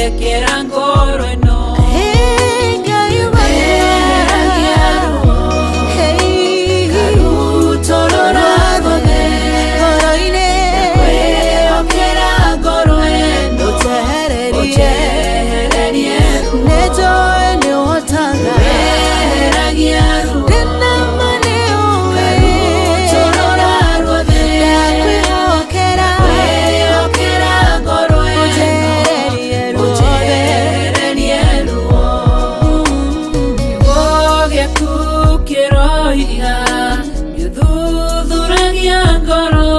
Ndagwĩhokera ngoro ĩno. Ngai wakwa. Weheragia ruo. Hey. Ngarutũrũra ruothe. Ngoro-inĩ. Ndakwĩhokera ngoro ĩno. Ũnjehererie. Ũnjehererie ruo. Nĩnjũĩ nĩũhotaga. Weheragia ruo. Ndĩna ma nĩũĩ. Ngarutũrũra ruothe. Ndakwĩhokera. Ndakwĩhokera ngoro ĩno. Ũnjehererie ruothe. Ũnjehererie ruo. Kiugo gĩaku kĩroiga gĩthuthuragia ngoro,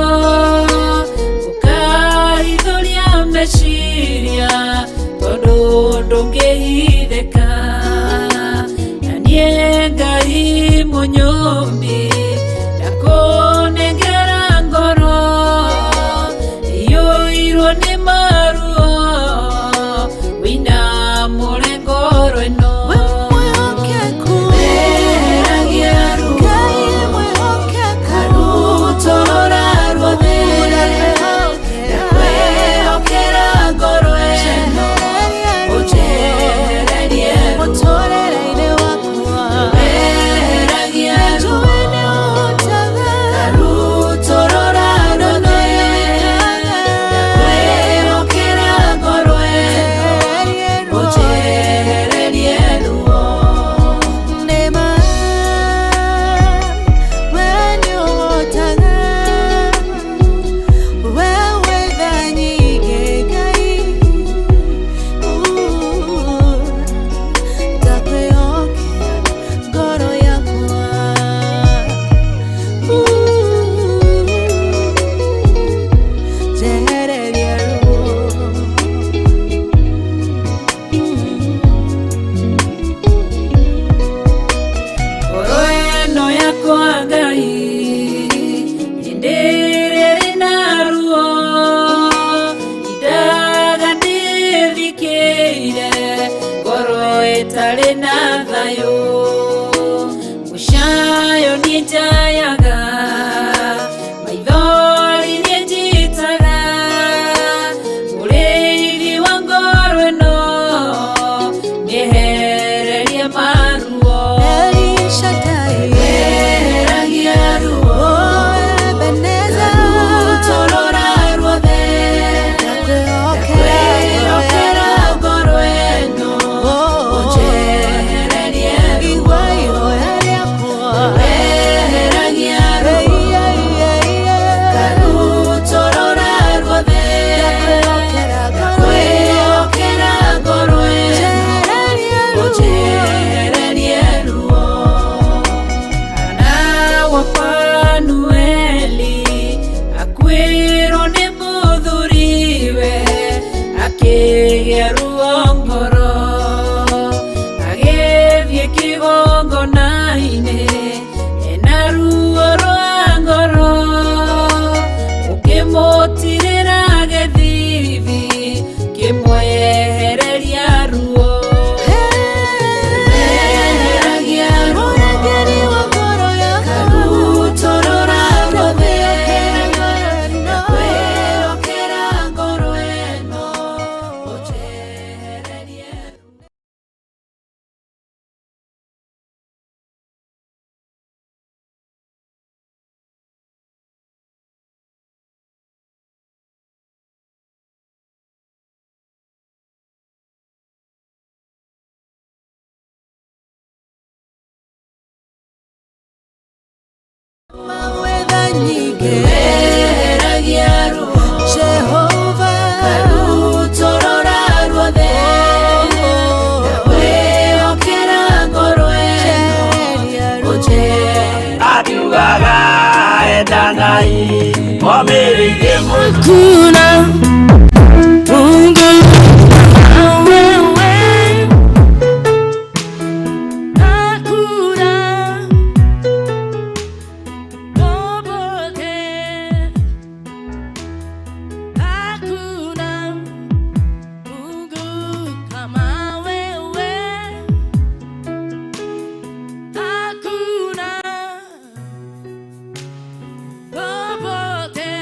ũkahithũria meciria tondũ ndũngĩhithĩka. Na niĩ Ngai mũnyũmbi ndakũnengera ngoro iyũirwo nĩ maruo, wĩinamũre ngoro ĩno. Wĩ mwĩhokeku. Weheragia ruo. Ngai mwĩhokeku. Ngarutũrũra ruothe. Ndakwĩhokera. Ndakwĩhokera ngoro ĩno. Ũnjehererie Ũnjehererie ruo. ruo. Mũtũũrĩre-inĩ wakwa. Weheragia ruo. Nĩnjũĩ nĩũhotaga. Ngarutũrũra ruothe. Ndakwĩhokera ngoro ĩno. Ũnjehererie ruo. Ũnjehererie ruo. Nĩ ma, we nĩũhotaga. We wĩ tha nyingĩ, Ngai. Ndakwĩhokera ngoro yakwa. Njehererie ruo. Ngoro ĩno yakwa Ngai hĩndĩ ĩrĩa ĩna ruo, indaga ndĩthikĩire ngoro ĩtarĩ na thayũ. Mũcayo niĩ njayaga, maithori niĩ njitaga, mũrĩithi wa ngoro ĩno nĩehererie maruo. El Shaddai. Weheragia ruo. Oh, Ebenezer. Ngarutũrũra ruothe. Ndakwĩhokera. Ndakwĩhokera ngoro ĩno. Oh. Ũnjehererie ruo. Igua ihoya rĩakwa. Weheragia ruo. Hey, hey, hey, hey. Ngarutũrũra ruothe. Ndakwĩhokera ngoro ĩno. Ndakwĩhokera ngoro ĩno. Njehererie ruo. Ũnjehererie ruo. Hana wa Fanueli akuĩrwo nĩ mũthuriwe, akĩgĩa ruo ngoro, agĩthiĩ kĩgongona-inĩ ena ruo rwa ngoro, ũkĩmũtirĩra gĩthithi kĩmwehereria ruo. Weheragia ruo. Mũrangĩri wa ngoro yakwa. Ngarutũrũra ruothe. Ndakwĩhokera. Ndakwĩhokera ngoro ĩno. Ũnjehererie ruo. Mawe tha nyingĩ. Weheragia ruo. Jehova. Ngarutũrũra ruothe. Ndakwĩhokera ngoro ĩno. Njehererie ruo. Ũnjehererie. Akiugaga endanai momĩrĩirie mũno. Kuna Mungu wewe, hakuna popote, hakuna Mungu kama wewe, hakuna popote.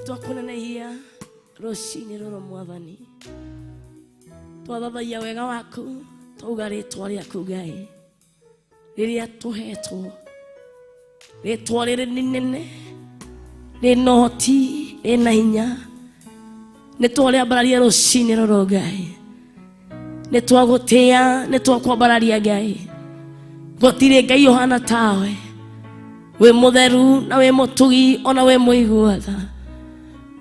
Nĩtwakũnenehia rũcinĩ rũrũ Mwathani, twathathaiya wega waku, twauga rĩtwa rĩaku Ngai rĩrĩa tũhetwo, rĩtwa rĩrĩ nĩ inene, rĩna ũhoti, rĩna hinya. Nĩtwarĩambararia rũcinĩ rũrũ Ngai, nĩtwagũtĩĩa, nĩtwakwambararia Ngai. Gũtirĩ Ngai ũhana tawe, wĩ mũtheru na wĩ mũtugi ona wĩ mũigua tha.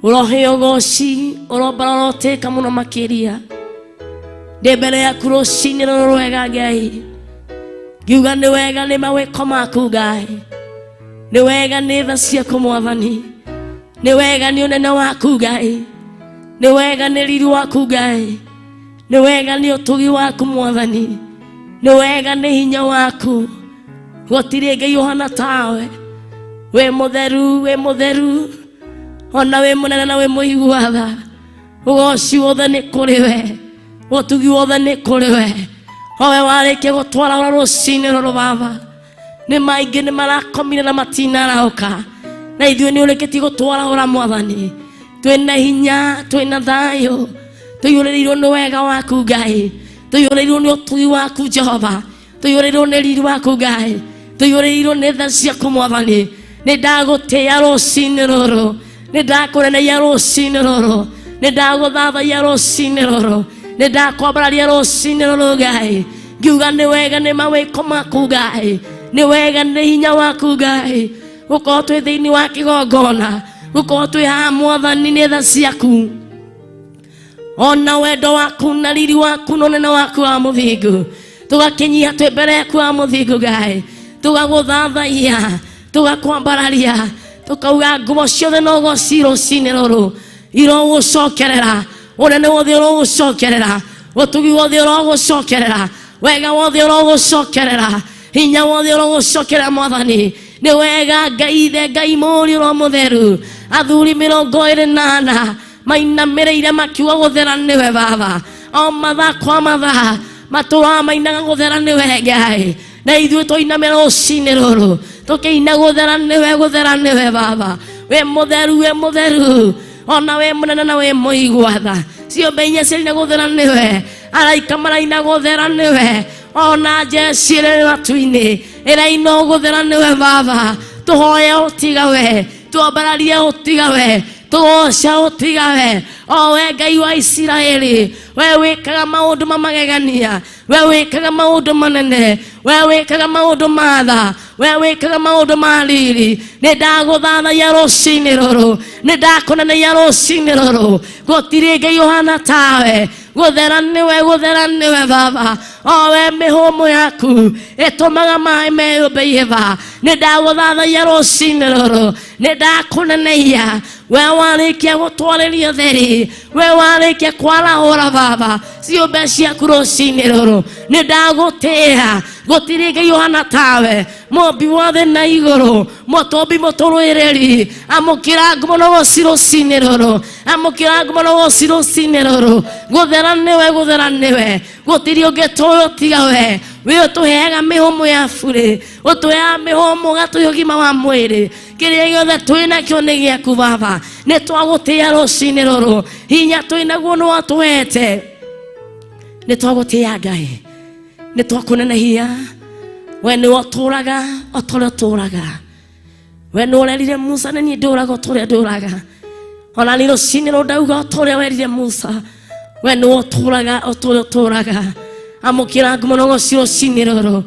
Ũroheo ũgoci, ũrombara, ũrotĩka mũno makĩria. Ndĩ mbere yaku rũcinĩ rũrũ rwega Ngai, ngiuga nĩ wega nĩ mawĩko maku Ngai, nĩ wega nĩ tha ciaku Mwathani, nĩ wega nĩ ũnene waku Ngai, nĩ wega nĩ riri waku Ngai, nĩ wega nĩ ũtugi waku Mwathani, nĩ wega nĩ hinya waku. Gũtirĩ Ngai ũhana tawe, wĩ mũtheru, wĩ mũtheru, ona wĩ mũnene na wĩ mũigua tha. Ũgoci wothe nĩ kũrĩ we, ũtugi wothe nĩ kũrĩ we, owe warĩkia gũtwara ũra rũcinĩ rũrũ Baba. Nĩ maingĩ nĩ marakomire na matinarahũka, na ithuĩ nĩ ũrĩkĩtie gũtwarahũra Mwathani. Twĩna hinya, twĩna thayũ, tũiyũrĩrĩirwo nĩ wega waku Ngai, tũiyũrĩrĩirwo nĩ ũtugi waku Jehova, tũiyũrĩrĩirwo nĩ riri waku Ngai, tũiyũrĩrĩirwo nĩ tha ciaku Mwathani. Nĩ ndagũtĩĩa rũcinĩ rũrũ, nĩ ndakũneneia rũcinĩ rũrũ, nĩ ndagũthathaiya rũcinĩ rũrũ, nĩ ndakwambararia rũcinĩ rũrũ Ngai, ngiuga nĩ wega nĩ mawĩko maku Ngai, nĩ wega nĩ hinya waku Ngai, gũkorwo twĩ thĩinĩ wa kĩgongona, gũkorwo twĩ haha Mwathani nĩ tha ciaku, ona wendo waku na riri waku na ũnene waku wa mũthingu. Tũgakĩnyia twĩ mbere yaku wa mũthingu Ngai, tũgagũthathaiya, tũgakwambararia, tũkauga ngumo ciothe na ũgoci rũcinĩ rũrũ irogũcokerera, ũnene wothe ũrogũcokerera, ũtugi wothe ũrogũcokerera, wega wothe ũrogũcokerera, hinya wothe ũrogũcokerera Mwathani. Nĩ wega Ngai Ithe, Ngai Mũriũ, Roho Mũtheru, athuri 24 mainamĩrĩire makiuga gũthera nĩwe Baba, o mathaa kwa mathaa matũraga mainaga gũthera nĩwe Ngai, na ithuĩ twainamĩra rũcinĩ rũrũ tũkĩina gũthera nĩwe, gũthera nĩwe Baba, wĩ mũtheru, wĩ mũtheru, ona wĩ mũnene na wĩ mũigua tha. Ciũmbe inya ciaina gũthera nĩwe, araika maraina gũthera nĩwe, ona njeci ĩrĩ matu-inĩ ĩraina gũthera nĩwe Baba. Tũhoye ũtiga we, twambararie ũtiga we, tũgoca ũtiga we, o we Ngai wa Isiraeli, we wĩkaga maũndũ ma magegania, we wĩkaga maũndũ manene, we wĩkaga maũndũ ma tha, we wĩkaga maũndũ ma riri. Nĩ ndagũthathaiya rũcinĩ rũrũ, nĩ ndakũneneia rũcinĩ rũrũ. Gũtirĩ Ngai ũhana tawe, gũthera nĩwe, gũthera nĩwe Baba, o we mĩhũmũ yaku ĩtũmaga maĩ meyũmbe ihĩba. Nĩ ndagũthathaiya rũcinĩ rũrũ, nĩ ndakũneneia, we warĩkia gũtwarĩria ũtheri, we warĩkia kwarahũra Baba ciũmbe ciaku rũcinĩ rũrũ. Nĩ ndagũtĩĩa, gũtirĩ Ngai ũhana tawe, mũmbi wa thĩ na igũrũ, mũtũmbi mũtũrũĩrĩri. Amũkĩra ngumo na ũgoci rũcinĩ rũrũ, amũkĩra ngumo na ũgoci rũcinĩ rũrũ. Gũthera nĩwe, gũthera nĩwe, gũtirĩ ũngĩ tũĩ ũtiga we. Wĩ ũtũheaga mĩhũmũ ya burĩ, ũtũheaga mĩhũmũ ũgatũhe ũgima wa mwĩrĩ, kĩrĩa gĩothe twĩ nakĩo nĩ gĩaku Baba. Nĩ twagũtĩĩa rũcinĩ rũrũ, hinya twĩ naguo nĩ watũhete. Nĩ twagũtĩĩa Ngai, nĩ twakũnenehia, we nĩ ũtũraga o ta ũrĩa ũtũraga, we nĩ ũrerire Musa, nĩ niĩ ndũraga o ta ũrĩa ndũraga, ona nĩ rũcinĩ rũrũ ndauga o ta ũrĩa werire Musa, we nĩ ũtũraga o ta ũrĩa ũtũraga. Amũkĩra ngumo na ũgoci rũcinĩ rũrũ,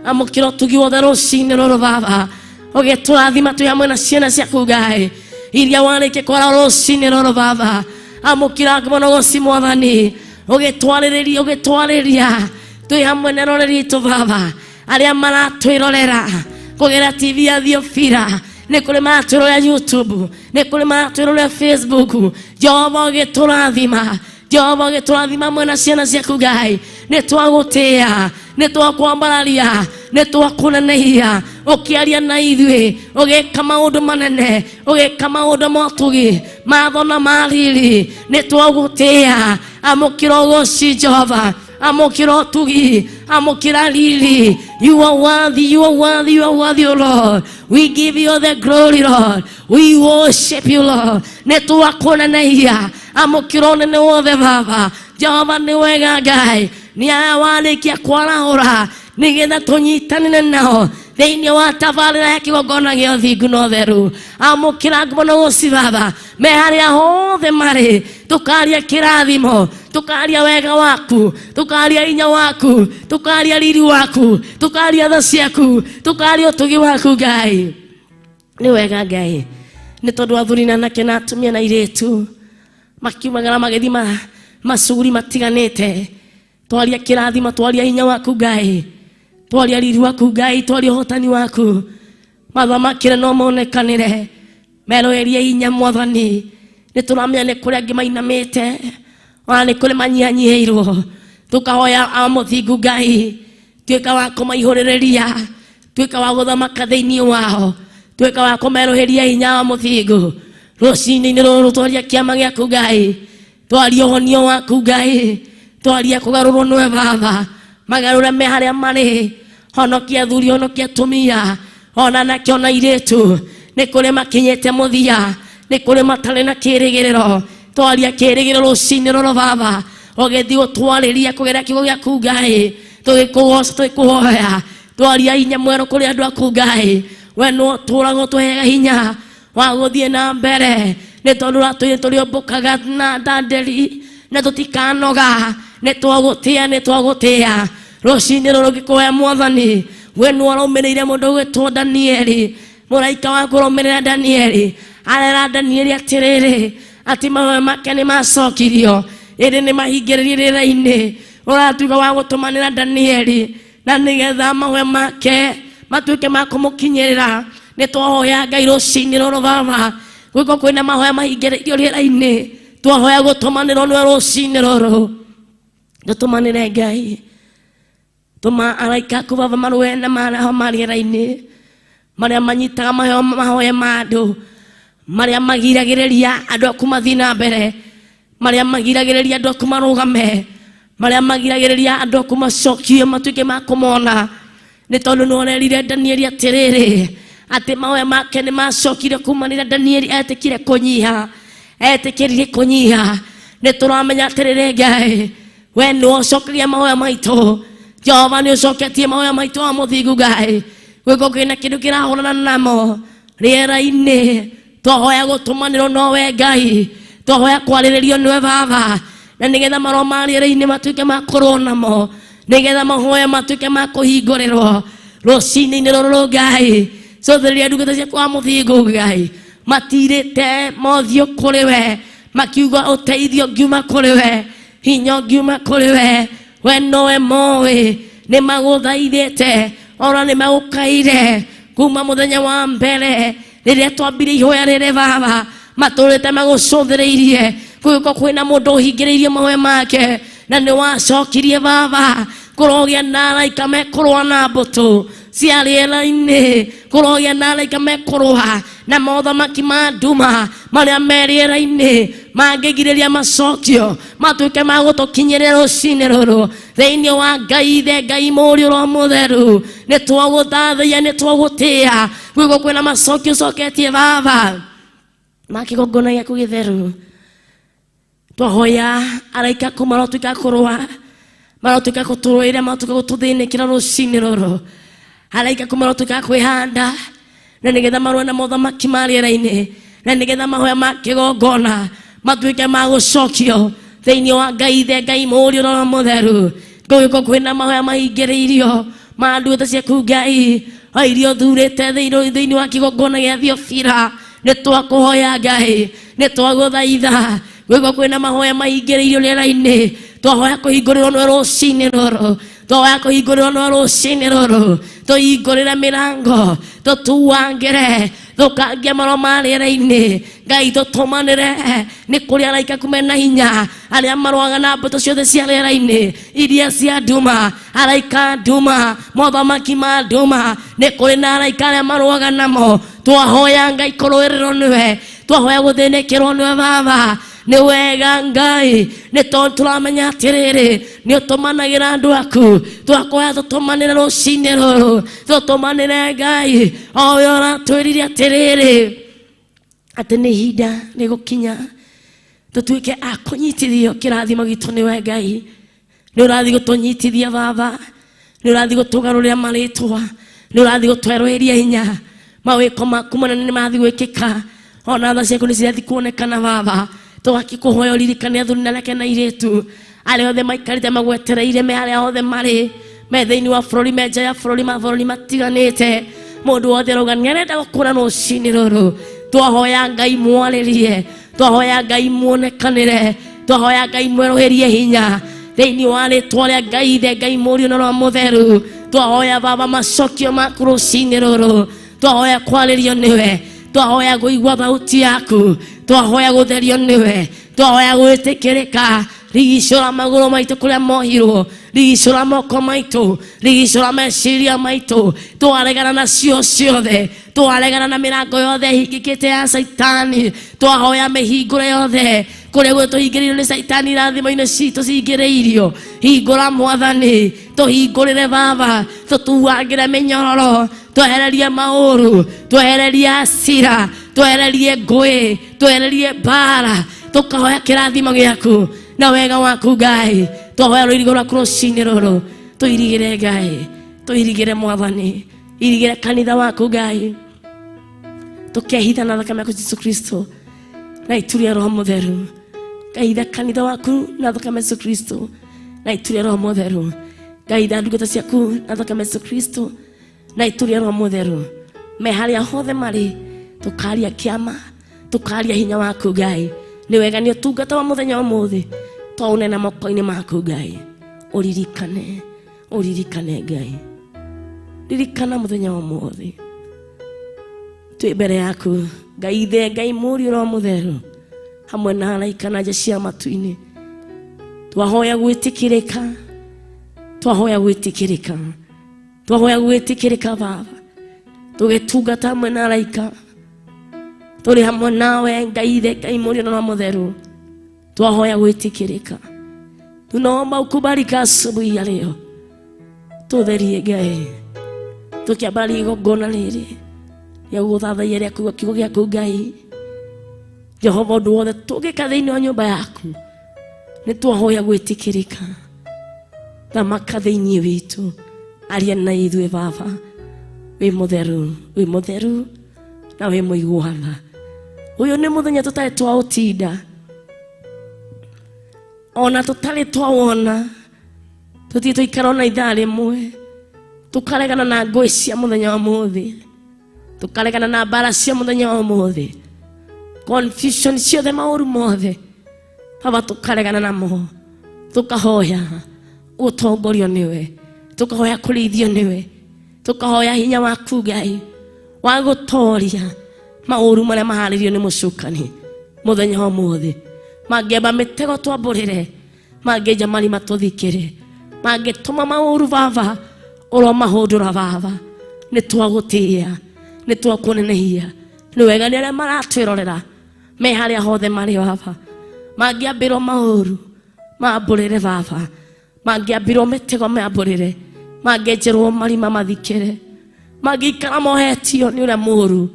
amũkĩra ũtugi wothe rũcinĩ rũrũ Baba, ũgĩtũrathima twĩ hamwe na ciana ciaku Ngai iria warĩkia kwara rũcinĩ rũrũ Baba. Amũkĩra ngumo na ũgoci Mwathani, ũgĩtwarĩrĩria, ũgĩtwarĩria twĩ hamwe na rũrĩrĩ ritũ Baba, arĩa maratwĩrorera kũgerera TV ya Thiofira, nĩ kũrĩ maratwĩrorera YouTube, nĩ kũrĩ maratwĩrorera Facebook. Jehova ũgĩtũrathima, Jehova ũgĩtũrathima mwena ciana ciaku Ngai, nĩ twagũtĩĩa, nĩ twakwambararia, nĩ twakũnenehia, ũkĩaria na ithuĩ, ũgĩka maũndũ manene, ũgĩka maũndũ motugi matho na mariri. Nĩ twagũtĩĩa, amũkĩra ũgoci Jehova, Amũkĩra ũtugi, amũkĩra riri. You are worthy, you are worthy, you are worthy, O Lord. We give you the glory, Lord. We worship you, Lord. Nĩ twakũneneia. Amũkĩra ũnene wothe Baba. Jehova nĩ wega Ngai. Nĩ aya warĩkia kwarahũra nĩgetha tũnyitanĩre nao thĩinĩ wa tabarĩra ya kĩgongona gĩa ũthingu na ũtheru. Amũkĩra ngumo na ũgoci Baba. Me harĩa hothe marĩ, tũkaria kĩrathimo, tũkaria wega waku, tũkaria hinya waku, tũkaria riri waku, tũkaria tha ciaku, tũkaria ũtugi waku Ngai. Nĩ wega Ngai, nĩ tondũ athuri na anake na atumia na airĩtu makiumagara magĩthiĩ macuguri matiganĩte. Twaria kĩrathimo, twaria hinya waku Ngai, twaria riri waku Ngai, twaria ũhotani waku. Mathamakĩre no monekanĩre, meroerie hinya Mwathani. Nĩ tũramenya nĩ kũrĩ angĩ mainamĩte, ona nĩ kũrĩ manyihanyihĩirwo. Tũkahoya a mũthingu Ngai, tuĩka wa kũmaihũrĩrĩria, tuĩka wa gũthamaka thĩinĩ wao, tuĩka wa kũmerũhĩria hinya wa mũthingu. Rũcinĩ-inĩ rũrũ twaria kĩama gĩaku Ngai, twaria ũhonio waku Ngai, twaria kũgarũrwo nĩwe Baba, magarũre me harĩa marĩ, honokia athuri, honokia atumia, ona anake ona airĩtu. Nĩ kũrĩ makinyĩte mũthia, nĩ kũrĩ matarĩ na kĩrĩgĩrĩro. Twaria kĩrĩgĩrĩro rũcinĩ rũrũ Baba, ũgĩthiĩ gũtwarĩria kũgerera kiugo gĩaku Ngai, tũgĩkũgoca tũgĩkũhoya. Twaria hinya mwerũ kũrĩ andũ aku Ngai, we nĩwe ũtũũraga ũtũheaga hinya wa gũthiĩ na mbere, nĩ tondũ ũratwĩra tũrĩũmbũkaga na ndandĩri na tũtikanoga. Nĩ twagũtĩa, nĩ twagũtĩa. Rũcinĩ rũrũ ngĩkũhoya Mwathani, we nĩwe ũraumĩrĩire mũndũ ũgwĩtwo Danieli, mũraika waku ũraumĩrĩra Danieli, arera Danieli atĩrĩrĩ, atĩ mahoya make nĩ macokirio, ĩndĩ nĩ mahingĩrĩrie rĩera-inĩ. Ũratuĩka wa gũtũmanĩra Danieli na nĩgetha mahoya make matuĩke ma kũmũkinyĩrĩra. Nĩ twahoya Ngai rũcinĩ rũrũ Baba, gwĩko kwĩna mahoya mahingĩrĩirio rĩera-inĩ, twahoya gũtũmanĩrwo nĩwe rũcinĩ rũrũ. Tũtũmanĩre Ngai, tũma araika aku Baba marũe na maroho ma rĩera-inĩ marĩa manyitaga mahoya ma andũ, marĩa magiragĩrĩria andũ aku mathiĩ na mbere, marĩa magiragĩrĩria andũ aku marũgame, marĩa magiragĩrĩria andũ aku macokie matuĩke ma kũmona. Nĩ tondũ nĩ ũrerire Danieli atĩrĩrĩ, atĩ mahoya make nĩ macokire kumanĩra Danieli etĩkire kũnyiha, etĩkĩrire kũnyiha. Nĩ tũramenya atĩrĩrĩ Ngai, we nĩwe ũcokagia mahoya maitũ. Jehova nĩ ũcoketie mahoya maitũ wa mũthingu Ngai. Gwĩko kwĩna kĩndũ kĩrahũrana namo rĩera-inĩ, twahoya gũtũmanĩrwo nowe Ngai, twahoya kwarĩrĩrio nĩwe Baba, na nĩgetha maroho ma rĩera-inĩ matuĩke ma kũrũa namo, nĩgetha mahoya matuĩke ma kũhingũrĩrwo rũcinĩ-inĩ rũrũ Ngai. Cũthĩrĩria ndungata ciaku wa mũthingu Ngai, matirĩte mothiũ kũrĩ we, makiuga ũteithio ngiuma kũrĩ we, hinya ngiuma kũrĩ we, we nowe moĩ. Nĩ magũthaithĩte ona nĩ magũkaire kuma mũthenya wa mbere rĩrĩa twambire ihoya rĩrĩ Baba, matũrĩte magũcũthĩrĩirie. Gũgĩkorwo kwĩna mũndũ ũhingĩrĩirie mahoya make na nĩ wacokirie Baba. Kũrogĩa na araika mekũrũa na mbũtũ cia rĩera-inĩ, kũrogĩa na araika mekũrũa na mothamaki ma nduma marĩa me rĩera-inĩ, mangĩgirĩria macokio matuĩke ma gũtũkinyĩrĩra rũcinĩ rũrũ. Thĩinĩ wa Ngai Ithe, Ngai Mũriũ, Roho Mũtheru, nĩ twagũthathaiya, nĩ twagũtĩa. Gwĩko kwĩna macokio ũcoketie Baba ma kĩgongona gĩaku gĩtheru. Twahoya araika aku marotuĩka kũrũa, marotuĩka gũtũrũĩra, marotuĩka gũtũthĩnĩkĩra rũcinĩ rũrũ. Araika aku marotuĩka kwĩhanda na nĩgetha marũe na mothamaki ma rĩera-inĩ, na nĩgetha mahoya ma kĩgongona matuĩke ma gũcokio thĩinĩ wa Ngai Ithe, Ngai Mũriũ, Roho Mũtheru. Gũgĩkorwo kwĩna mahoya mahingĩrĩirio ma ndungata ciaku Ngai, o iria ũthurĩte thĩinĩ wa kĩgongona gĩa Thiofira. Nĩ twakũhoya Ngai, nĩ twagũthaitha. Gũgĩkorwo kwĩna mahoya mahingĩrĩirio rĩera-inĩ, twahoya kũhingũrĩrwo nĩwe rũcinĩ rũrũ, twahoya kũhingũrĩrwo nĩwe rũcinĩ rũrũ. Tũhingũrĩre mĩrango, tũtuangĩre, tũkangie maroho ma rĩera-inĩ. Ngai tũtũmanĩre, nĩ kũrĩ araika aku mena hinya arĩa marũaga na mbũtũ ciothe cia rĩera-inĩ iria cia nduma, araika nduma, mothamaki ma nduma. Nĩ kũrĩ na araika arĩa marũaga namo. Twahoya Ngai kũrũĩrĩrwo nĩwe, twahoya gũthĩnĩkĩrwo nĩwe Baba, Nĩ wega Ngai, nĩ tondũ tũramenya atĩrĩrĩ, nĩ ũtũmanagĩra andũ aku. Twakoya tũtũmanĩre rũcinĩ rũrũ, tũtũmanĩre Ngai, o we ũratwĩrire atĩrĩrĩ, atĩ nĩ ihinda rĩgũkinya tũtuĩke a kũnyitithio kĩrathimo gitũ nĩwe Ngai. Nĩ ũrathiĩ gũtũnyitithia Baba, nĩ ũrathiĩ gũtũgarũrĩra marĩtwa, nĩ ũrathiĩ gũtwerũhĩria hinya, mawĩko maku manene nĩ marathiĩ gwĩkĩka, ona tha ciaku nĩ cirathiĩ kuonekana Baba. Tũgakĩkũhoya ũririkane athuri na anake na airĩtu arĩa othe maikarĩte magwetereire, me harĩa othe marĩ, me thĩinĩ wa bũrũri, me nja ya bũrũri, mabũrũri matiganĩte. Mũndũ wothe arauga nĩ arenda gũkũra rũcinĩ rũrũ. Twahoya Ngai mwarĩrie, twahoya Ngai muonekanĩre, twahoya Ngai mwerũhĩrie hinya thĩinĩ wa rĩtwa rĩa Ngai Ithe, Ngai Mũriũ na Roho Mũtheru. Twahoya Baba macokio maku rũcinĩ rũrũ, twahoya kwarĩrio nĩwe, twahoya kũigua thauti yaku, twahoya gũtherio nĩwe, twahoya gwĩtĩkĩrĩka. Rigicũra magũrũ maitũ kũrĩa mohirwo, rigicũra moko maitũ, rigicũra meciria maitũ. Twaregana nacio ciothe, twaregana na mĩrango yothe ĩhingĩkĩte ya Caitani, twahoya mĩhingũre yothe kũrĩa guothe tũhingĩrĩirio nĩ Caitani, irathimo-inĩ citũ cihingĩrĩirio. Hingũra Mwathani, tũhingũrĩre Baba, tũtuangĩre mĩnyororo, twehererie maũru, twehererie hasira, twehererie ngũĩ, twehererie mbara. Tũkahoya kĩrathimo gĩaku na wega waku Ngai. Twahoya rũirigo rwaku rũcinĩ rũrũ, tũirigĩre Ngai, tũirigĩre Mwathani, irigĩre kanitha waku Ngai. Tũkehitha na thakame yaku Jesu Kristo na itu rĩa Roho Mũtheru. Ngaitha kanitha waku na thakame Jesu Kristo na itu rĩa Roho Mũtheru. Ngaitha ndungata ciaku na thakame Jesu Kristo na itu rĩa Roho Mũtheru. Me harĩa hothe marĩ, tũkaria kĩama, tũkaria hinya waku Ngai. Nĩ wega nĩ ũtungata wa mũthenya ũmũthĩ twaũnena moko-inĩ maku Ngai. Ũririkane, ũririkane Ngai, ririkana mũthenya wa ũmũthĩ twĩ mbere yaku Ngai Ithe, Ngai Mũriũ, Roho Mũtheru, hamwe na araika na nja cia matu-inĩ. Twahoya gwĩtĩkĩrĩka, twahoya gwĩtĩkĩrĩka, twahoya gwĩtĩkĩrĩka Baba, tũgĩtungata hamwe na araika, tũrĩ hamwe nawe Ngai Ithe, Ngai Mũriũ na Roho Mũtheru. Twahoya gwĩtĩkĩrĩka, tunaomba ukubalika asubuhi ya leo. Tũtherie Ngai, tũkĩambararia igongona rĩrĩ rĩa gũgũthathaiya, rĩa kũigua kiugo gĩaku Ngai Jehova. Ũndũ wothe tũngĩka thĩinĩ wa nyũmba yaku, nĩ twahoya gwĩtĩkĩrĩka. Thamaka thĩinĩ witũ, aria na ithuĩ Baba. Wĩ mũtheru, wĩ mũtheru na wĩ mũiguana. Ũyũ nĩ mũthenya tũtarĩ twaũtinda, ona tũtarĩ twawona, tũthiĩ tũikara ona ithaa rĩmwe. Tũkaregana na ngũĩ cia mũthenya wa mũthĩ, tũkaregana na mbara cia mũthenya wa ũmũthĩ, confusion ciothe, maũru mothe Baba, tũkaregana namo. Tũkahoya gũtongorio nĩwe, tũkahoya kũrĩithio nĩwe, tũkahoya hinya waku Ngai wa gũtoria maũru marĩa maharĩrio nĩ mũcukani mũthenya wa ũmũthĩ. Mangĩamba mĩtego twambũrĩre, mangĩenja marima tũthikĩre, mangĩtũma maũru Baba, ũromahũndũra Baba. Nĩ twagũtĩĩa, nĩ twakũnenehia. Nĩ wega nĩ arĩa maratwĩrorera me harĩa hothe marĩ Baba, mangĩambĩrwo maũru mambũrĩre Baba, mangĩambĩrwo mĩtego mambũrĩre, mangĩenjerwo marima mathikĩre, mangĩikara mohetio nĩ ũrĩa mũũru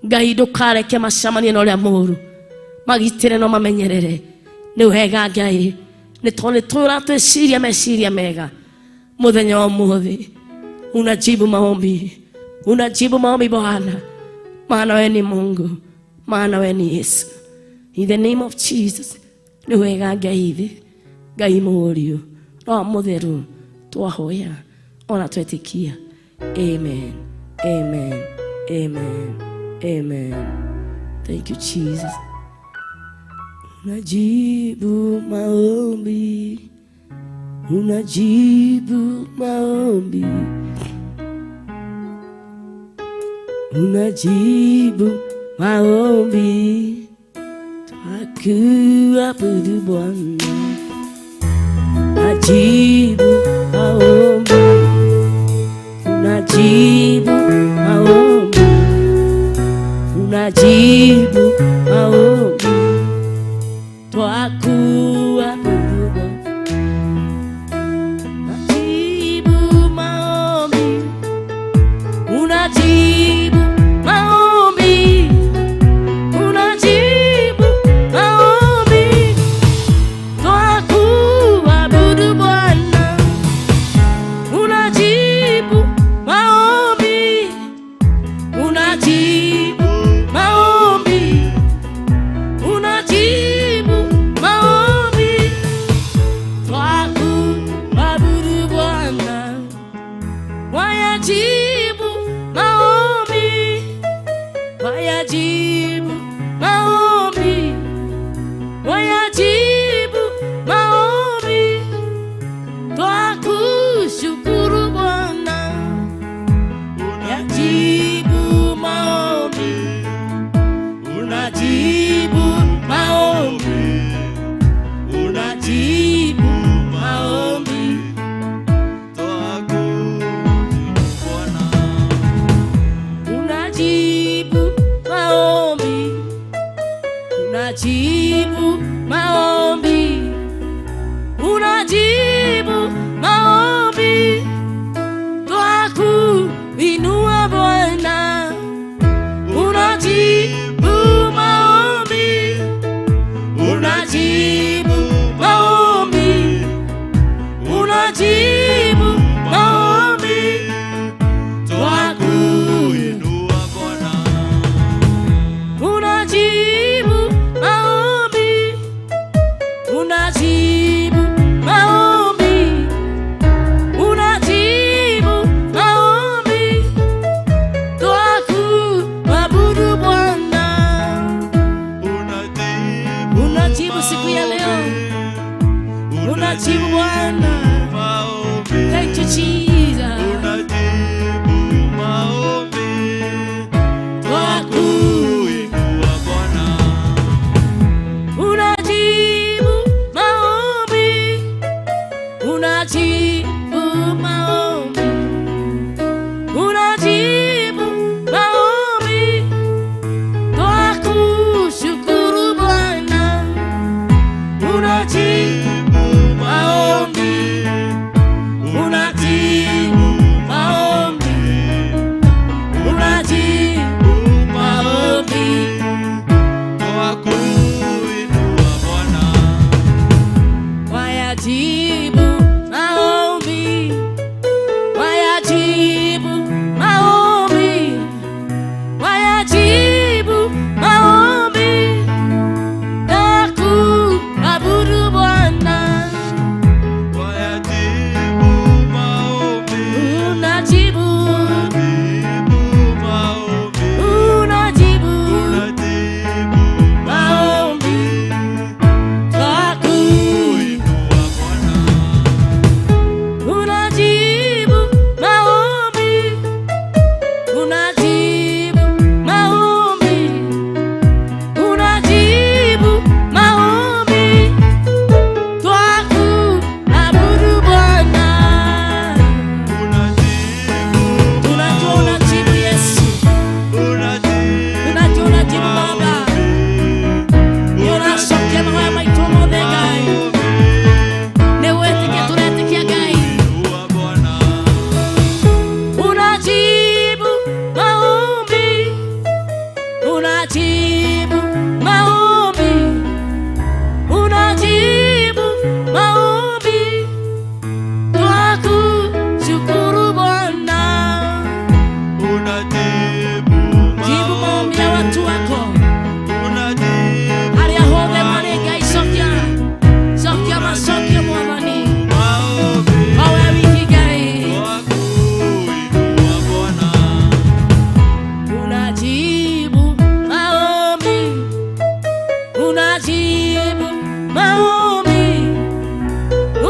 Ngai, ndũkareke macemanie na ũrĩa mũũru, magitĩre no mamenyerere. Nĩ wega Ngai, nĩ tondũ nĩ tũĩ ũratwĩciria meciria mega mũthenya wa ũmũthĩ. Unajibu maombi, unajibu maombi Bwana, maana wewe ni Mungu, maana wewe ni Yesu. In the name of Jesus. Nĩ wega Ngai Ithe, Ngai Mũriũ, Roho Mũtheru, twahoya ona twetĩkia. Amen, amen, amen, amen. Thank you, Jesus. Unajibu maombi, unajibu maombi, unajibu maombi, twakuabudu Bwana. Unajibu maombi, unajibu maombi, unajibu maombi. Twakuabudu Bwana. Unajibu maombi, unajibu maombi, unajibu maombi. Twakuabudu Bwana, unajibu maombi, unajibu maombi, unajibu maombi. Twakuabudu Bwana, wayajibu maombi, wayajibu maombi, wayajibu maombi. Twakushukuru Bwana, unajibu maombi, unajibu maombi, unajibu maombi. Unajibu maombi, unajibu maombi, unajibu maombi. Twakuinua Bwana, unajibu maombi, unajibu maombi, unajibu maombi. Twakuinua unajibu maombi, unajibu maombi, unajibu maombi. Twakuabudu Bwana, unajibu siku ya leo, unajibu Bwana. Thank you Jesus. Unajibu maombi, unajibu maombi, unajibu maombi. Twakushukuru Bwana, unajibu maombi, unajibu maombi, unajibu maombi. Wayajibu maombi, wayajibu maombi, wayajibu maombi. Nakuabudu Bwana, unajibu, unajibu maombi. Unajibu maombi, unajibu maombi, unajibu maombi. Twakuabudu Bwana, tunajua unajibu Yesu, tunajua unajibu Baba. Nĩũracokia mahoya maitũ mothe Ngai, nĩwĩtĩkia tũretĩkia Ngai. Unajibu maombi, unajibu maombi, unajibu maombi. Twakushukuru Bwana, jibu maombi ya watu wako harĩa hothe marĩ Ngai, cokia, cokia macokio Mwathani, o we wiki Ngai. Unajibu maombi, unajibu maombi,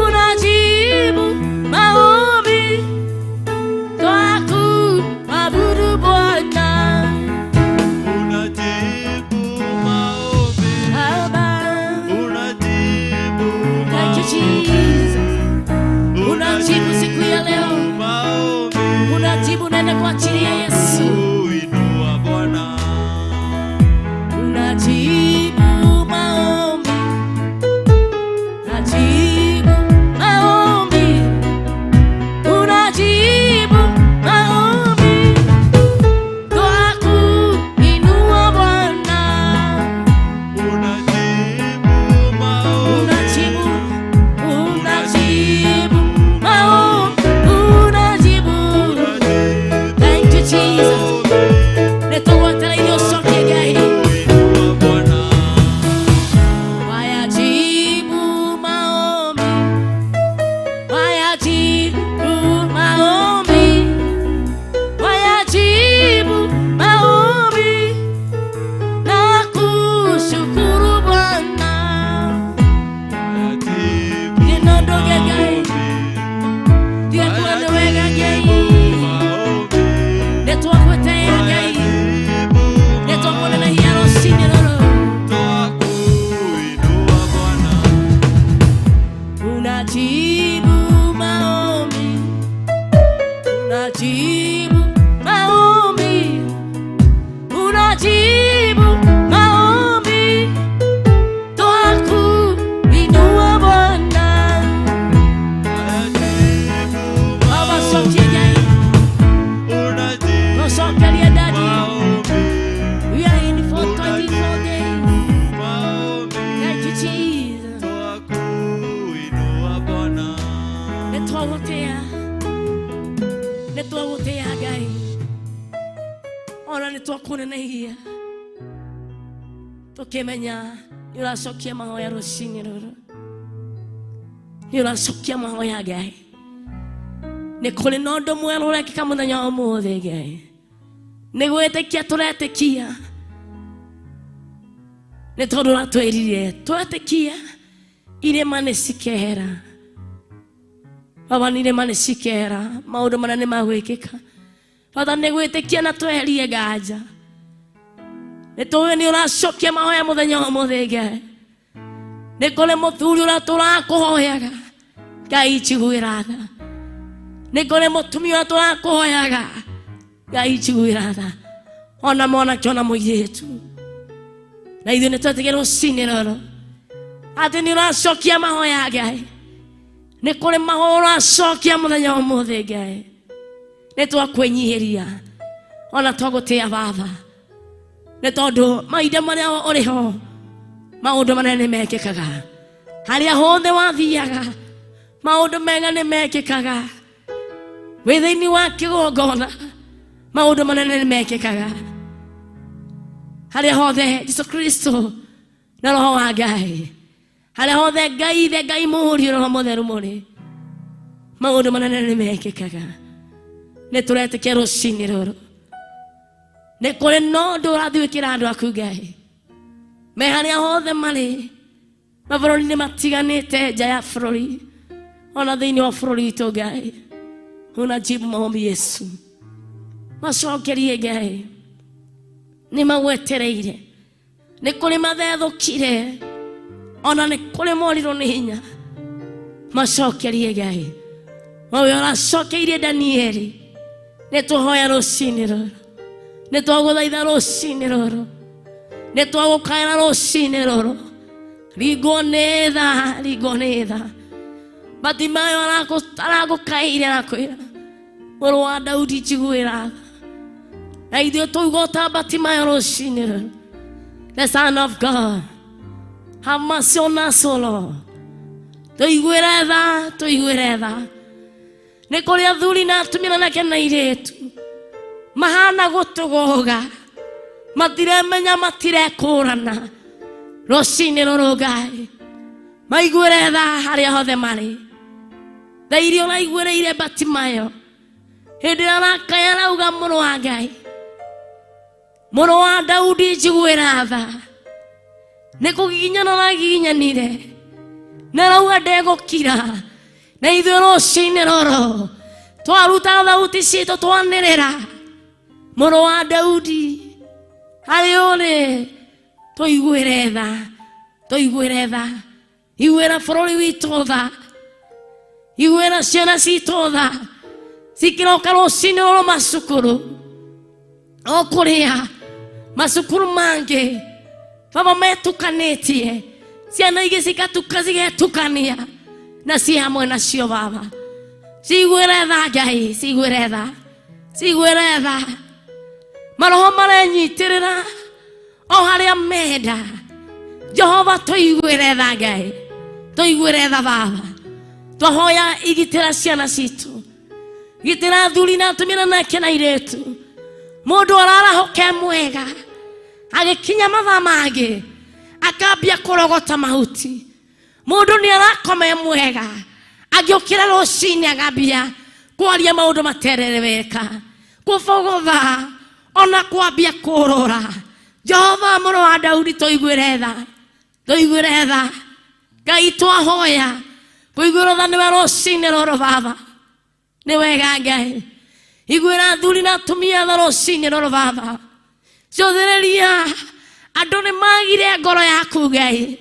unajibu maombi. Twakuabudu Bwana, Baba. Thank you Jesus. Unajibu siku ya leo, unajibu naenda kwa ajili ya Yesu. Unajibu maombi, Ona nĩ twakũnenehagia tũkĩmenya nĩ ũracokia mahoya rũcinĩ rũrũ, nĩ ũracokia mahoya Ngai. Nĩ kũrĩ na ũndũ mwerũ ũrekĩka mũthenya wa ũmũthĩ Ngai, nĩ gwĩtĩkia tũretĩkia, nĩ tondũ ũratwĩrire twetĩkia irĩma nĩ cikehera. Baba, nĩ irĩma nĩ cikehera, maũndũ marĩa nĩ magwĩkĩka. Baba, nĩ gwĩtĩkia na tweherie nganja, nĩ tũĩ nĩ ũracokia mahoya mũthenya wa ũmũthĩ Ngai. Nĩ kũrĩ mũthuri ũrĩa tũrakũhoyaga Ngai, njiguĩra tha. Nĩ kũrĩ mũtumia ũrĩa tũrakũhoyaga Ngai, njiguĩra tha, ona mwanake ona mũirĩtu. Na ithuĩ nĩ twetĩkia rũcinĩ rũrũ atĩ nĩ ũracokia mahoya Ngai. Nĩ kũrĩ mahoya ũracokia mũthenya wa ũmũthĩ Ngai. Nĩ twakwĩnyihĩria ona twagũtĩa Baba, nĩ tondũ mahinda marĩa ũrĩ ho maũndũ manene nĩ mekĩkaga. Harĩa hothe wathiaga maũndũ mega nĩ mekĩkaga. Wĩ thĩinĩ wa kĩgongona maũndũ manene nĩ mekĩkaga. Harĩa hothe Jesu Kristo na Roho wa Ngai, harĩa hothe Ngai Ithe, Ngai Mũriũ, Roho Mũtheru mũrĩ, maũndũ manene nĩ mekĩkaga. Nĩ tũretĩkia rũcinĩ rũrũ nĩ kũrĩ na ũndũ ũrathiĩ wĩkĩra andũ aku Ngai, me harĩa hothe marĩ, mabũrũri-inĩ matiganĩte, nja ya bũrũri ona thĩinĩ wa bũrũri witũ. Ngai, unajibu maombi Yesu, macokerie Ngai, nĩ magwetereire. Nĩ kũrĩ mathethũkire ona nĩ kũrĩ morirwo nĩ hinya, macokerie Ngai owe ũracokeirie Danieli. Nĩ tũhoya rũcinĩ rũrũ, nĩ twagũthaitha rũcinĩ rũrũ, nĩ twagũkaĩra rũcinĩ rũrũ. Ringwo nĩ tha, ringwo nĩ tha. Batimayo aragũkaĩire, arakwĩra, mũrũ wa Daudi, njiguĩra tha. Na ithuĩ tũiga ta Batimayo rũcinĩ rũrũ, the Son of God, have mercy on us, O Lord. Tũiguĩre tha, tũiguĩre tha. Nĩ kũrĩ athuri na atumia anake na airĩtu mahana gũtũgũga, matiremenya, matirekũrana. Rũcinĩ rũrũ Ngai, maiguĩre tha harĩa hothe marĩ. Tha iria ũraiguĩrĩire Batimayo hĩndĩ ĩrĩa arakaya, arauga, mũrũ wa Ngai, mũrũ wa Daudi, njiguĩra tha. Nĩ kũgiginyana aragiginyanire na arauga ndegũkira. Na ithuĩ rũcinĩ rũrũ twaruta thauti citũ, twanĩrĩra, mũrũ wa Daudi, harĩ ũrĩ, tũiguĩre tha, tũiguĩre tha. Iguĩra bũrũri witũ tha, iguĩra ciana citũ tha cikĩroka rũcinĩ rũrũ macukuru, o kũrĩa macukuru mangĩ baba metukanĩtie, ciana ingĩ cigatuka cigetukania na ci hamwe nacio. Baba, ciguĩre tha. Ngai, ciguĩre tha, ciguĩre tha. Maroho marenyitĩrĩra o harĩa menda. Jehova, tũiguĩre tha. Ngai, tũiguĩre tha. Baba, twahoya igitĩra ciana citũ, gitĩra athuri na atumia na anake na airĩtu. Mũndũ ararahũke mwega, agĩkinya mathaa mangĩ akambia kũrogota mahuti. Mũndũ nĩ arakoma mwega, agĩũkĩra rũcinĩ agambia kwaria maũndũ materereweka, kũbogotha ona kwambia kũrũra. Jehova, mũrũ wa Daudi, tũiguĩre tha, tũiguĩre tha. Ngai, twahoya kũiguĩrwo tha nĩwe rũcinĩ rũrũ. Baba, nĩ wega. Ngai, iguĩra athuri na atumia tha rũcinĩ rũrũ. Baba, cũthĩrĩria andũ nĩ magire ngoro yaku. Ngai,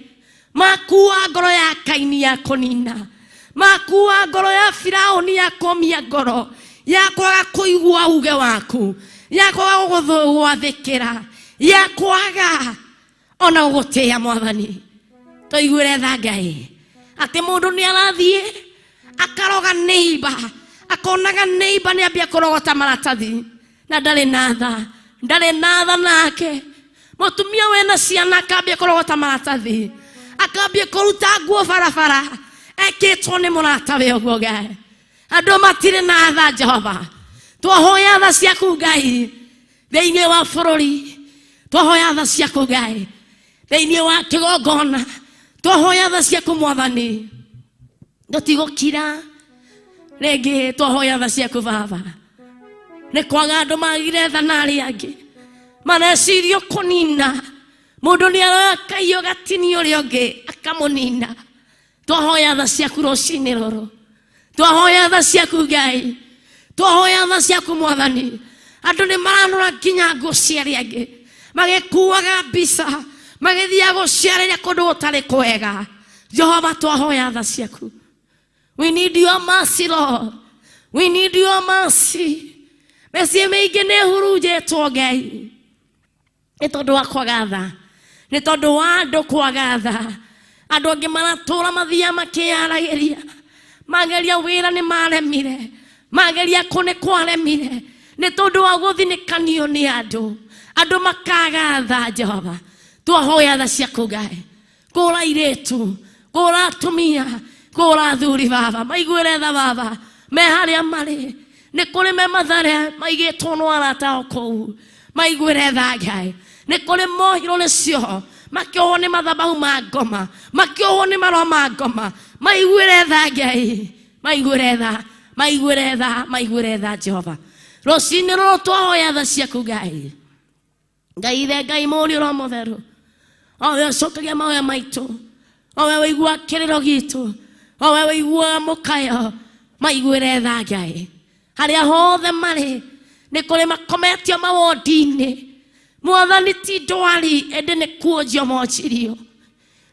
makua ngoro ya Kaini ya kũnina, makua ngoro ya Firaũni ya kũmia ngoro, ya kwaga kũigua uge waku, ya kwaga gũgwathĩkĩra, ya kwaga ona gũgũtĩĩa. Mwathani, tũiguĩre tha. Ngai, atĩ mũndũ nĩ arathiĩ akaroga neiba, akonaga neiba nĩ ambia kũrogota maratathi na ndarĩ na tha, ndarĩ na tha nake. Mũtumia wĩna ciana akambia kũrogota maratathi, akambia kũruta nguo barabara, ekĩtwo nĩ mũratawe ũguo. Ngai, andũ matirĩ na tha. Jehova, twahoya tha ciaku. Ngai. Thĩinĩ wa bũrũri twahoya tha ciaku Ngai. Thĩinĩ wa kĩgongona twahoya tha ciaku Mwathani. Tũtigũkira rĩngĩ, twahoya tha ciaku Baba. Nĩ kwaga andũ magire tha na arĩa angĩ marecirio kũnina mũndũ nĩ aroya kaiyo gatinia ũrĩa ũngĩ akamũnina. Twahoya tha ciaku rũcinĩ rũrũ, twahoya tha ciaku Ngai, twahoya tha ciaku Mwathani. Andũ nĩ maranora nginya ngũ cia arĩa angĩ, magĩkuaga mbica, magĩthiaga gũciarĩria kũndũ gũtarĩ kwega. Jehova, twahoya tha ciaku. We need your mercy, Lord. We need your mercy. Mĩciĩ mĩingĩ nĩ ĩhurunjĩtwo Ngai nĩ tondũ wa kwaga tha, nĩ tondũ wa andũ kwaga tha. Andũ angĩ maratũra mathiaga makĩyaragĩria, mageria wĩra nĩ maremire, mageria kũ nĩ kwaremire, nĩ tondũ wa gũthinĩkanio nĩ andũ. Andũ makaga tha. Jehova, twahoya tha ciaku Ngai. Kũra airĩtu, kũra atumia, kũra athuri Baba, maiguĩre tha Baba me harĩa marĩ. Nĩ kũrĩ me mathare maigĩtwo no arata ao kũu, maiguĩre tha Ngai. Nĩ kũrĩ mohirwo nĩ cioho, makĩohwo nĩ mathabahu ma ngoma, makĩohwo nĩ marũa ma ngoma, maiguĩre tha Ngai, maiguĩre tha, maiguĩre tha, maiguĩre tha Jehova. Rũcinĩ rũrũ twahoya tha ciaku Ngai. Ngai Ithe, Ngai Mũriũ, Roho Mũtheru, owe ũcokagia mahoya maitũ, owe ũiguaga kĩrĩro gitũ, owe ũiguaga mũkayo, maiguĩre tha Ngai harĩa hothe marĩ. Nĩ kũrĩ makometio mawondi-inĩ Mwathani, ti ndwari ĩndĩ nĩ kuonjio monjirio,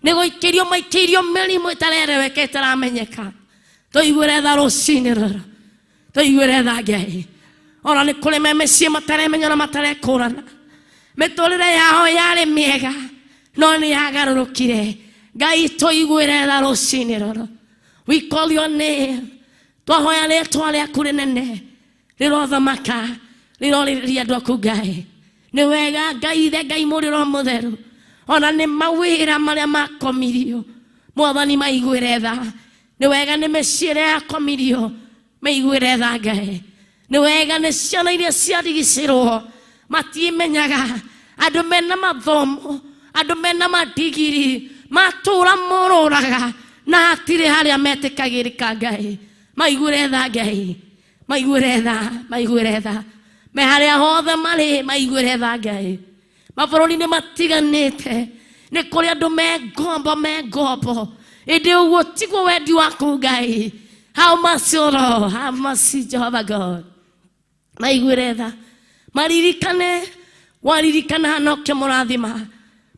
nĩ gũikĩrio maikĩirio mĩrimũ ĩtarereweka, ĩtaramenyeka. Tũiguĩre tha rũcinĩ rũrũ, tũiguĩre tha Ngai. Ona nĩ kũrĩ me mĩciĩ mataremenya na matarekũrana, mĩtũrĩre yao yarĩ mĩega no nĩ yagarũrũkire. Ngai, tũiguĩre tha rũcinĩ rũrũ. We call your name. Twahoya rĩtwa rĩaku rĩnene rĩrothamaka, rĩrorĩrĩria andũ aku Ngai. Nĩ wega Ngai Ithe, Ngai Mũriũ, Roho Mũtheru. Ona nĩ mawĩra marĩa makomirio Mwathani, maiguĩre tha. Nĩ wega nĩ mĩciĩ ĩrĩa yakomirio, maiguĩre tha Ngai. Nĩ wega nĩ ciana iria ciarigicĩrwo matimenyaga, andũ mena mathomo, andũ mena madigiri, matũra morũraga na hatirĩ harĩa metĩkagĩrĩka. Ngai, maiguĩre tha. Ngai, maiguĩre tha, maiguĩre tha me harĩa hothe marĩ, maiguĩre tha Ngai. Mabũrũri-inĩ matiganĩte nĩ kũrĩ andũ me ngombo, me ngombo, ĩndĩ ũguo tiguo wendi waku Ngai. Have mercy, O Lord, have mercy, Jehovah God. Maiguĩre tha, maririkane, waririkana na ũkĩmũrathima,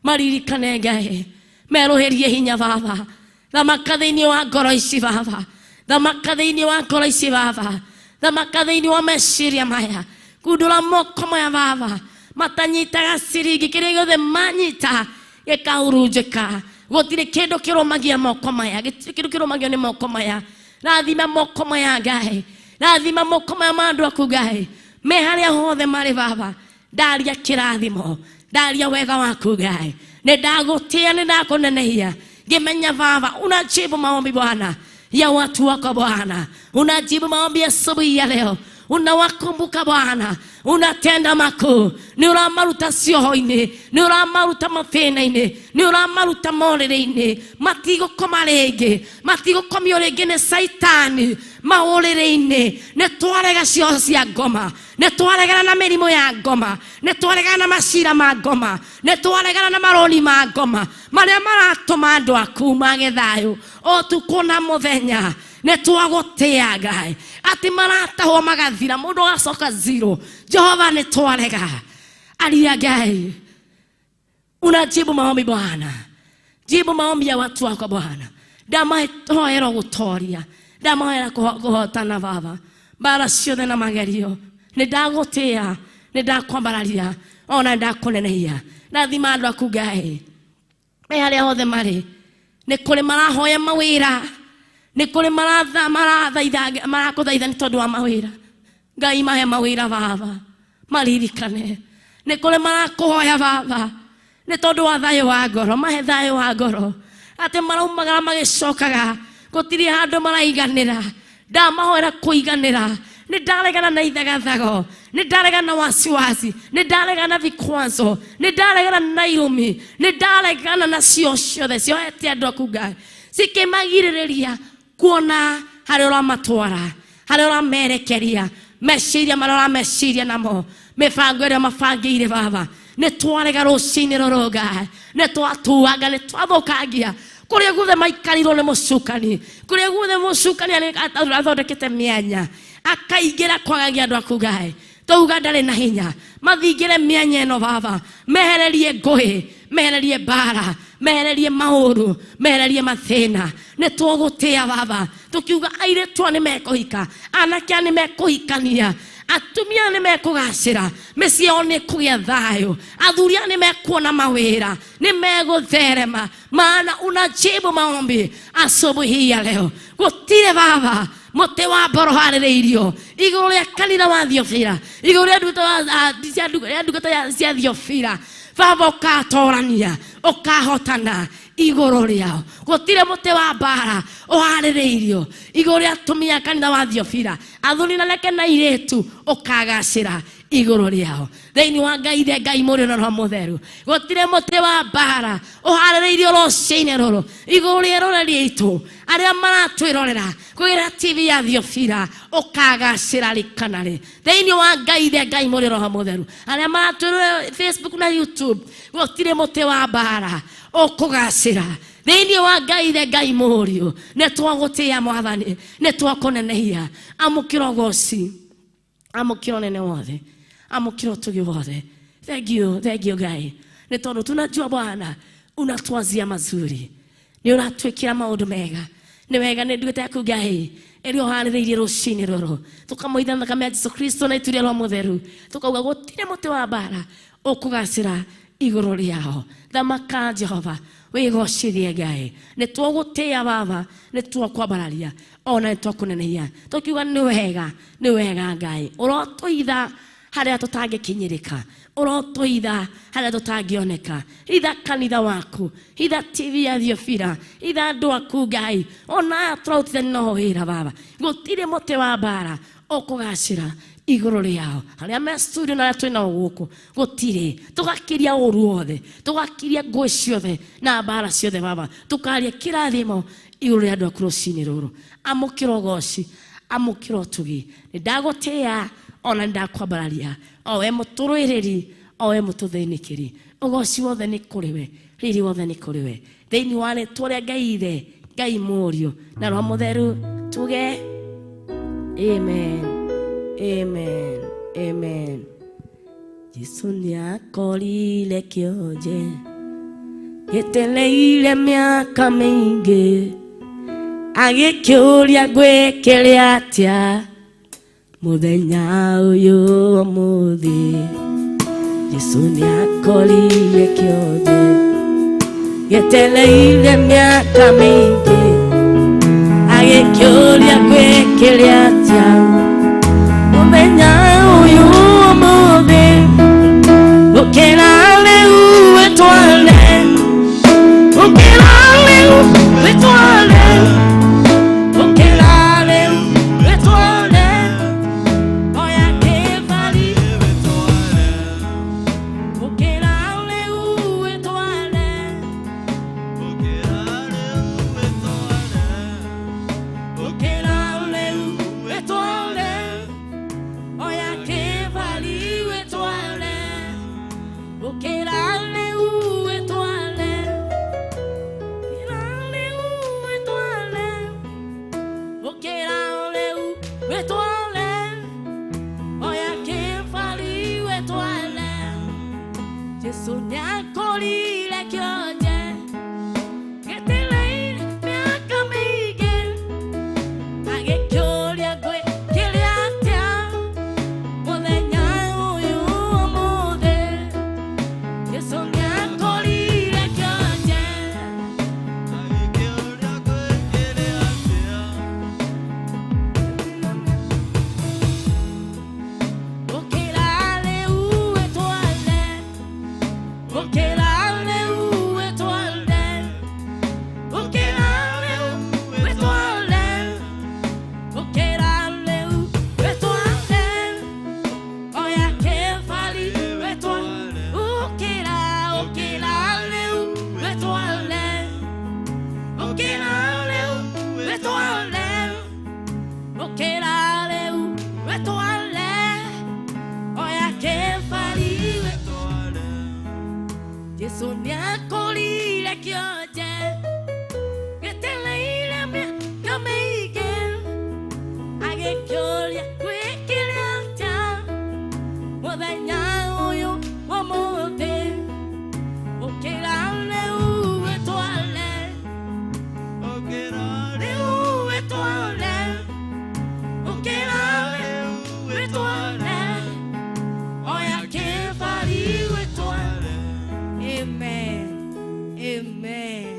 maririkane Ngai, merũhĩrie hinya Baba. Thamaka thĩinĩ wa ngoro ici Baba, thamaka thĩinĩ wa ngoro ici Baba, thamaka thĩinĩ wa meciria maya. Kundũra moko maya Baba, matanyitaga ciringi, kĩrĩa gĩothe manyita gĩkahurunjĩka. Gũtirĩ kĩndũ kĩrũmagia moko maya, gĩtirĩ kĩndũ kĩrũmagio nĩ moko maya. Rathima moko maya Ngai, rathima moko maya ma andũ aku Ngai, me harĩa hothe marĩ Baba. Ndaria kĩrathimo, ndaria wega waku Ngai. Nĩ ndagũtĩa, nĩ ndakũnenehia ngĩmenya Baba unajibu maombi Bwana ya watu wako. Bwana, unajibu maombi asubuhi ya leo, unawakumbuka Bwana, unatenda makuu. Nĩ ũramaruta cioho-inĩ, nĩ ũramaruta mathĩna-inĩ, nĩ ũramaruta morĩrĩ-inĩ. Matigũkoma rĩngĩ, matigũkomio rĩngĩ nĩ Caitani maũrĩrĩ-inĩ. Nĩ twarega cioho cia ngoma, nĩ twaregana na mĩrimũ ya ngoma, nĩ twaregana na macira ma ngoma, nĩ twaregana na marũni ma ngoma marĩa maratũma andũ aku mage thayũ ũtukũ na mũthenya. Nĩ twagũtĩa Ngai, atĩ maratahwo magathira, mũndũ agacoka zero. Jehova, nĩ twarega. Aria Ngai, unajibu maombi Bwana, jibu maombi ya watu wako Bwana. Ndamahoera gũtoria, ndamahoera kũhotana Baba mbara ciothe na magerio. Nĩ ndagũtĩa, nĩ ndakwambararia, ona nĩ ndakũnenehia. Rathima andũ aku Ngai me harĩa hothe marĩ. Nĩ kũrĩ marahoya mawĩra, nĩ kũrĩ maratha marathaitha, marakũthaitha nĩ tondũ wa mawĩra. Ngai, mahe mawĩra Baba, maririkane. Nĩ kũrĩ marakũhoya Baba nĩ tondũ wa thayũ wa ngoro, mahe thayũ wa ngoro, atĩ maraumagara magĩcokaga, gũtirĩ handũ maraiganĩra. Ndamahoera kũiganĩra. Nĩ ndaregana na ithagathago, nĩ ndaregana na wasiwasi, nĩ ndaregana na vikwazo, nĩ ndaregana na irumi, nĩ ndaregana na cio ciothe ciohete andũ aku Ngai, cikĩmagirĩrĩria kuona harĩa ũramatwara, harĩa ũramerekeria, meciria marĩa ũrameciria namo, mĩbango ĩrĩa mabangĩire Baba. Nĩ twarega rũcinĩ rũrũ Ngai, nĩ twatuanga, nĩ twathũkangia kũrĩa guothe maikarirwo nĩ mũcukani, kũrĩa guothe mũcukani athondekete mĩanya akaingĩra kwagagia andũ aku Ngai. Twauga ndarĩ na hinya, mathingĩre mĩanya ĩno Baba, mehererie ngũĩ, mehererie mbara, mehererie maũru, mehererie mathĩna. Nĩ twagũtĩa Baba, tũkiuga airĩtu aya nĩ mekũhika, anake aya nĩ mekũhikania, atumia nĩ mekũgacĩra, mĩciĩ yao nĩ ĩkũgĩa thayũ, athuri aya nĩ mekuona mawĩra, nĩ megũtherema, maana unajibu maombi asubuhi hii ya leo. Gũtirĩ Baba mũtĩ wa mboro harĩrĩirio igũrũ rĩa kanitha wa Thiobira, igũrũ rĩa ndungata cia Thiobira. Baba ũkatorania, ũkahotana igũrũ rĩao. Gũtirĩ mũtĩ wa mbara ũharĩrĩirio igũrũ rĩa atumia a kanitha wa Thiobira, athuri na reke na airĩtu, ũkagacĩra igũrũ rĩao thĩinĩ wa Ngai ithe, Ngai Mũriũ na Roho Mũtheru. Gũtirĩ mũtĩ wa mbara ũharĩrĩirio rũcinĩ rũrũ igũrũ rĩa eroreri aitũ arĩa maratwĩrorera kũgerera TV ya Thiobira, ũkagacĩra rĩ kana rĩ thĩinĩ wa Ngai ithe, Ngai Mũriũ, Roho Mũtheru. Arĩa maratwĩrorera Facebook na YouTube, gũtirĩ mũtĩ wa mbara ũkũgacĩra thĩinĩ wa Ngai ithe, Ngai Mũriũ. Nĩ twagũtĩĩa Mwathani, nĩ twakũnenehia. Amũkĩra ũgoci, amũkĩra ũnene wothe, amũkĩra ũtugi wothe. Thank you, thank you Ngai, nĩ tondũ tunajua Bwana unatuazia mazuri, nĩ ũratwĩkĩra maũndũ mega. Nĩ wega nĩ ndungata yaku Ngai ĩrĩa ũharĩrĩirie rũcinĩ rũrũ, tũkamũitha thakame ya Jesu Kristo na itu rĩa Roho Mũtheru, tũkauga gũtirĩ mũtĩ wa mbara ũkũgacĩra igũrũ rĩao. Thamaka Jehova, wĩgocithie Ngai. Nĩ twagũtĩĩa Baba, nĩ twakwambararia, ona nĩ twakũnenehia, tũkiuga nĩ wega, nĩ wega Ngai. Ũrotũitha harĩa tũtangĩkinyĩrĩka, ũrotũitha harĩa tũtangĩoneka. Hitha kanitha waku, hitha TV ya Thiobira, hitha andũ aku Ngai, ona aya tũrarutithania nao wĩra Baba. Gũtirĩ mũtĩ wa mbara ũkũgacĩra igũrũ rĩao, arĩa me studio na arĩa twĩ nao gũkũ, gũtirĩ. Tũgakiria ũru wothe, tũgakiria ngũĩ ciothe na mbara ciothe Baba, tũkaria kĩrathimo igũrũ rĩa andũ aku rũcinĩ rũrũ. Amũkĩra ũgoci, amũkĩra ũtugi. Nĩ ndagũtĩĩa ona nĩ ndakwambararia, o we mũtũrũĩrĩri, o we mũtũthĩnĩkĩri. Ũgoci wothe nĩ kũrĩ we, riri wothe nĩ kũrĩ we, thĩinĩ wa rĩtwa rĩa Ngai ithe, Ngai Mũriũ na Roho Mũtheru, tuge amen, amen, amen. Jesu nĩakorire kĩonje gĩtereire mĩaka mĩingĩ, agĩkĩũria ngwĩkĩre atĩa mũthenya ũyũ ũmũthĩ. Jesu nĩakorire kĩonje gĩtereire mĩaka mĩingĩ, agĩkĩũria ngwĩkĩre atĩa mũthenya ũyũ ũmũthĩ. Ũkĩra rĩu wĩtware, ũkĩra rĩu wĩtware, ũkĩra rĩu wĩtware, oya kĩbari. Ũkĩra rĩu wĩtware, ũkĩra rĩu wĩtware, oya kĩbari wĩtware. Ũkĩra rĩu wĩtware, ũkĩra rĩu wĩtware, ũkĩra rĩu wĩtware, oya kĩbari wĩtware. Jesu nĩakorire kĩonje gĩtereire mĩaka mĩingĩ, agĩkĩũria ngwĩkĩre atĩa mũthenya ũyũ ũmũthĩ. Jesu nĩakorire kĩonje. Ũkĩra rĩu wĩtware, ũkĩra. Jesu nĩakũrire kĩonje gĩtereire mĩaka mĩingĩ agĩkĩũria gwĩkire atĩa mũthenya ũyũ wa ũmũthĩ ũkĩra rĩu wĩtware rĩu wĩtware ũkĩra rĩu wĩtware oya kĩbari wĩtware. Amen. Amen.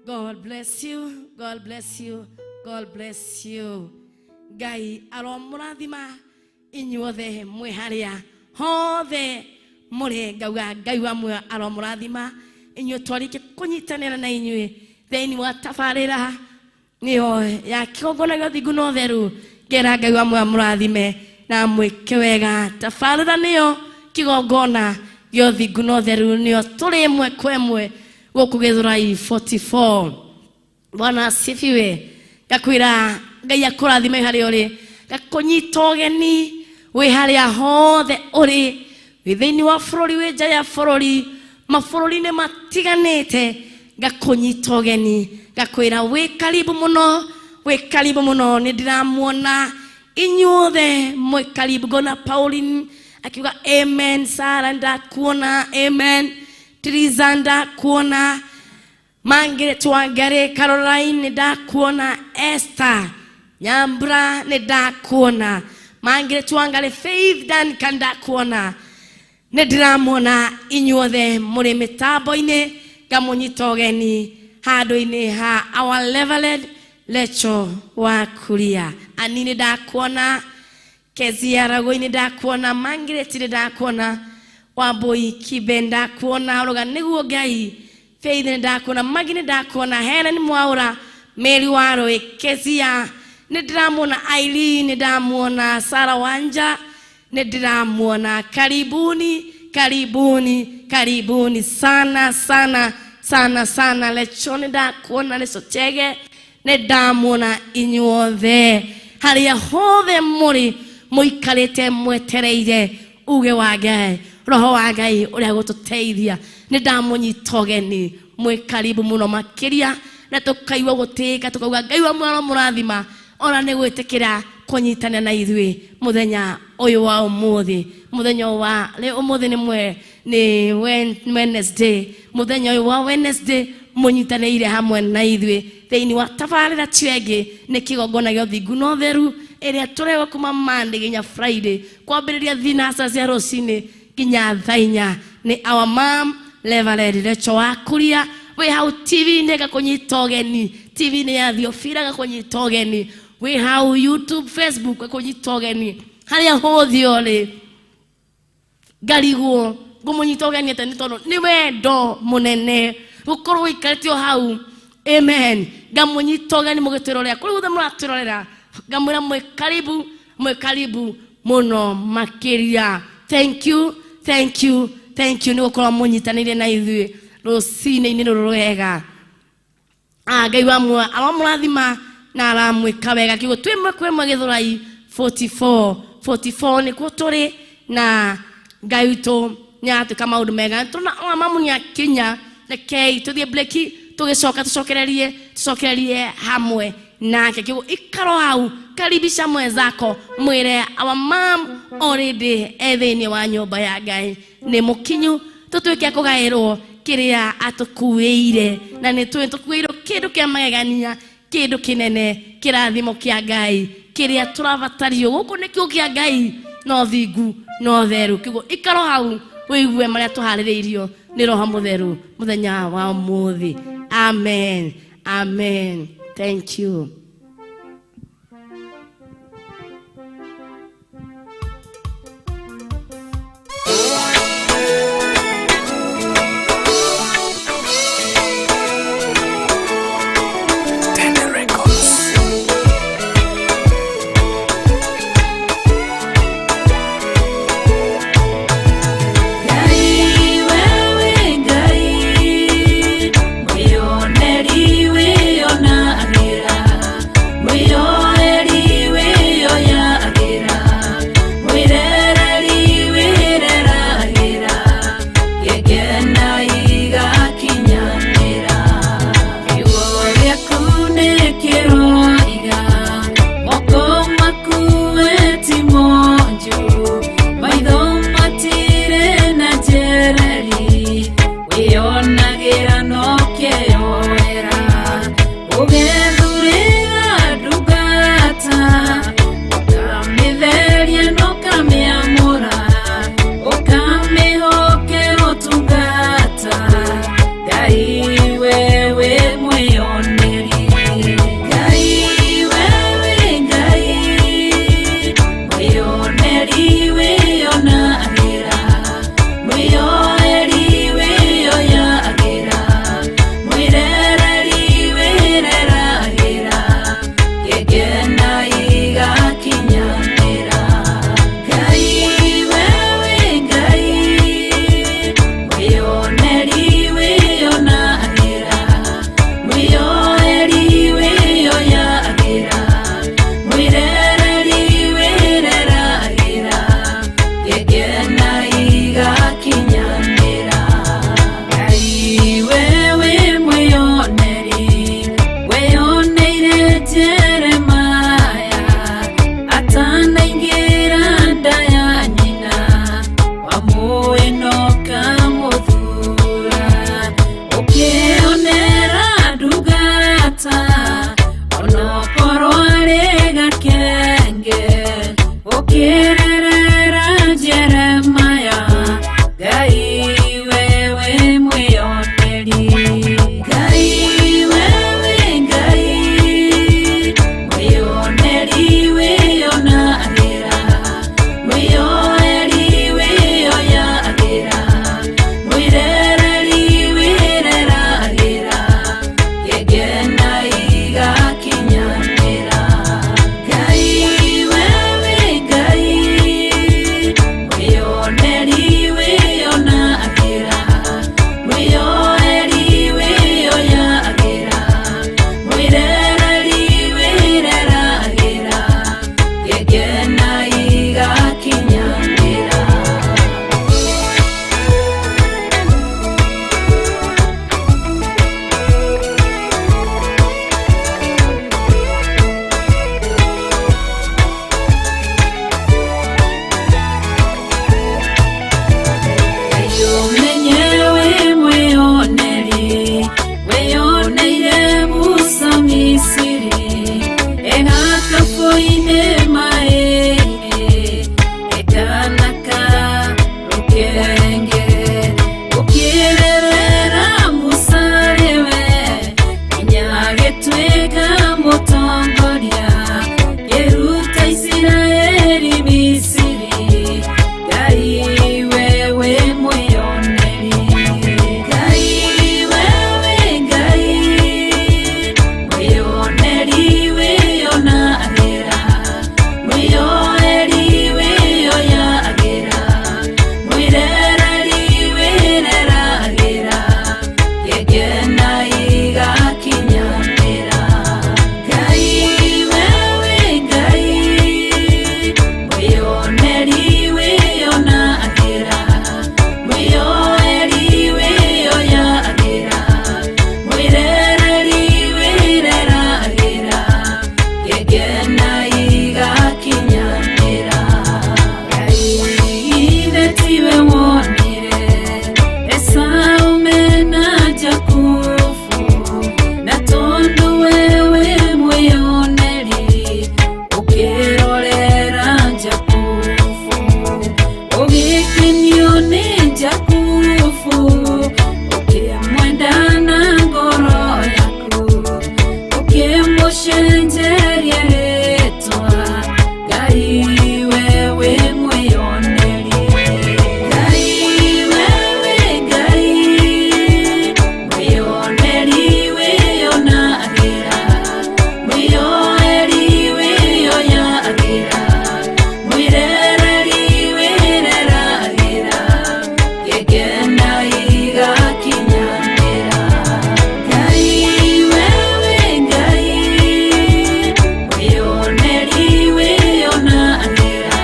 God bless you. God bless you. God bless you. Ngai aromũrathima inyuothe mwĩ harĩa hothe mũrĩ ngauga Ngai wa muoyo aromũrathima inyuĩ twarĩkia kũnyitanĩra na inyuĩ thĩinĩ wa tabarĩra nĩyo ya kĩgongona gĩa ũthingu na ũtheru ngera Ngai wa muoyo amũrathime na mwĩke wega tabarĩra nĩyo kĩgongona gĩa ũthingu na ũtheru nĩyo tũrĩ ĩmwe kwa ĩmwe gũkũ Gĩthũrai 44. Bwana asifiwe. Ngakwĩra Ngai akũrathime harĩa ũrĩ ngakũnyita ũgeni wĩ harĩa hothe ũrĩ wĩ thĩinĩ wa bũrũri wĩ nja ya bũrũri mabũrũri-inĩ matiganĩte ngakũnyita ũgeni ngakwĩra wĩ karibu mũno wĩ karibu mũno nĩ ndĩramuona inyuothe mwĩ karibu ngona Pauline akiuga amen Sara ndakuona amen Teresa ndakuona Margaret Wangari Caroline ndakuona Esther Nyambura nĩ ndakuona Margaret Wangari Faith Duncan ndakuona nĩ ndĩramuona inyuothe mũrĩ mĩtambo-inĩ ngamũnyita ũgeni handũ-inĩ ha our Reverend Rachel wa Kuria Ani nĩ ndakuona Kezia Ragoi nĩ ndakuona Margaret nĩ ndakuona Wambui Kibe ndakuona ũroga nĩguo Ngai Faith nĩ ndakuona Magi nĩ ndakuona Helen Mwaura Mary Warũĩ Kezia nĩ ndĩramuona Irene nĩ ndamuona Sarah Wanja nĩ ndĩramuona karibuni karibuni karibuni sana sana sana sana Lecho nĩ ndakuona Lecho Chege nĩ ndamuona inyuothe harĩa hothe mũrĩ mũikarĩte mwetereire uge wa Ngai roho wa Ngai ũrĩa gũtũteithia nĩ ndamũnyita ũgeni mwĩ karibu mũno makĩria na tũkaigua gũtĩĩka tũkauga Ngai wa muoyo mũrathima ona nĩ gwĩtĩkĩra kũnyitana na ithuĩ mũthenya ũyũ wa ũmũthĩ mũthenya wa rĩ ũmũthĩ nĩ mwe nĩ Wednesday mũthenya ũyũ wa Wednesday mũnyitanĩire hamwe na ithuĩ thĩinĩ wa tabarĩra tio ĩngĩ nĩ kĩgongona gĩa ũthingu na ũtheru ĩrĩa tũrehwo kuma Monday nginya Friday kwambĩrĩria thinaca cia rũcinĩ nginya thaa inya nĩ our mom Reverend Rachel wa Kuria wĩ hau TV-inĩ gakũnyita ũgeni TV-inĩ ya Thiofira gakũnyita ũgeni wĩ hau YouTube Facebook gakũnyita ũgeni harĩa hothe ũrĩ ngarigwo ngũmũnyita ũgeni atĩa nĩ tondũ nĩ wendo mũnene gũkorwo ũikarĩte o hau amen ngamũnyita ũgeni mũgĩtwĩrorera kũrĩa guothe mũratwĩrorera ngamwĩra mwĩ karibu mũno makĩria thank you thank you thank you nĩ gũkorwo mũnyitanĩire na ithuĩ rũcinĩ-inĩ rũrũ rwega. Ngai wa muoyo aromũrathima na aramwĩka wega kiugo twĩ ĩmwe kwa ĩmwe Gĩthũrai 44 44 nĩkuo tũrĩ na Ngai witũ nĩ aratwĩka maũndũ mega tũrona o mamu nĩ akinya rekei tũthiĩ breki tũgĩcoka tũcokererie tũcokererie hamwe nake kiugo ikaro hau karibisha mwenzako mwĩre our mom already e thĩinĩ wa nyũmba ya Ngai nĩ mũkinyu tũtuĩke a kũgaĩrwo kĩrĩa atũkuĩire na nĩ tũĩ tũkuĩirwo kĩndũ kĩa magegania kĩndũ kĩnene kĩrathimo kĩa Ngai kĩrĩa tũrabatario gũkũ nĩ kiugo kĩa Ngai no thingu no theru kiugo ikaro hau wĩigue marĩa tũharĩrĩirio nĩ Roho Mũtheru mũthenya wa ũmũthĩ. Amen amen thank you. Ngai wewe Ngai, mwĩoneri wĩonagĩra. Ngekena igakinyanĩra. Ngai wewe Ngai, wĩoneri wĩonanĩra,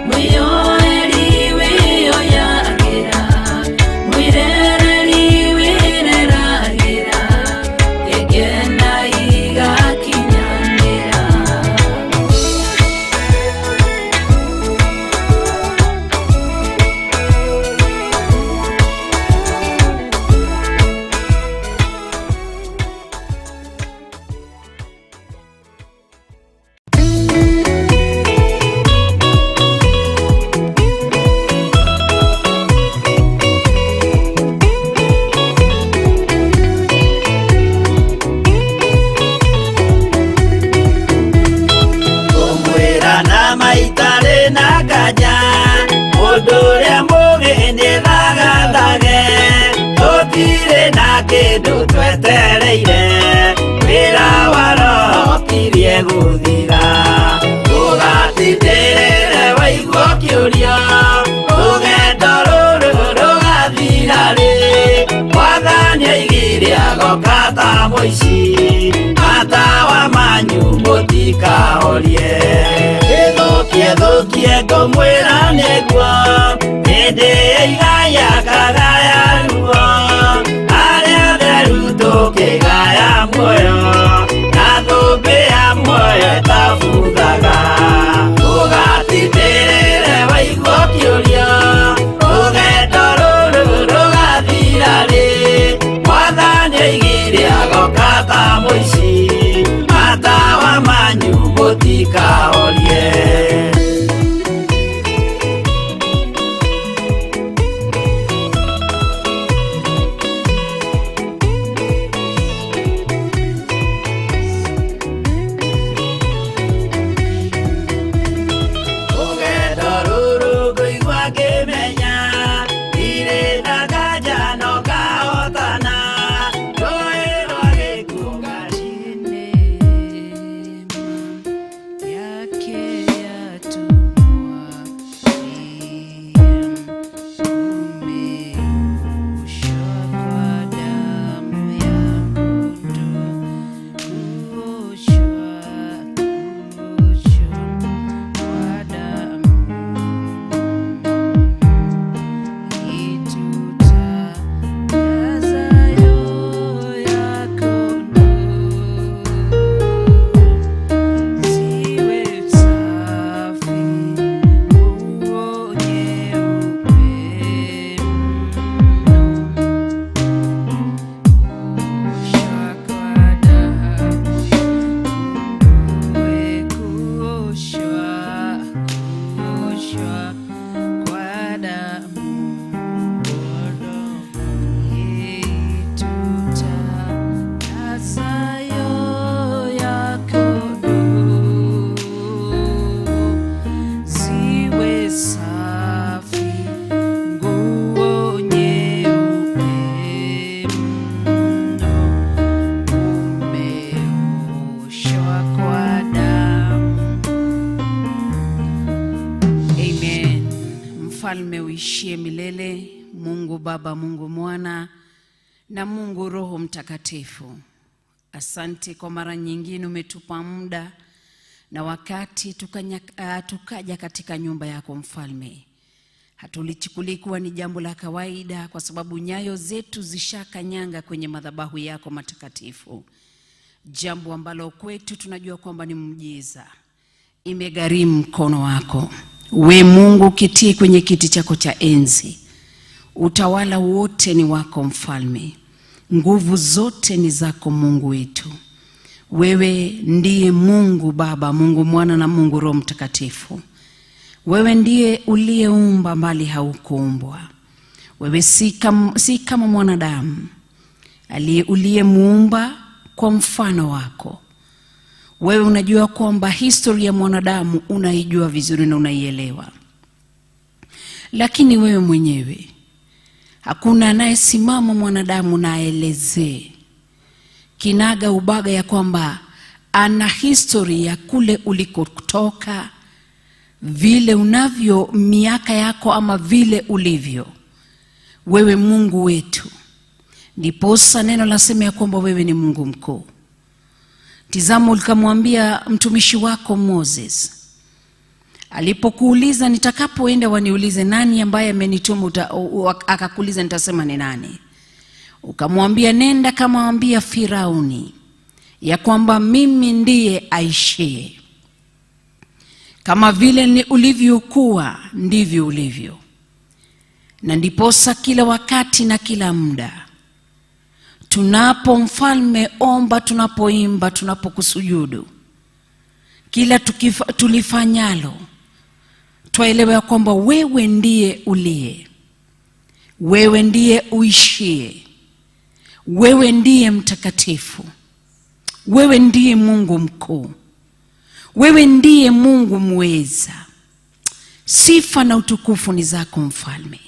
mwĩyoeri wĩyoyagĩra, mwĩrereri wĩreragĩra, ngekena igakinyanĩra. Kũmwĩra na maitarĩ na nganja, mũndũ ũrĩa mũgĩ nĩthagathage. Tũtirĩ na kĩndũ twetereire, wĩra wa Roho ũkirie gũthira. Ũgatindĩrĩre waigua ũkĩũria, rũgendo rũrũ rũgathira rĩ? Mwathani aigire agoka ta mũici, matawa manyu mũtikahorie. Ĩthũkie thũkie ngũmwĩra nĩguo, hĩndĩ ĩigaya kagaya ruo, arĩa atheru tũkĩgaya muoyo, na thũmbĩ ya muoyo ĩtabuthaga. Ũgatindĩrĩre waigua ũkĩũria, rũgendo rũrũ rũgathira rĩ? Mwathani aigire agoka ta mũici, matawa manyu mũtikahorie. Rũgendo rũrũ ngũigua ngĩmenya, ndirĩ na nganja no ngahotana, rũĩ rwa gĩkuũ ngarĩ. Yake yatumwa umeoshwa kwa damu ya kondoo, kuoshwa, kuoshwa kwa damu itutakasayo ya kondoo. Ziwe safi, nguo nyeupe mno, kuoshwa kwa damu ya kuoshwa, kuoshwa kwa damu itutakasayo ya kondoo, ziwe safi, nguo nyeupe mno, umeoshwa kwa damu. Amen. Mfalme uishie milele, Mungu Baba, Mungu Mwana na Mungu Roho Mtakatifu. Asante kwa mara nyingine umetupa muda na wakati tukaja katika nyumba yako mfalme. Hatulichukulii kuwa ni jambo la kawaida, kwa sababu nyayo zetu zishakanyanga kwenye madhabahu yako matakatifu, jambo ambalo kwetu tunajua kwamba ni muujiza. Imegharimu mkono wako, we Mungu ukitie kwenye kiti chako cha enzi. Utawala wote ni wako mfalme, nguvu zote ni zako Mungu wetu. Wewe ndiye Mungu Baba, Mungu Mwana na Mungu Roho Mtakatifu. Wewe ndiye uliyeumba mbali haukuumbwa. Wewe si kama mwanadamu uliyemuumba kwa mfano wako. Wewe unajua kwamba historia ya mwanadamu unaijua vizuri na unaielewa, lakini wewe mwenyewe hakuna anayesimama mwanadamu na aelezee kinaga ubaga ya kwamba ana historia ya kule ulikotoka, vile unavyo miaka yako ama vile ulivyo. Wewe Mungu wetu, ndiposa neno lasema ya kwamba wewe ni Mungu mkuu. Tizama, ulikamwambia mtumishi wako Moses alipokuuliza, nitakapoenda waniulize nani ambaye amenituma, akakuuliza nitasema ni nani? Ukamwambia, nenda kamwambia Firauni ya kwamba mimi ndiye aishie. Kama vile ni ulivyokuwa ndivyo ulivyo. Na ndiposa kila wakati na kila muda tunapo mfalme omba, tunapoimba, tunapokusujudu, kila tulifanyalo, twaelewa kwamba wewe ndiye uliye, wewe ndiye uishie, wewe ndiye mtakatifu, wewe ndiye Mungu mkuu, wewe ndiye Mungu mweza. Sifa na utukufu ni zako mfalme.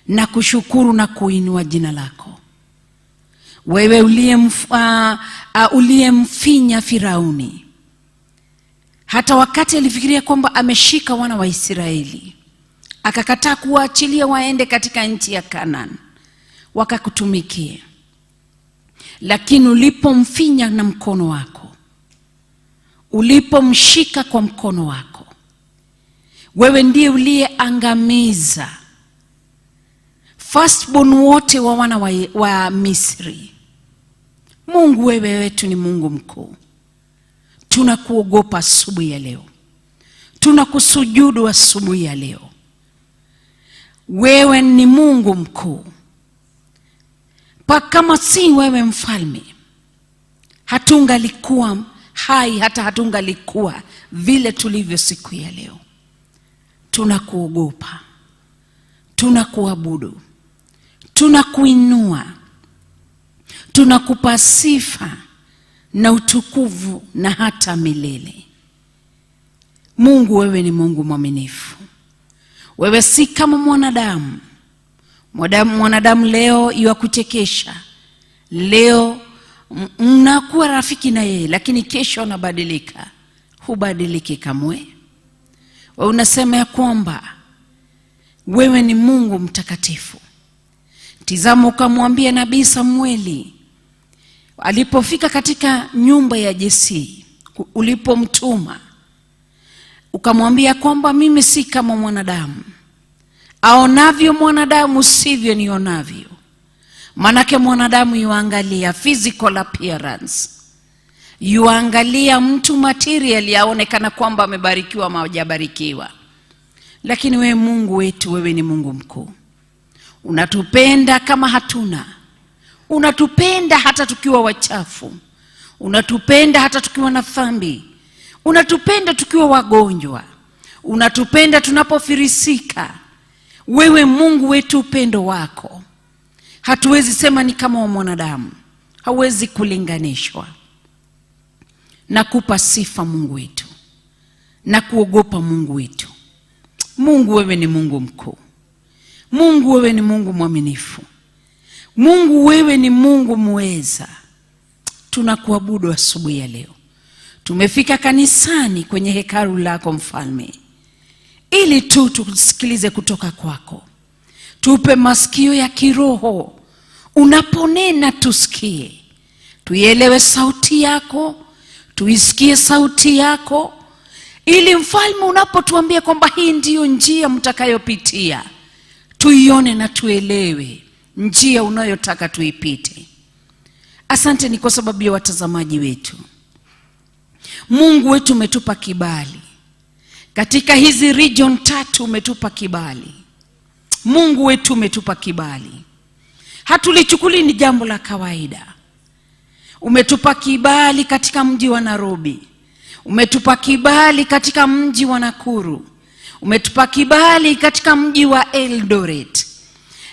Na kushukuru na kuinua jina lako. Wewe uliyemfinya Firauni hata wakati alifikiria kwamba ameshika wana wa Israeli, akakataa kuwaachilia waende katika nchi ya Kanaan wakakutumikie. Lakini ulipomfinya na mkono wako, ulipomshika kwa mkono wako, wewe ndiye uliyeangamiza firstborn wote wa wana wa Misri. Mungu wewe wetu ni Mungu mkuu. Tunakuogopa asubuhi ya leo. Tunakusujudu asubuhi ya leo. Wewe ni Mungu mkuu. Pa kama si wewe mfalme, hatungalikuwa hai, hata hatungalikuwa vile tulivyo siku ya leo. Tunakuogopa, tunakuabudu, tunakuinua, tunakupa sifa na utukufu na hata milele. Mungu wewe ni Mungu mwaminifu. Wewe si kama mwanadamu. Mwanadamu leo yuakuchekesha, leo mnakuwa rafiki na yeye, lakini kesho anabadilika. Hubadiliki kamwe. Wewe unasema ya kwamba wewe ni Mungu mtakatifu. Tizama, ukamwambia nabii Samueli alipofika katika nyumba ya Jesse, ulipomtuma ukamwambia kwamba mimi si kama mwanadamu, aonavyo mwanadamu sivyo nionavyo. Manake mwanadamu yuangalia physical appearance, yuangalia mtu material, aonekana kwamba amebarikiwa ama hajabarikiwa. Lakini wewe Mungu wetu, wewe ni Mungu mkuu. Unatupenda kama hatuna, unatupenda hata tukiwa wachafu, unatupenda hata tukiwa na dhambi, unatupenda tukiwa wagonjwa, unatupenda tunapofirisika. Wewe Mungu wetu, upendo wako hatuwezi sema ni kama wa mwanadamu, hauwezi kulinganishwa. Nakupa sifa Mungu wetu, na kuogopa Mungu wetu. Mungu wewe ni Mungu mkuu. Mungu wewe ni Mungu mwaminifu. Mungu wewe ni Mungu mweza. Tunakuabudu asubuhi ya leo. Tumefika kanisani kwenye hekalu lako mfalme, ili tu tusikilize kutoka kwako. Tupe masikio ya kiroho, unaponena tusikie, tuielewe sauti yako, tuisikie sauti yako, ili mfalme unapotuambia kwamba hii ndiyo njia mtakayopitia, tuione na tuelewe njia unayotaka tuipite. Asante ni kwa sababu ya watazamaji wetu. Mungu wetu umetupa kibali katika hizi region tatu, umetupa kibali. Mungu wetu umetupa kibali, hatulichukuli ni jambo la kawaida. Umetupa kibali katika mji wa Nairobi, umetupa kibali katika mji wa Nakuru, umetupa kibali katika mji wa Eldoret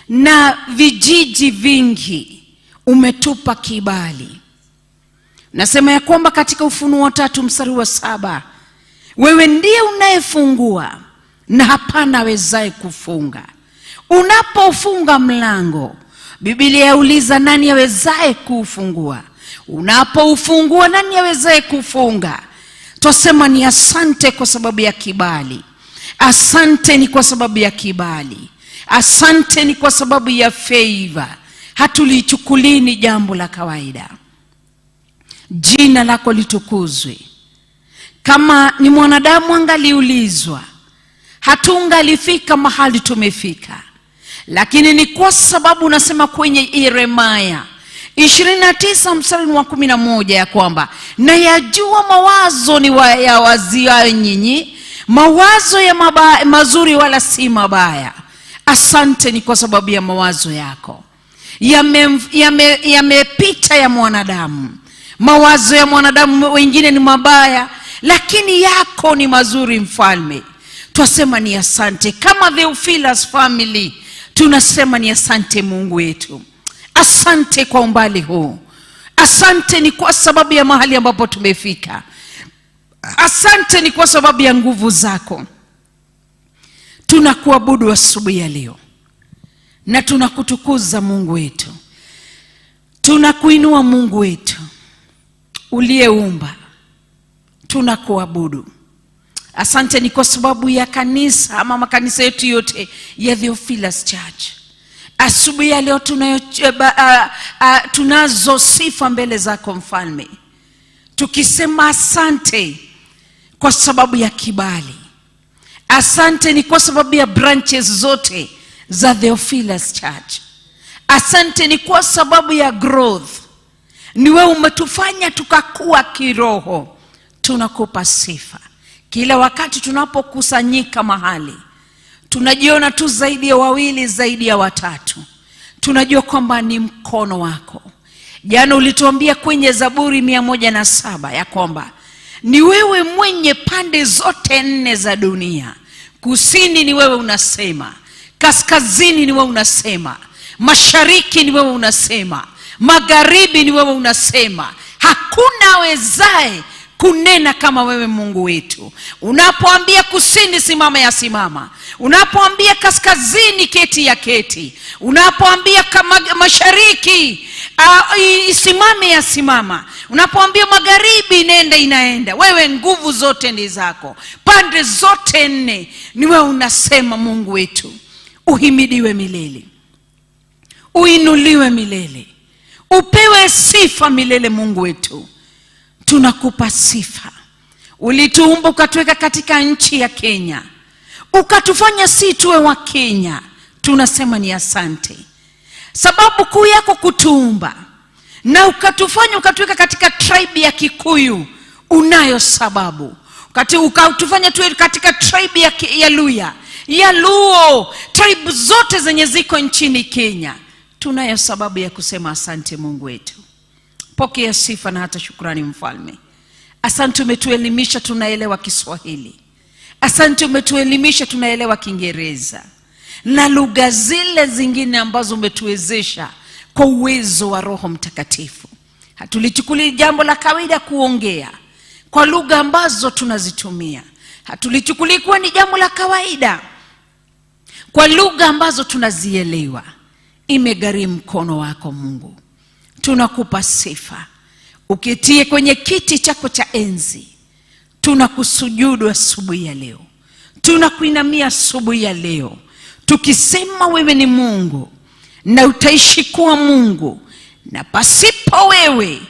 na vijiji vingi, umetupa kibali. Nasema ya kwamba katika Ufunuo 3 mstari wa 7, wewe ndiye unayefungua na hapana awezaye kufunga. Unapofunga mlango, Biblia yauliza nani awezaye kuufungua? Unapoufungua nani awezaye kufunga? Twasema ni asante kwa sababu ya kibali. Asante ni kwa sababu ya kibali. Asante ni kwa sababu ya favor. Hatulichukulii ni jambo la kawaida. Jina lako litukuzwe. Kama ni mwanadamu angaliulizwa, hatungalifika mahali tumefika. Lakini ni kwa sababu unasema kwenye Yeremia 29 mstari wa 11 ya kwamba nayajua mawazo ni ya waziayo nyinyi, mawazo ya mazuri wala si mabaya. Asante ni kwa sababu ya mawazo yako yamepita ya mwanadamu. Mawazo ya mwanadamu wengine ni mabaya, lakini yako ni mazuri, Mfalme. Twasema ni asante. Kama Theophilus family tunasema ni asante Mungu wetu. Asante kwa umbali huu. Asante ni kwa sababu ya mahali ambapo tumefika. Asante ni kwa sababu ya nguvu zako. Tunakuabudu asubuhi ya leo na tunakutukuza Mungu wetu. Tunakuinua Mungu wetu uliyeumba. Tunakuabudu. Asante ni kwa sababu ya kanisa ama makanisa yetu yote ya Theophilus Church. Asubuhi ya leo tunazo sifa mbele zako Mfalme, tukisema asante kwa sababu ya kibali. Asante ni kwa sababu ya branches zote za Theophilus Church. Asante ni kwa sababu ya growth. Ni wewe umetufanya tukakua kiroho. Tunakupa sifa. Kila wakati tunapokusanyika mahali, tunajiona tu zaidi ya wawili, zaidi ya watatu. Tunajua kwamba ni mkono wako. Jana ulituambia kwenye Zaburi 107 ya kwamba ni wewe mwenye pande zote nne za dunia. Kusini ni wewe unasema, kaskazini ni wewe unasema, mashariki ni wewe unasema, magharibi ni wewe unasema. Hakuna awezaye kunena kama wewe Mungu wetu. Unapoambia kusini simama, ya simama. Unapoambia kaskazini keti, ya keti. Unapoambia mashariki isimame, ya simama. Unapoambia magharibi nenda, inaenda. Wewe nguvu zote ni zako. Pande zote nne ni wewe unasema Mungu wetu. Uhimidiwe milele, uinuliwe milele, upewe sifa milele Mungu wetu. Tunakupa sifa. Ulituumba ukatuweka katika nchi ya Kenya, ukatufanya si tuwe wa Kenya. Tunasema ni asante. Sababu kuu yako kutuumba na ukatufanya ukatuweka katika tribe ya Kikuyu, unayo sababu. Ukatufanya tuwe katika tribe ya Luya, ya Luo, tribe zote zenye ziko nchini Kenya, tunayo sababu ya kusema asante Mungu wetu. Pokea sifa na hata shukrani Mfalme. Asante umetuelimisha tunaelewa Kiswahili. Asante umetuelimisha tunaelewa Kiingereza na lugha zile zingine ambazo umetuwezesha kwa uwezo wa Roho Mtakatifu. Hatulichukuli jambo la kawaida kuongea kwa lugha ambazo tunazitumia. Hatulichukuli kuwa ni jambo la kawaida kwa lugha ambazo tunazielewa. Imegharimu mkono wako Mungu. Tunakupa sifa. Ukitie kwenye kiti chako cha enzi, tunakusujudu asubuhi ya leo. Tunakuinamia asubuhi ya leo, tukisema wewe ni Mungu na utaishi kuwa Mungu, na pasipo wewe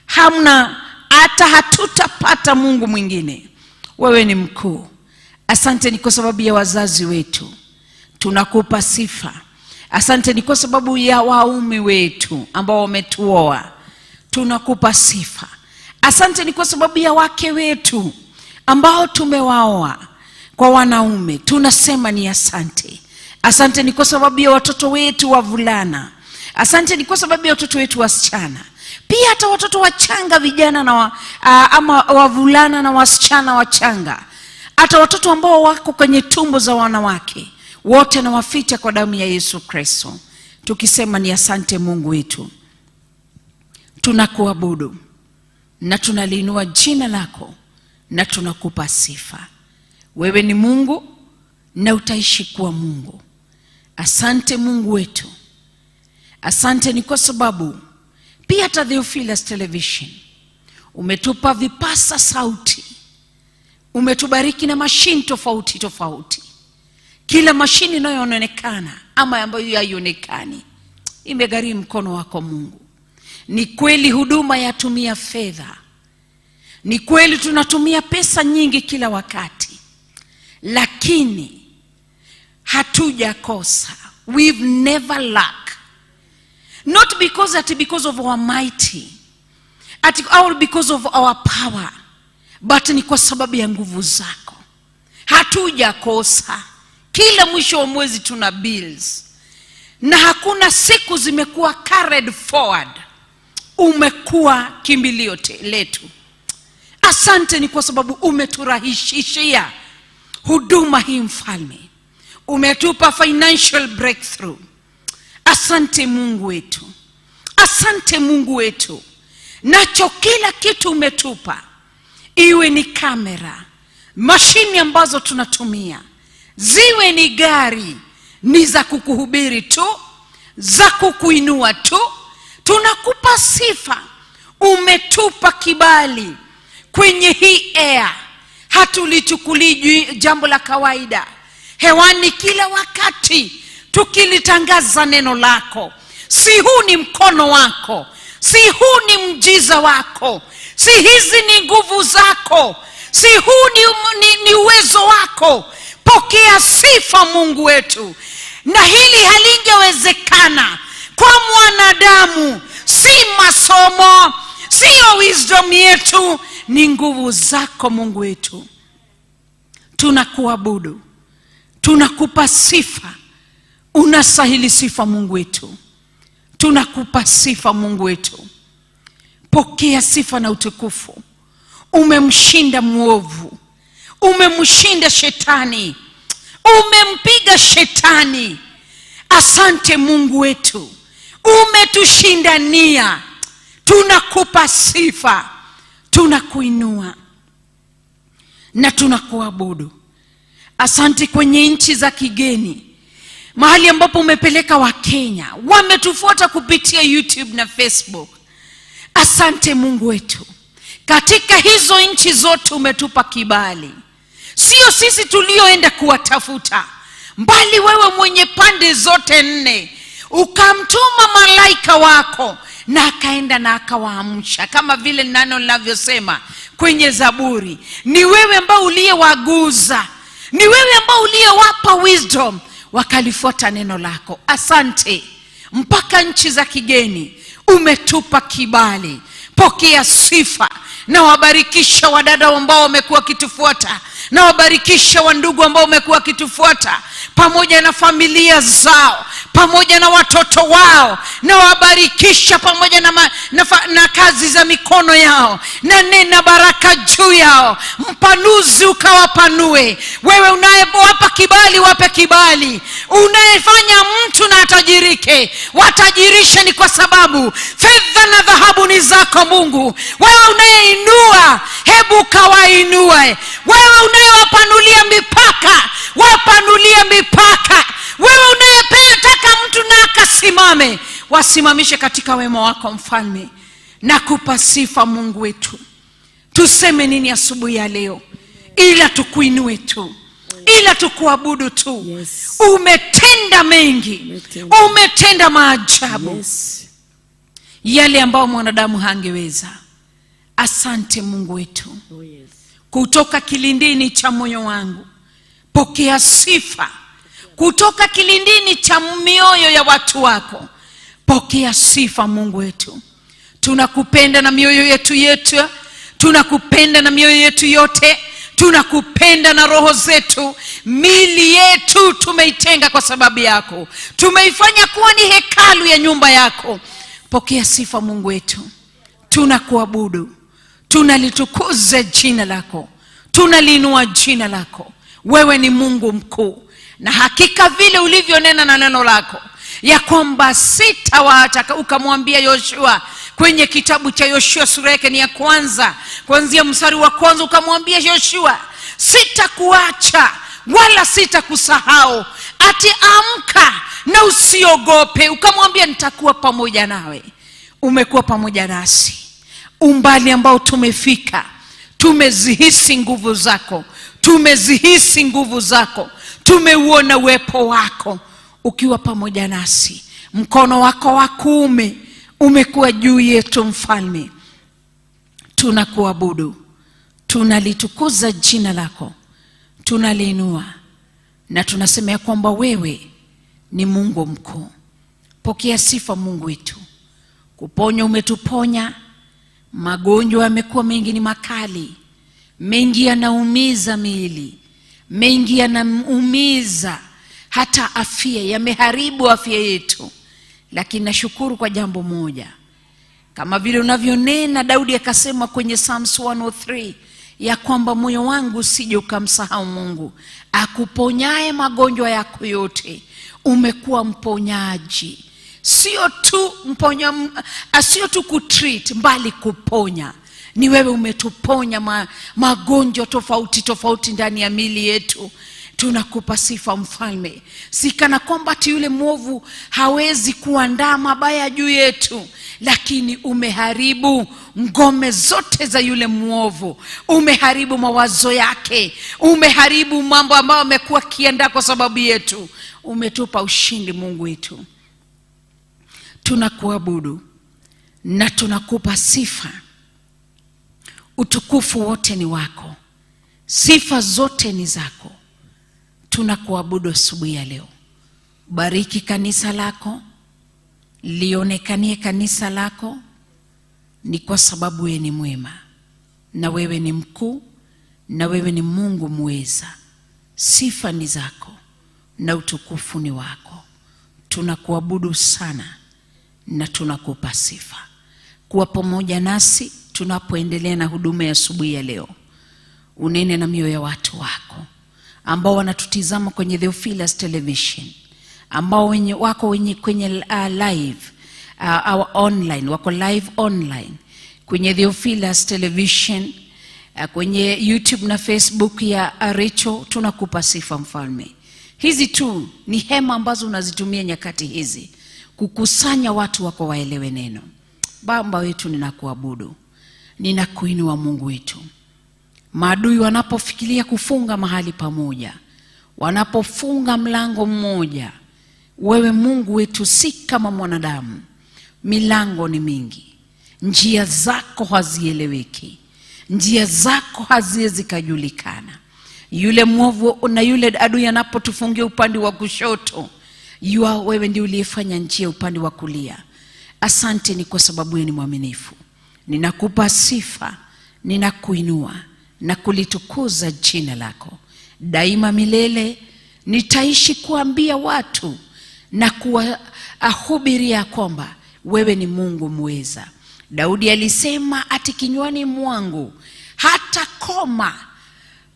hamna, hata hatutapata Mungu mwingine. Wewe ni mkuu. Asante ni kwa sababu ya wazazi wetu, tunakupa sifa. Asante ni kwa sababu ya waume wetu ambao wametuoa, tunakupa sifa. Asante ni kwa sababu ya wake wetu ambao tumewaoa kwa wanaume, tunasema ni asante. Asante ni kwa sababu ya watoto wetu wavulana. Asante ni kwa sababu ya watoto wetu wasichana. Pia hata watoto wachanga, vijana na ama wavulana na wasichana wachanga, hata watoto ambao wako kwenye tumbo za wanawake, wote nawaficha kwa damu ya Yesu Kristo, tukisema ni asante Mungu wetu. Tunakuabudu na tunaliinua jina lako na tunakupa sifa. Wewe ni Mungu na utaishi kuwa Mungu. Asante Mungu wetu. Asante ni kwa sababu pia hata Theophilus Television umetupa vipasa sauti, umetubariki na mashine tofauti tofauti. Kila mashine inayoonekana ama ambayo haionekani, imegharimu mkono wako Mungu. Ni kweli huduma yatumia fedha, ni kweli tunatumia pesa nyingi kila wakati, lakini hatujakosa. We've never lack, not because that because of our mighty at or because of our power, but ni kwa sababu ya nguvu zako. Hatujakosa. Kila mwisho wa mwezi tuna bills na hakuna siku zimekuwa carried forward. Umekuwa kimbilio letu. Asante ni kwa sababu umeturahisishia huduma hii Mfalme, umetupa financial breakthrough. Asante Mungu wetu, asante Mungu wetu. Nacho kila kitu umetupa, iwe ni kamera, mashini ambazo tunatumia, ziwe ni gari, ni za kukuhubiri tu, za kukuinua tu. Tunakupa sifa, umetupa kibali kwenye hii air. Hatulichukulii jambo la kawaida hewani, kila wakati tukilitangaza neno lako. Si huu ni mkono wako, si huu ni mjiza wako, si hizi ni nguvu zako, si huu ni uwezo wako. Pokea sifa Mungu wetu. Na hili halingewezekana kwa mwanadamu, si masomo, siyo wisdom yetu, ni nguvu zako Mungu wetu. Tunakuabudu, tunakupa sifa, unastahili sifa Mungu wetu. Tunakupa sifa Mungu wetu. Pokea sifa na utukufu. Umemshinda mwovu, umemshinda shetani, umempiga shetani. Asante Mungu wetu, umetushindania. Tunakupa sifa, tunakuinua na tunakuabudu. Asante kwenye nchi za kigeni, mahali ambapo umepeleka Wakenya, wametufuata kupitia YouTube na Facebook. Asante Mungu wetu, katika hizo nchi zote umetupa kibali. Sio sisi tulioenda kuwatafuta, bali wewe mwenye pande zote nne ukamtuma malaika wako na akaenda na akawaamsha, kama vile neno linavyosema kwenye Zaburi. Ni wewe ambao uliyewaguza, ni wewe ambao uliyewapa wisdom, wakalifuata neno lako. Asante, mpaka nchi za kigeni umetupa kibali. Pokea sifa. Na wabarikisha wadada ambao wamekuwa wakitufuata, na wabarikisha wandugu ambao wamekuwa wakitufuata, pamoja na familia zao, pamoja na watoto wao, na wabarikisha pamoja na kazi za mikono yao, na nena baraka juu yao. Mpanuzi ukawapanue. Wewe unayewapa kibali, wape kibali. Unayefanya mtu na atajirike, watajirishe, ni kwa sababu fedha na dhahabu ni zako Mungu. Wewe unayeinua, hebu kawainue. Wewe unayewapanulia mipaka, wapanulie mipaka. Wewe unayetaka mtu na akasimame, wasimamishe katika wema wako Mfalme. Nakupa sifa Mungu wetu. Tuseme nini asubuhi ya leo, ila tukuinue tu, ila tukuabudu tu. Yes. Umetenda mengi, Umetenda. umetenda maajabu, Yes. yale ambayo mwanadamu hangeweza. Asante Mungu wetu. Oh, yes. Kutoka kilindini cha moyo wangu, pokea sifa. Kutoka kilindini cha mioyo ya watu wako, pokea sifa Mungu wetu. Tunakupenda na mioyo yetu, tunakupenda na mioyo yetu yote, tunakupenda na roho zetu. Mili yetu tumeitenga kwa sababu yako, tumeifanya kuwa ni hekalu ya nyumba yako. Pokea sifa Mungu wetu. Tunakuabudu, tunalitukuza jina lako, tunaliinua jina lako. Wewe ni Mungu mkuu, na hakika vile ulivyonena na neno lako ya kwamba sitawaacha, ukamwambia Yoshua kwenye kitabu cha Yoshua sura yake ni ya kwanza kuanzia mstari wa kwanza, ukamwambia Yoshua, sitakuacha wala sitakusahau, ati amka na usiogope. Ukamwambia nitakuwa pamoja nawe. Umekuwa pamoja nasi umbali ambao tumefika, tumezihisi nguvu zako, tumezihisi nguvu zako, tumeuona uwepo wako. ukiwa pamoja nasi. Mkono wako wa kuume umekuwa juu yetu Mfalme. Tunakuabudu, tunalitukuza jina lako, tunaliinua na tunasema ya kwamba wewe ni Mungu mkuu. Pokea sifa Mungu wetu. Kuponya umetuponya, magonjwa yamekuwa mengi ni makali, mengi yanaumiza miili, mengi yanaumiza hata afya, yameharibu afya yetu. Lakini nashukuru kwa jambo moja, kama vile unavyonena Daudi akasema kwenye Psalms 103 ya kwamba moyo wangu usije ukamsahau Mungu akuponyaye magonjwa yako yote. Umekuwa mponyaji, sio tu mponya, sio tu kutreat, mbali kuponya. Ni wewe umetuponya magonjwa tofauti tofauti ndani ya miili yetu. Tunakupa sifa Mfalme. Si kana kwamba ati yule mwovu hawezi kuandaa mabaya juu yetu, lakini umeharibu ngome zote za yule mwovu, umeharibu mawazo yake, umeharibu mambo ambayo amekuwa akiandaa kwa sababu yetu. Umetupa ushindi Mungu wetu. Tunakuabudu na tunakupa sifa. Utukufu wote ni wako, sifa zote ni zako. Tunakuabudu asubuhi ya leo. Bariki kanisa lako, lionekanie kanisa lako, ni kwa sababu wewe ni mwema, na wewe ni mkuu, na wewe ni Mungu mweza. Sifa ni zako na utukufu ni wako. Tunakuabudu sana na tunakupa sifa. Kuwa pamoja nasi tunapoendelea na huduma ya asubuhi ya leo. Unene na mioyo ya watu wako ambao wanatutizama kwenye Theophilus Television, ambao wenye wako wenye kwenye live our online, wako live online kwenye Theophilus Television, kwenye YouTube na Facebook ya Rachel. Tunakupa sifa Mfalme. Hizi tu ni hema ambazo unazitumia nyakati hizi kukusanya watu wako waelewe neno. Baba wetu, ninakuabudu, ninakuinua Mungu wetu. Maadui wanapofikiria kufunga mahali pamoja, wanapofunga mlango mmoja, wewe Mungu wetu si kama mwanadamu. Milango ni mingi, njia zako hazieleweki, njia zako haziwezi kujulikana. Yule mwovu na yule adui anapotufungia upande wa kushoto, wewe ndiye uliyefanya njia upande wa kulia. Asante ni kwa sababu wewe ni mwaminifu. Ninakupa sifa, ninakuinua na kulitukuza jina lako daima milele. Nitaishi kuambia watu na kuwahubiria kwamba wewe ni Mungu mweza. Daudi alisema ati kinywani mwangu hata koma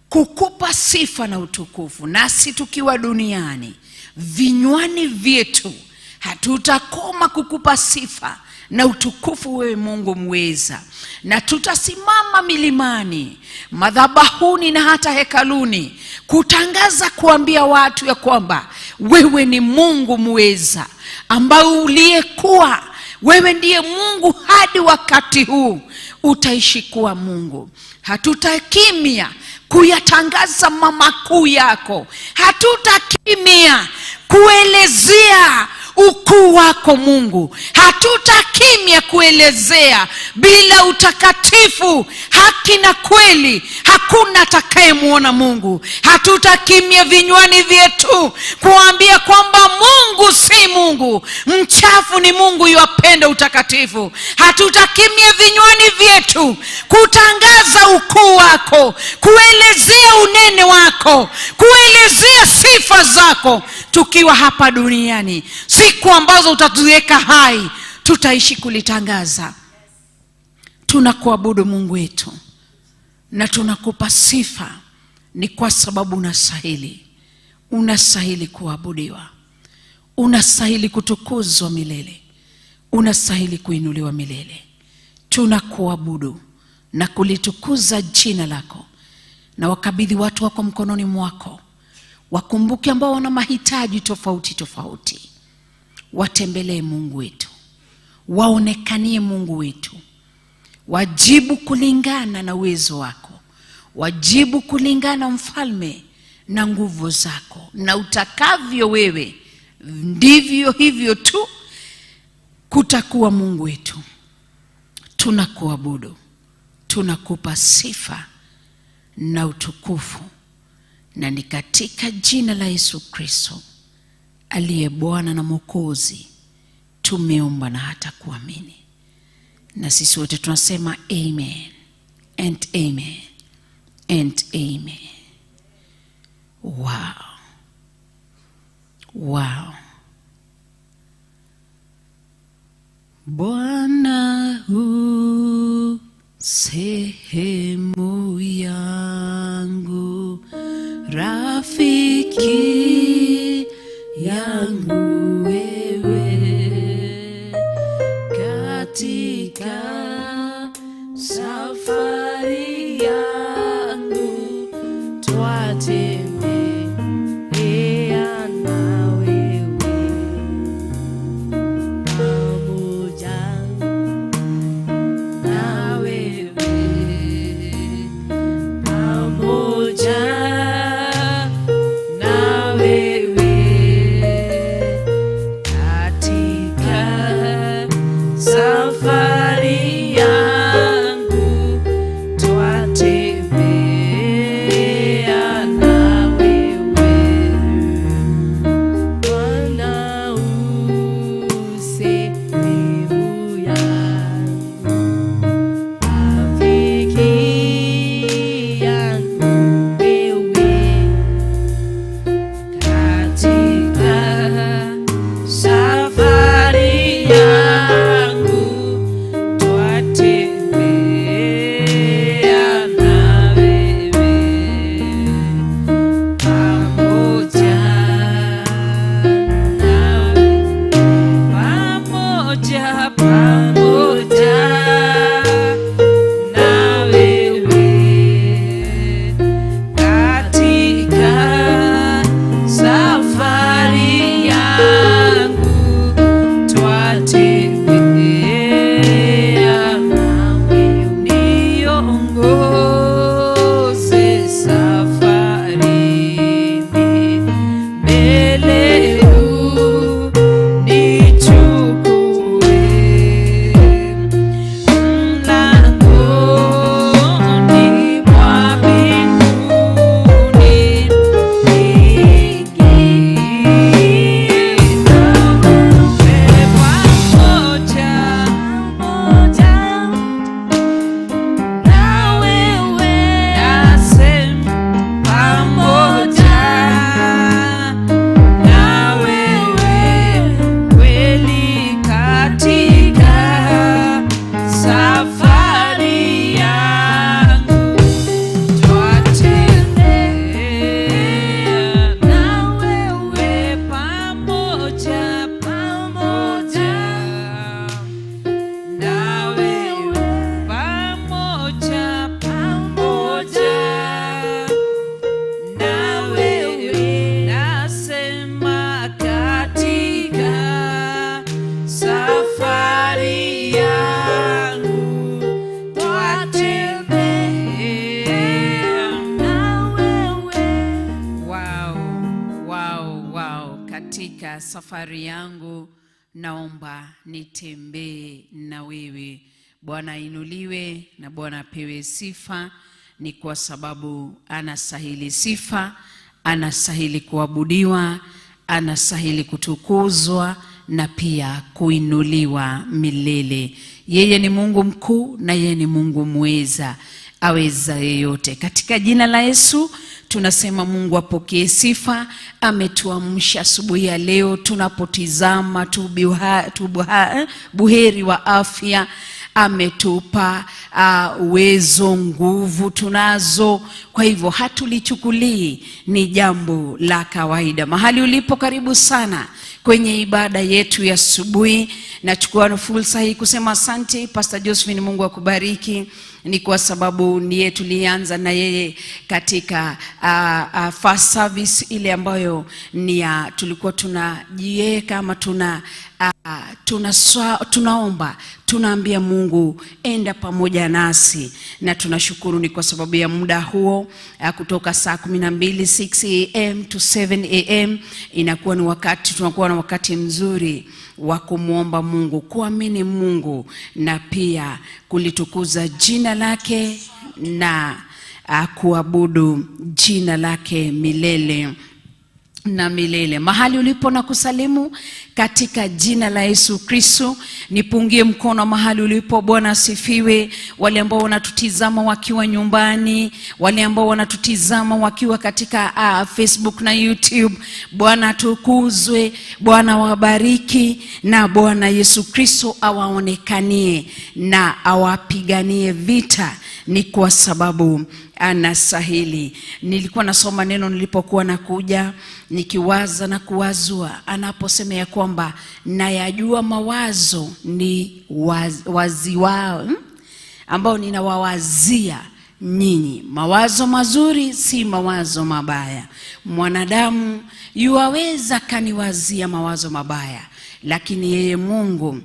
kukupa sifa na utukufu. Nasi tukiwa duniani, vinywani vyetu hatutakoma kukupa sifa na utukufu wewe Mungu mweza. Na tutasimama milimani, madhabahuni na hata hekaluni kutangaza, kuambia watu ya kwamba wewe ni Mungu mweza, ambaye uliyekuwa wewe ndiye Mungu hadi wakati huu, utaishi kuwa Mungu. Hatutakimia kuyatangaza makuu yako, hatutakimia kuelezea ukuu wako Mungu, hatutakimia kuelezea. Bila utakatifu, haki na kweli, hakuna atakayemuona Mungu. Hatutakimia vinywani vyetu kuambia kwamba Mungu si Mungu, mchafu ni Mungu yuapenda utakatifu. Hatutakimia vinywani vyetu kutangaza ukuu wako, kuelezea unene wako, kuelezea sifa zako tukiwa hapa duniani. Siku ambazo utatuweka hai, tutaishi kulitangaza. Tunakuabudu Mungu wetu na tunakupa sifa, ni kwa sababu unastahili. Unastahili kuabudiwa, unastahili kutukuzwa milele, unastahili kuinuliwa milele. Tunakuabudu na kulitukuza jina lako, na wakabidhi watu wako mkononi mwako. Wakumbuke ambao wana mahitaji tofauti tofauti, watembelee Mungu wetu, waonekanie Mungu wetu, wajibu kulingana na uwezo wako, wajibu kulingana Mfalme na nguvu zako, na utakavyo wewe Ndivyo hivyo tu kutakuwa. Mungu wetu, tunakuabudu, tunakupa sifa na utukufu, na ni katika jina la Yesu Kristo aliye Bwana na Mwokozi tumeomba na hata kuamini, na sisi wote tunasema amen and amen and amen. Wow. Bwana hu sehemu yangu, rafiki yangu wewe, katika safari yangu twatembea na wewe pamoja na wewe, pamoja na wewe, katika safari yangu twatembea na wewe. Bwana u sehemu yangu, rafiki yangu wewe, katika safari yangu twatembea na wewe, pamoja nawe, pamoja, pamoja na wewe, katika safari yangu twatembea nawe, niongoze safarini, mbele unichukue mlangoni mwa mbinguni, niingie nawe pamoja na wewe, nasema pamoja na wewe kweli, katika safari yangu twatembea na wewe, pamoja, pamoja na wewe, pamoja, pamoja na wewe, nasema katika safari yangu twatembea na wewe. Wow. Katika safari yangu naomba nitembee na wewe. Bwana ainuliwe na Bwana apewe sifa, ni kwa sababu anastahili sifa, anastahili kuabudiwa, anastahili kutukuzwa na pia kuinuliwa milele. Yeye ni Mungu mkuu na yeye ni Mungu mweza, aweza yeyote. Katika jina la Yesu tunasema Mungu apokee sifa. Ametuamsha asubuhi ya leo, tunapotizama tu buheri wa afya. Ametupa uwezo, nguvu tunazo. Kwa hivyo hatulichukulii ni jambo la kawaida. Mahali ulipo, karibu sana kwenye ibada yetu ya asubuhi. Nachukua fursa hii kusema asante Pastor Josephine, Mungu akubariki. Ni kwa sababu ndiye tulianza na yeye katika first service ile ambayo ni ya tulikuwa tunajiweka ama tuna Tunaomba, tunaambia Mungu enda pamoja nasi, na tunashukuru ni kwa sababu ya muda huo kutoka saa 12 6 a.m. to 7 a.m. inakuwa ni wakati, tunakuwa na wakati mzuri wa kumwomba Mungu, kuamini Mungu na pia kulitukuza jina lake na kuabudu jina lake milele na milele. Mahali ulipo na kusalimu katika jina la Yesu Kristo, nipungie mkono mahali ulipo. Bwana asifiwe. Wale ambao wanatutizama wakiwa nyumbani, wale ambao wanatutizama wakiwa katika Facebook na YouTube, Bwana atukuzwe, Bwana wabariki, na Bwana Yesu Kristo awaonekanie na awapiganie vita, ni kwa sababu anastahili. Nilikuwa nasoma neno nilipokuwa nakuja, nikiwaza na kuwazua, anaposema ya kwamba nayajua mawazo ni waziwao, ambao ninawawazia nyinyi, mawazo mazuri, si mawazo mabaya. Mwanadamu yuwaweza kaniwazia mawazo mabaya, lakini yeye Mungu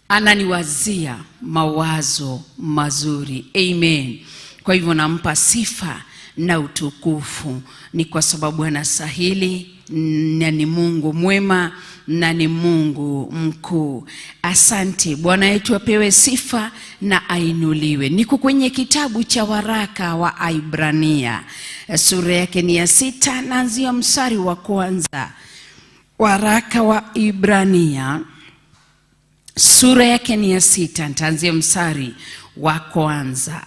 ananiwazia mawazo mazuri. Amen. Kwa hivyo nampa sifa na utukufu, ni kwa sababu anastahili na ni Mungu mwema na ni Mungu mkuu. Asante. Bwana yetu apewe sifa na ainuliwe. Niko kwenye kitabu cha waraka wa Ibrania, sura yake ni ya 6, naanzia mstari wa kwanza. Waraka wa Ibrania sura yake ni ya 6, nitaanzia mstari wa kwanza.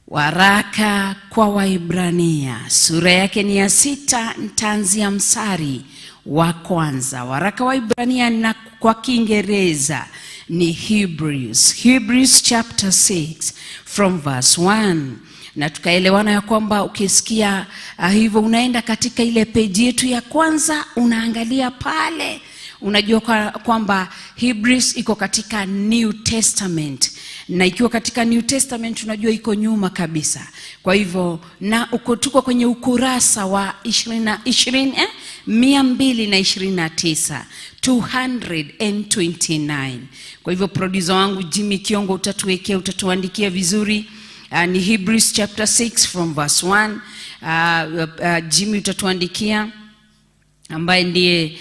Waraka kwa Waibrania sura yake ni ya 6, nitaanzia mstari wa kwanza. Waraka wa Ibrania na kwa Kiingereza ni Hebrews, Hebrews chapter 6 from verse 1. Na tukaelewana ya kwamba ukisikia hivyo unaenda katika ile peji yetu ya kwanza, unaangalia pale, unajua kwamba Hebrews iko katika New Testament, na ikiwa katika New Testament unajua iko nyuma kabisa. Kwa hivyo na uko tuko kwenye ukurasa wa 229, 229. Kwa hivyo producer wangu Jimmy Kiongo utatuwekea, utatuandikia vizuri. Ni Hebrews chapter 6 from verse 1. Jimmy utatuandikia, ambaye ndiye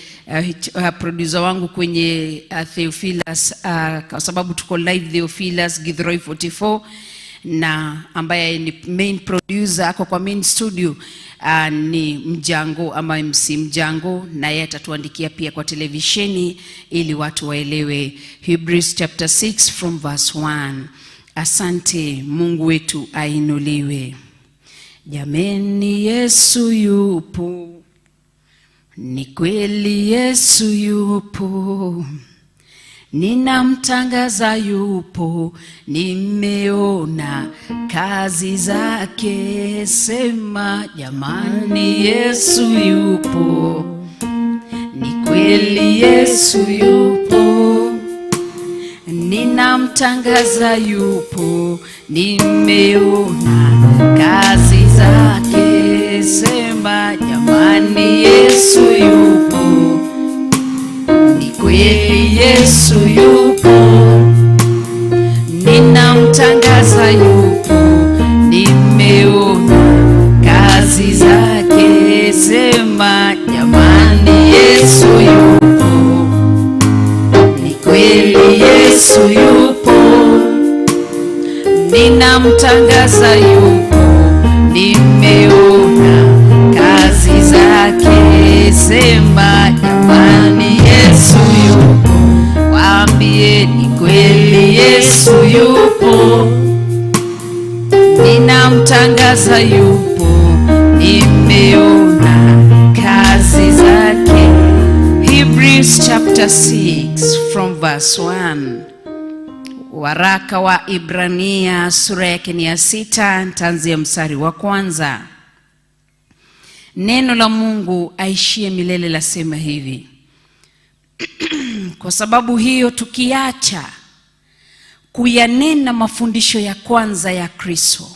producer wangu kwenye Theophilus, kwa sababu tuko live Theophilus Githurai 44, na ambaye ni main producer ako kwa main studio ni Mjango ama MC Mjango, na yeye atatuandikia pia kwa televisheni ili watu waelewe Hebrews chapter 6 from verse 1. Asante. Mungu wetu ainuliwe. Jameni, Yesu yupo. Ni kweli Yesu yupo, ninamtangaza yupo, nimeona kazi zake. Sema jamani, Yesu yupo, ni kweli Yesu yupo, ninamtangaza yupo, nimeona kazi zake. Sema jamani, Yesu yupo, ni kweli Yesu yupo, ninamtangaza yupo, nimeona kazi zake. Sema jamani, Yesu yupo, ni kweli Yesu yupo, ninamtangaza yupo, nimeona kazi zake. Sema jamani, Yesu yupo, waambie ni kweli Yesu yupo, ninamtangaza yupo, nimeona kazi zake. Hebrews chapter 6 from verse 1. Waraka wa Ibrania sura yake ni ya 6, nitaanzia mstari wa kwanza. Neno la Mungu aishie milele lasema hivi: kwa sababu hiyo tukiacha kuyanena mafundisho ya kwanza ya Kristo,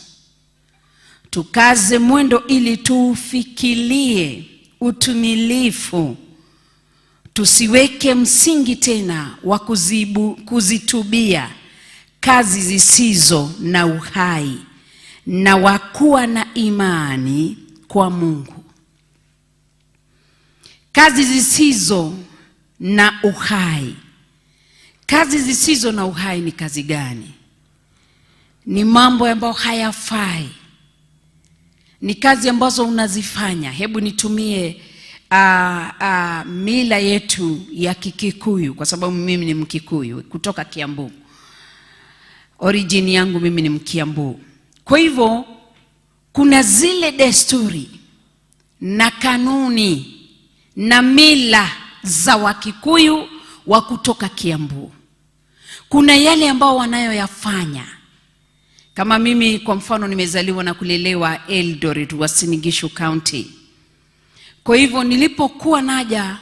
tukaze mwendo ili tuufikilie utimilifu. Tusiweke msingi tena wa kuzitubia kazi zisizo na uhai na wa kuwa na imani kwa Mungu. Kazi zisizo na uhai. Kazi zisizo na uhai ni kazi gani? Ni mambo ambayo hayafai. Ni kazi ambazo unazifanya. Hebu nitumie mila yetu ya Kikikuyu, kwa sababu mimi ni Mkikuyu kutoka Kiambu. Origin yangu mimi ni Mkiambu. Kwa hivyo kuna zile desturi na kanuni na mila za Wakikuyu wa kutoka Kiambu. Kuna yale ambao wanayoyafanya. Kama mimi kwa mfano nimezaliwa na kulelewa Eldoret, Uasin Gishu County. Kwa hivyo nilipokuwa naja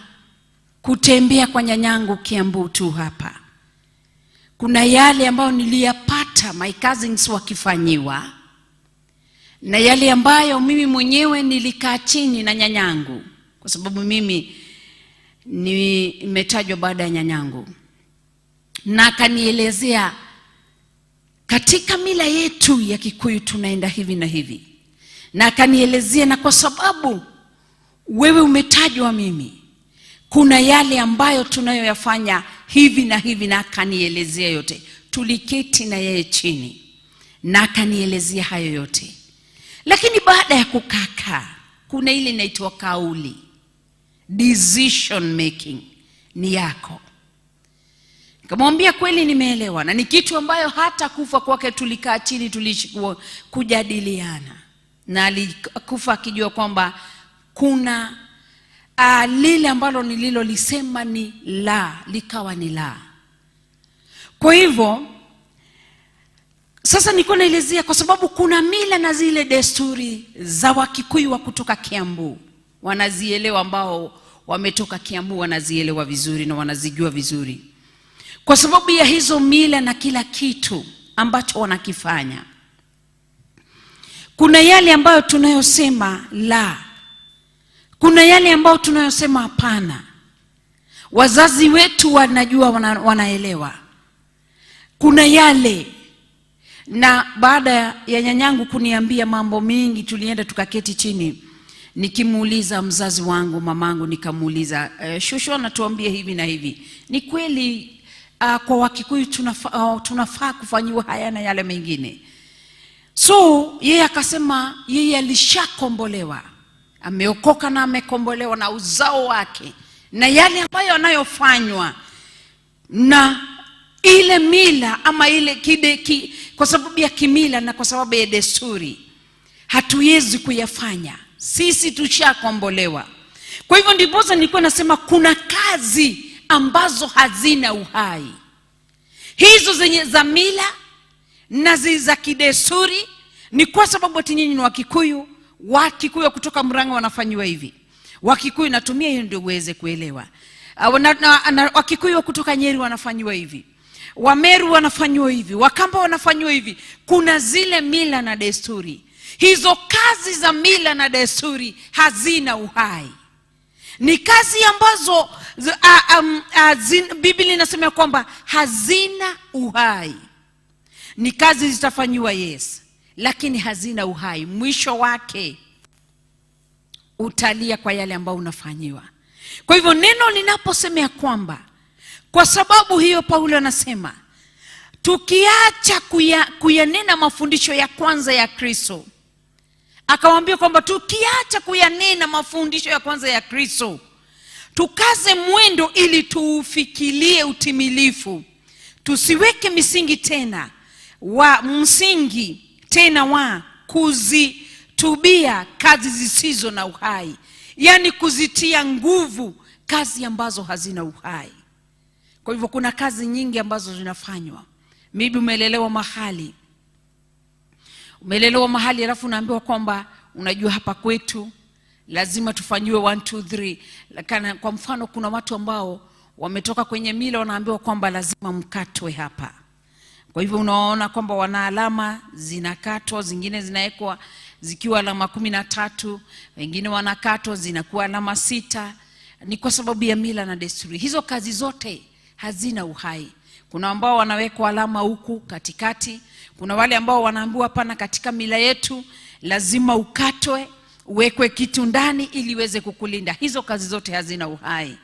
kutembea kwa nyanyangu Kiambu tu hapa, kuna yale ambayo niliyapata my cousins wakifanyiwa, na yale ambayo mimi mwenyewe nilikaa chini na nyanyangu, kwa sababu mimi nimetajwa baada ya nyanyangu, na akanielezea katika mila yetu ya Kikuyu tunaenda hivi na hivi, na akanielezea, na kwa sababu wewe umetajwa mimi, kuna yale ambayo tunayoyafanya hivi na hivi, na akanielezea yote. Tuliketi na yeye chini na akanielezea hayo yote. Lakini baada ya kukaa, kuna ile inaitwa kauli, decision making ni yako. Nikamwambia kweli nimeelewa, na ni kitu ambayo hata kufa kwake tulikaa chini, tuliishi kujadiliana, na alikufa akijua kwamba kuna lile ambalo nililolisema ni la, likawa ni la. Kwa hivyo sasa nilikuwa naelezea kwa sababu kuna mila na zile desturi za Wakikuyu wa kutoka Kiambu wanazielewa, ambao wametoka Kiambu wanazielewa vizuri na wanazijua vizuri. Kwa sababu ya hizo mila na kila kitu ambacho wanakifanya, kuna yale ambayo tunayosema la, kuna yale ambayo tunayosema hapana. Wazazi wetu wanajua, wanaelewa. Kuna yale, na baada ya nyanyangu kuniambia mambo mingi, tulienda tukaketi chini, nikimuuliza mzazi wangu, mamangu, nikamuuliza, shosho anatuambia hivi na hivi, ni kweli kwa Wakikuyu tunafaa kufanyiwa haya na yale mengine? So yeye akasema yeye alishakombolewa, ameokoka na amekombolewa na uzao wake, na yale ambayo anayofanywa na ile mila ama ile kwa sababu ya kimila na kwa sababu ya desturi hatuwezi kuyafanya, sisi tushakombolewa. Kwa hivyo ndiposa nilikuwa nasema kuna kazi ambazo hazina uhai, hizo zenye za mila na za kidesturi. Ni kwa sababu ati nyinyi ni Wakikuyu, Wakikuyu kutoka Murang'a wanafanyiwa hivi, Wakikuyu, natumia hiyo ndio uweze kuelewa, Wakikuyu kutoka Nyeri wanafanyiwa hivi, Wameru wanafanyiwa hivi, Wakamba wanafanyiwa hivi. Kuna zile mila na desturi. Hizo kazi za mila na desturi hazina uhai. Ni kazi ambazo Biblia inasema kwamba hazina uhai. Ni kazi zitafanyiwa, yes, lakini hazina uhai. Mwisho wake utalia kwa yale ambayo unafanyiwa. Kwa hivyo neno linaposemea kwamba, kwa sababu hiyo Paulo anasema tukiacha kuyanena mafundisho ya kwanza ya Kristo, akawaambia kwamba tukiacha kuyanena mafundisho ya kwanza ya Kristo, tukaze mwendo ili tuufikilie utimilifu, tusiweke misingi tena wa msingi tena wa kuzitubia kazi zisizo na uhai, yani kuzitia nguvu kazi ambazo hazina uhai. Kwa hivyo kuna kazi nyingi ambazo zinafanywa. Maybe umelelewa mahali alafu unaambiwa kwamba unajua hapa kwetu lazima tufanyiwe 1 2 3. Lakini kwa mfano kuna watu ambao wametoka kwenye mila wanaambiwa kwamba lazima mkatwe hapa. Kwa hivyo unaona kwamba wana alama zinakatwa, zingine zinawekwa zikiwa alama 13, wengine wanakatwa zinakuwa alama 6. Ni kwa sababu ya mila na desturi. Hizo kazi zote hazina uhai. Kuna ambao wanawekwa alama huku katikati, kuna wale ambao wanaambiwa hapana, katika mila yetu lazima ukatwe, uwekwe kitu ndani ili iweze kukulinda. Hizo kazi zote hazina uhai.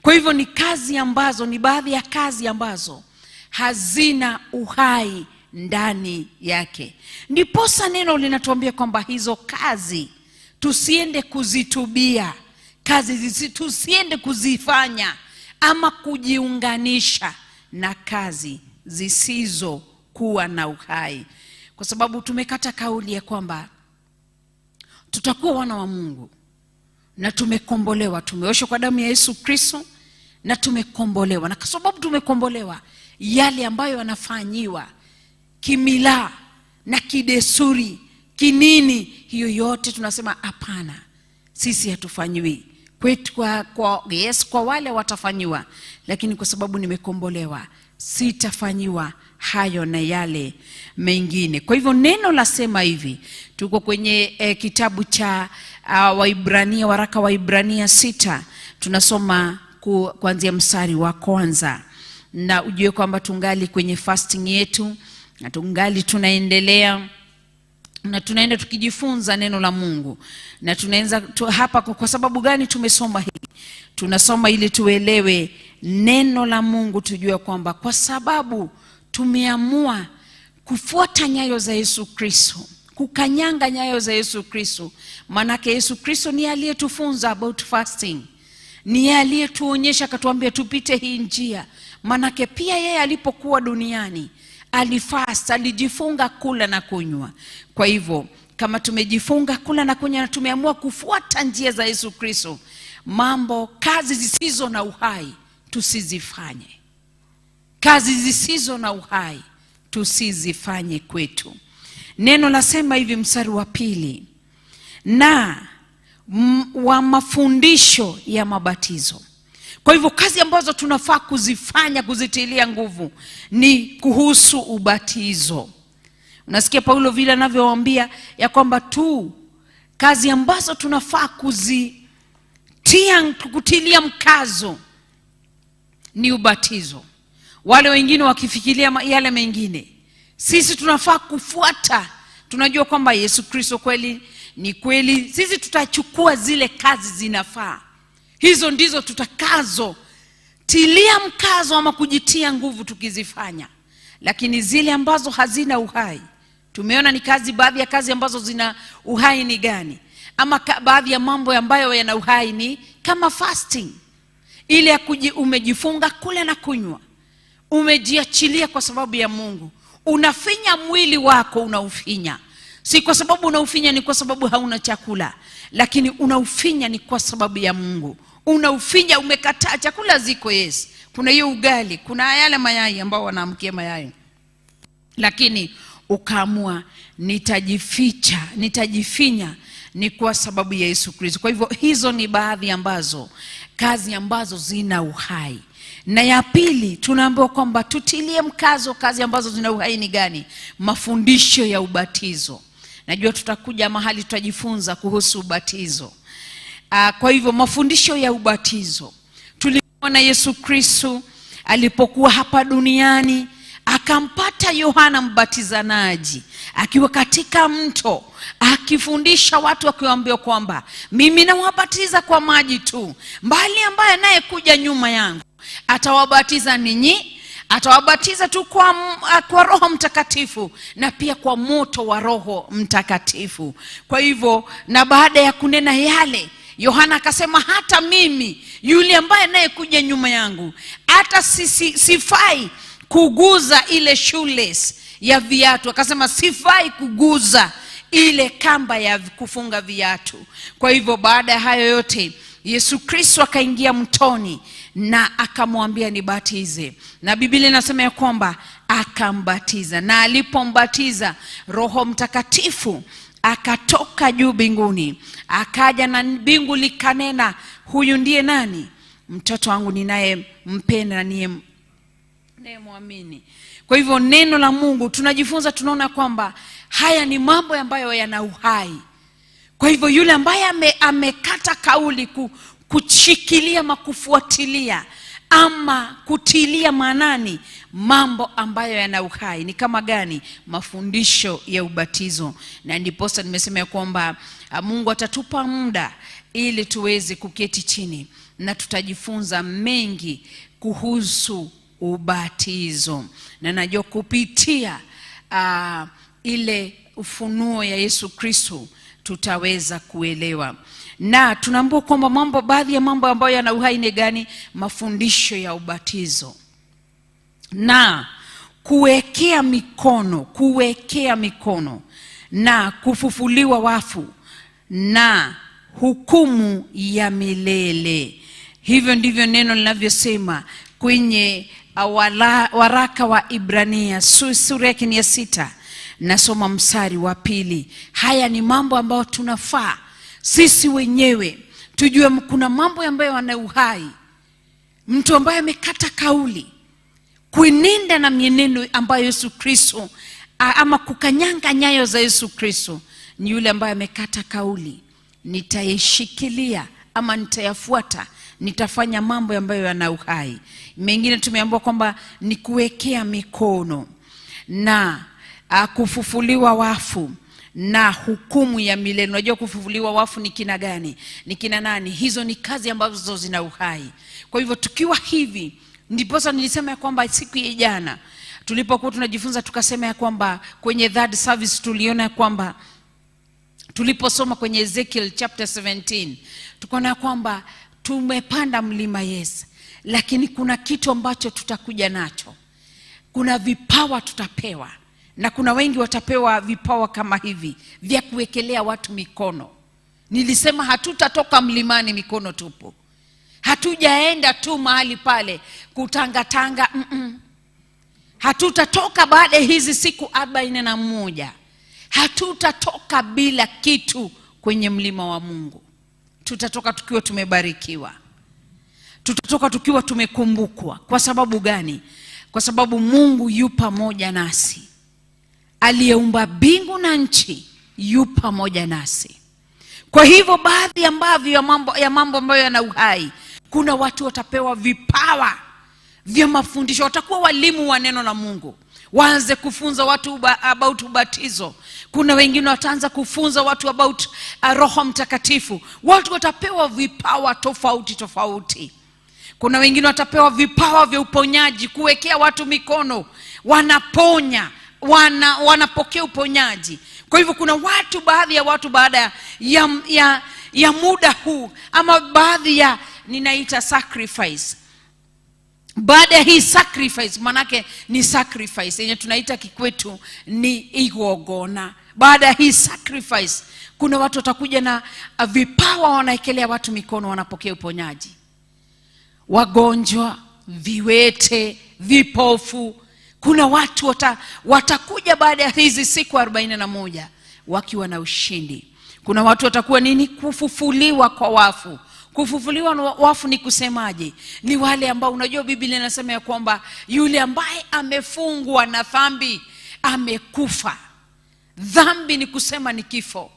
Kwa hivyo ni kazi ambazo, ni baadhi ya kazi ambazo hazina uhai ndani yake. Ndiposa neno linatuambia kwamba hizo kazi tusiende kuzitubia, kazi tusiende kuzifanya ama kujiunganisha na kazi zisizo kuwa na uhai, kwa sababu tumekata kauli ya kwamba tutakuwa wana wa Mungu na tumekombolewa, tumeoshwa kwa damu ya Yesu Kristo na tumekombolewa. Na kwa sababu tumekombolewa, yale ambayo yanafanyiwa kimila na kidesturi kinini, hiyo yote tunasema hapana, sisi hatufanyiwi kwetu. Kwa wale watafanyiwa, lakini kwa sababu nimekombolewa sitafanyiwa hayo na yale mengine. Kwa hivyo neno lasema hivi, tuko kwenye kitabu cha Waibrania, waraka Waibrania 6, tunasoma kuanzia mstari wa kwanza. Na ujue kwamba tungali kwenye fasting yetu na tungali tunaendelea na tunaenda tukijifunza neno la Mungu. Na tunaanza hapa kwa sababu gani tumesoma hii? Tunasoma ili tuelewe neno la Mungu, tujue kwamba kwa sababu tumeamua kufuata nyayo za Yesu Kristo, kukanyanga nyayo za Yesu Kristo. Manake Yesu Kristo ni aliyetufunza about fasting, ni aliyetuonyesha akatuambia tupite hii njia. Manake pia yeye alipokuwa duniani alifast, alijifunga kula na kunywa. Kwa hivyo kama tumejifunga kula na kunywa na tumeamua kufuata njia za Yesu Kristo, mambo, kazi zisizo na uhai tusizifanye. Kazi zisizo na uhai tusizifanye kwetu. Neno lasema hivi, mstari wa 2, na wa mafundisho ya mabatizo. Kwa hivyo kazi ambazo tunafaa kuzifanya, kuzitilia nguvu ni kuhusu ubatizo. Unasikia Paulo vile anavyowaambia ya kwamba tu kazi ambazo tunafaa kutilia mkazo ni ubatizo. Wale wengine wakifikiria yale mengine, sisi tunafaa kufuata. Tunajua kwamba Yesu Kristo kweli ni kweli. Sisi tutachukua zile kazi zinafaa, hizo ndizo tutakazo tilia mkazo ama kujitia nguvu tukizifanya. Lakini zile ambazo hazina uhai, tumeona ni kazi, baadhi ya kazi ambazo zina uhai ni gani, ama baadhi ya mambo ambayo yana uhai ni kama fasting, ile ya umejifunga kula na kunywa, umejiachilia kwa sababu ya Mungu, unafinya mwili wako, unaufinya. Si kwa sababu unaufinya ni kwa sababu hauna chakula, lakini unaufinya ni kwa sababu ya Mungu. Unaufinya, umekataa chakula ziko, yes, kuna hiyo ugali, kuna yale mayai ambao wanaamkia mayai, lakini ukaamua nitajificha, nitajifinya ni kwa sababu ya Yesu Kristo. Kwa hivyo hizo ni baadhi ambazo kazi ambazo zina uhai. Na ya pili tunaambiwa kwamba tutilie mkazo kazi ambazo zina uhai ni gani? Mafundisho ya ubatizo. Najua tutakuja mahali tutajifunza kuhusu ubatizo. Kwa hivyo mafundisho ya ubatizo, tuliona Yesu Kristo alipokuwa hapa duniani akampata Yohana Mbatizanaji akiwa katika mto akifundisha watu, akiwaambia kwamba mimi nawabatiza kwa maji tu, mbali ambaye anayekuja nyuma yangu atawabatiza ninyi, atawabatiza tu kwa Roho Mtakatifu na pia kwa moto wa Roho Mtakatifu. Kwa hivyo, na baada ya kunena yale, Yohana akasema hata mimi yule ambaye anayekuja nyuma yangu hata sifai kuguza ile shoelace ya viatu. Akasema sifai kuguza ile kamba ya kufunga viatu. Kwa hivyo baada ya hayo yote Yesu Kristo akaingia mtoni na akamwambia nibatize. Na Biblia inasema ya kwamba akambatiza, na alipombatiza Roho Mtakatifu akatoka juu mbinguni akaja, na mbingu likanena, huyu ndiye nani? Mtoto wangu ninayempenda, ninayemwamini. Kwa hivyo neno la Mungu tunajifunza, tunaona kwamba haya ni mambo ambayo yana uhai. Kwa hivyo yule ambaye amekata kauli kushikilia ama kufuatilia ama kutilia maanani mambo ambayo yana uhai. Ni kama gani? Mafundisho ya ubatizo. Na ndiposa nimesema ya kwamba Mungu atatupa muda ili tuweze kuketi chini na tutajifunza mengi kuhusu ubatizo. Na najua kupitia ile ufunuo ya Yesu Kristo tutaweza kuelewa. Na tunaambiwa kwamba baadhi ya mambo ambayo yana uhai ni gani? Mafundisho ya ubatizo na kuwekea mikono na kufufuliwa wafu na hukumu ya milele. Hivyo ndivyo neno linavyosema kwenye waraka wa Ibrania sura yake ni ya 6, nasoma mstari wa 2. Haya ni mambo ambayo tunafaa sisi wenyewe tujue. Kuna mambo ambayo yana uhai. Mtu ambaye amekata kauli kuenenda na mienendo ambayo Yesu Kristo, ama kukanyanga nyayo za Yesu Kristo, ni yule ambaye amekata kauli, nitaishikilia ama nitayafuata, nitafanya mambo ambayo yana uhai. Mengine tumeambiwa kwamba ni kuwekea mikono na kufufuliwa wafu na hukumu ya milele. Unajua kufufuliwa wafu ni kina gani? Ni kina nani? Hizo ni kazi ambazo zina uhai. Kwa hivyo tukiwa hivi, ndiposa nilisema ya kwamba siku ya jana tulipokuwa tunajifunza tukasema ya kwamba kwenye third service tuliona ya kwamba tuliposoma kwenye Ezekiel chapter 17 tukaona kwamba tumepanda mlima, yes, lakini kuna kitu ambacho tutakuja nacho. Kuna vipawa tutapewa, na kuna wengi watapewa vipawa kama hivi vya kuwekelea watu mikono. Nilisema hatutatoka mlimani mikono tupu. Hatujaenda tu mahali pale kutangatanga. Hatutatoka baada hizi siku 41. Hatutatoka bila kitu kwenye mlima wa Mungu. Tutatoka tukiwa tumebarikiwa. Tutatoka tukiwa tumekumbukwa. Kwa sababu gani? Kwa sababu Mungu yu pamoja nasi. Aliyeumba mbingu na nchi yu pamoja nasi. Kwa hivyo baadhi ambavyo ya mambo ambayo yana uhai, kuna watu watapewa vipawa vya mafundisho, watakuwa walimu wa neno la Mungu, waanze kufunza watu about ubatizo. Kuna wengine wataanza kufunza watu about Roho Mtakatifu. Watu watapewa vipawa tofauti tofauti. Kuna wengine watapewa vipawa vya uponyaji, kuwekea watu mikono, wanaponya, wanapokea uponyaji. Kwa hivyo kuna watu, baadhi ya watu baada ya muda huu, ama baadhi ya ninaita sacrifice. Baada ya hii sacrifice, manake ni sacrifice yenye tunaita kikwetu ni igogona. Baada ya hii sacrifice, kuna watu watakuja na vipawa, wanaekelea watu mikono, wanapokea uponyaji. Wagonjwa, viwete, vipofu. Kuna watu watakuja baada ya hizi siku 41 wakiwa na ushindi. Kuna watu watakuwa nini? Kufufuliwa kwa wafu. Kufufuliwa na wafu ni kusemaje? Ni wale ambao, unajua Biblia inasema ya kwamba yule ambaye amefungwa na dhambi amekufa. Dhambi ni kusema ni kifo.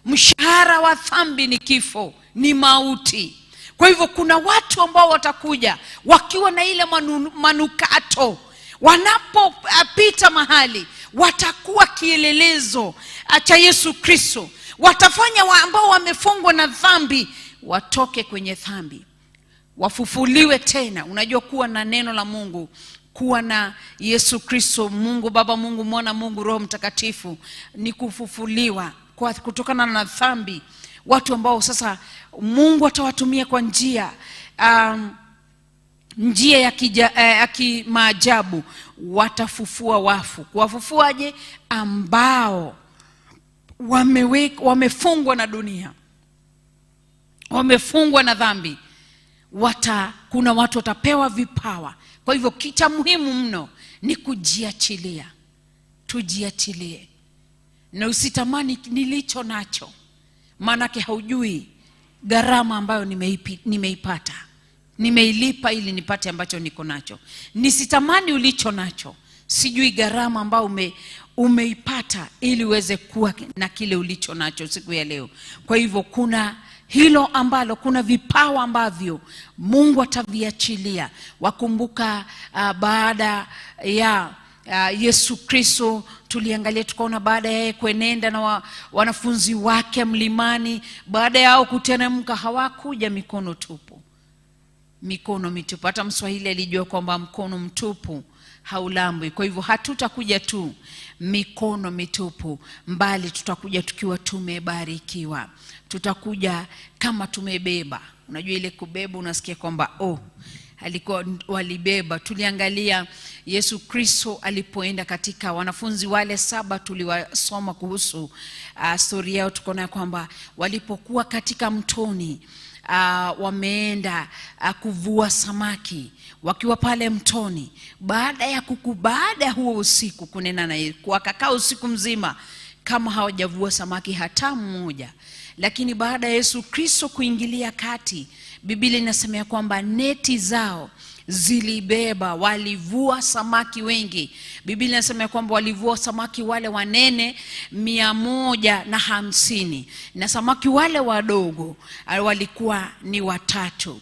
Mshahara wa dhambi ni kifo, ni mauti. Kwa hivyo kuna watu ambao watakuja wakiwa na ile manukato. Wanapopita mahali watakuwa kielelezo cha Yesu Kristo. Watafanya ambao wamefungwa na dhambi watoke kwenye dhambi, wafufuliwe tena. Unajua kuwa na neno la Mungu, kuwa na Yesu Kristo, Mungu Baba, Mungu Mwana, Mungu Roho Mtakatifu, ni kufufuliwa kwa kutokana na dhambi. Watu ambao sasa Mungu atawatumia kwa njia ya kimaajabu, watafufua wafu. Kuwafufuaje? Ambao wamefungwa na dunia, wamefungwa na dhambi. Kuna watu watapewa vipawa. Kwa hivyo kitu muhimu mno ni kujiachilia. Tujiachilie na usitamani nilicho nacho, maanake haujui gharama ambayo nimeipata, nimeilipa ili nipate ambacho niko nacho. Nisitamani ulicho nacho, sijui gharama ambayo umeipata ili uweze kuwa na kile ulicho nacho siku ya leo. Kwa hivyo kuna hilo ambalo kuna vipawa ambavyo Mungu ataviachilia. Wakumbuka baada ya Yesu Kristo tuliangalia tukaona baada ya yeye kuenenda na wanafunzi wake mlimani, baada yao kuteremka hawakuja mikono tupu. Mikono mitupu. Hata Mswahili alijua kwamba mkono mtupu haulambwi. Kwa hivyo hatutakuja tu mikono mitupu, mbali tutakuja tukiwa tumebarikiwa. Tutakuja kama tumebeba. Unajua ile kubeba, unasikia kwamba oh, alikuwa walibeba. Tuliangalia Yesu Kristo alipoenda katika wanafunzi wale 7, tuliwasoma kuhusu story yao, tukaona kwamba walipokuwa katika mtoni wameenda kuvua samaki, wakiwa pale mtoni, baada ya huo usiku kunena na Yesu, wakakaa usiku mzima kama hawajavua samaki hata mmoja. Lakini baada ya Yesu Kristo kuingilia kati, Biblia inasema kwamba neti zao zilibeba, walivua samaki wengi. Biblia inasema kwamba walivua samaki wale wanene 150, na samaki wale wadogo walikuwa ni 3.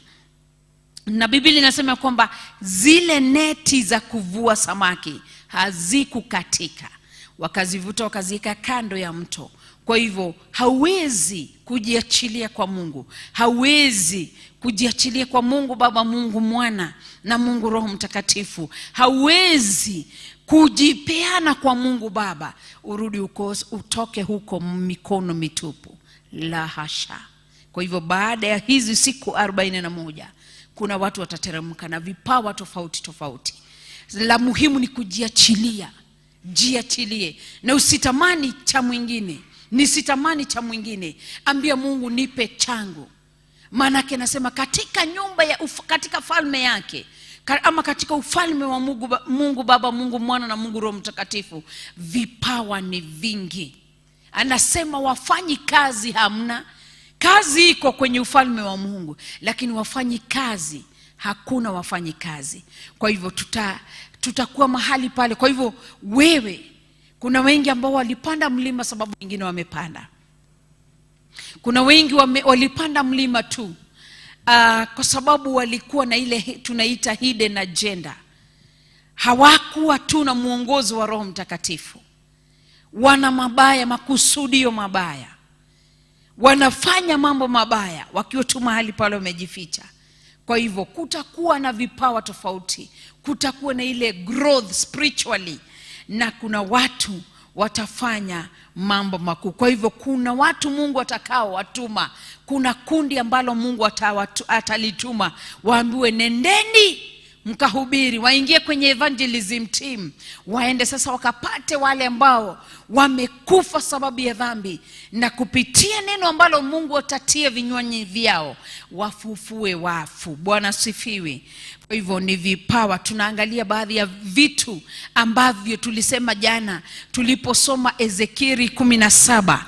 Na Biblia inasema kwamba zile neti za kuvua samaki hazikukatika, wakazivuta wakaziweka kando ya mto. Kwa hivyo hauwezi kujiachilia kwa Mungu, hauwezi kujiachilia kwa Mungu Baba, Mungu Mwana na Mungu Roho Mtakatifu. Hauwezi kujipeana kwa Mungu Baba urudi utoke huko mikono mitupu, la hasha. Kwa hivyo baada ya hizi siku 41 kuna watu watateremka na vipawa tofauti tofauti. La muhimu ni kujiachilia. Jiachilie na usitamani cha mwingine, nisitamani cha mwingine. Ambia Mungu nipe changu. Maana nasema katika nyumba ya katika falme yake, ama katika ufalme wa Mungu Baba, Mungu Mwana na Mungu Roho Mtakatifu, vipawa ni vingi. Anasema wafanyi kazi hamna. Kazi iko kwenye ufalme wa Mungu, lakini wafanyi kazi hakuna wafanyi kazi. Kwa hivyo tutakuwa mahali pale. Kwa hivyo wewe, kuna wengi ambao walipanda mlima sababu wengine wamepanda. Kuna wengi walipanda mlima tu kwa sababu walikuwa na ile tunaita hidden agenda. Hawakuwa tu na mwongozo wa Roho Mtakatifu. Wana mabaya, makusudio mabaya. Wanafanya mambo mabaya wakiwa tu mahali pale wamejificha. Kwa hivyo kutakuwa na vipawa tofauti, kutakuwa na ile growth spiritually, na kuna watu watafanya mambo makuu. Kwa hivyo kuna watu Mungu atakao watuma, kuna kundi ambalo Mungu atalituma, waambiwe nendeni mkahubiri, waingie kwenye evangelism team, waende sasa wakapate wale ambao wamekufa sababu ya dhambi, na kupitia neno ambalo Mungu atatia vinywani vyao wafufue wafu. Bwana sifiwe. Kwa hivyo ni vipawa. Tunaangalia baadhi ya vitu ambavyo tulisema jana tuliposoma Ezekieli 17.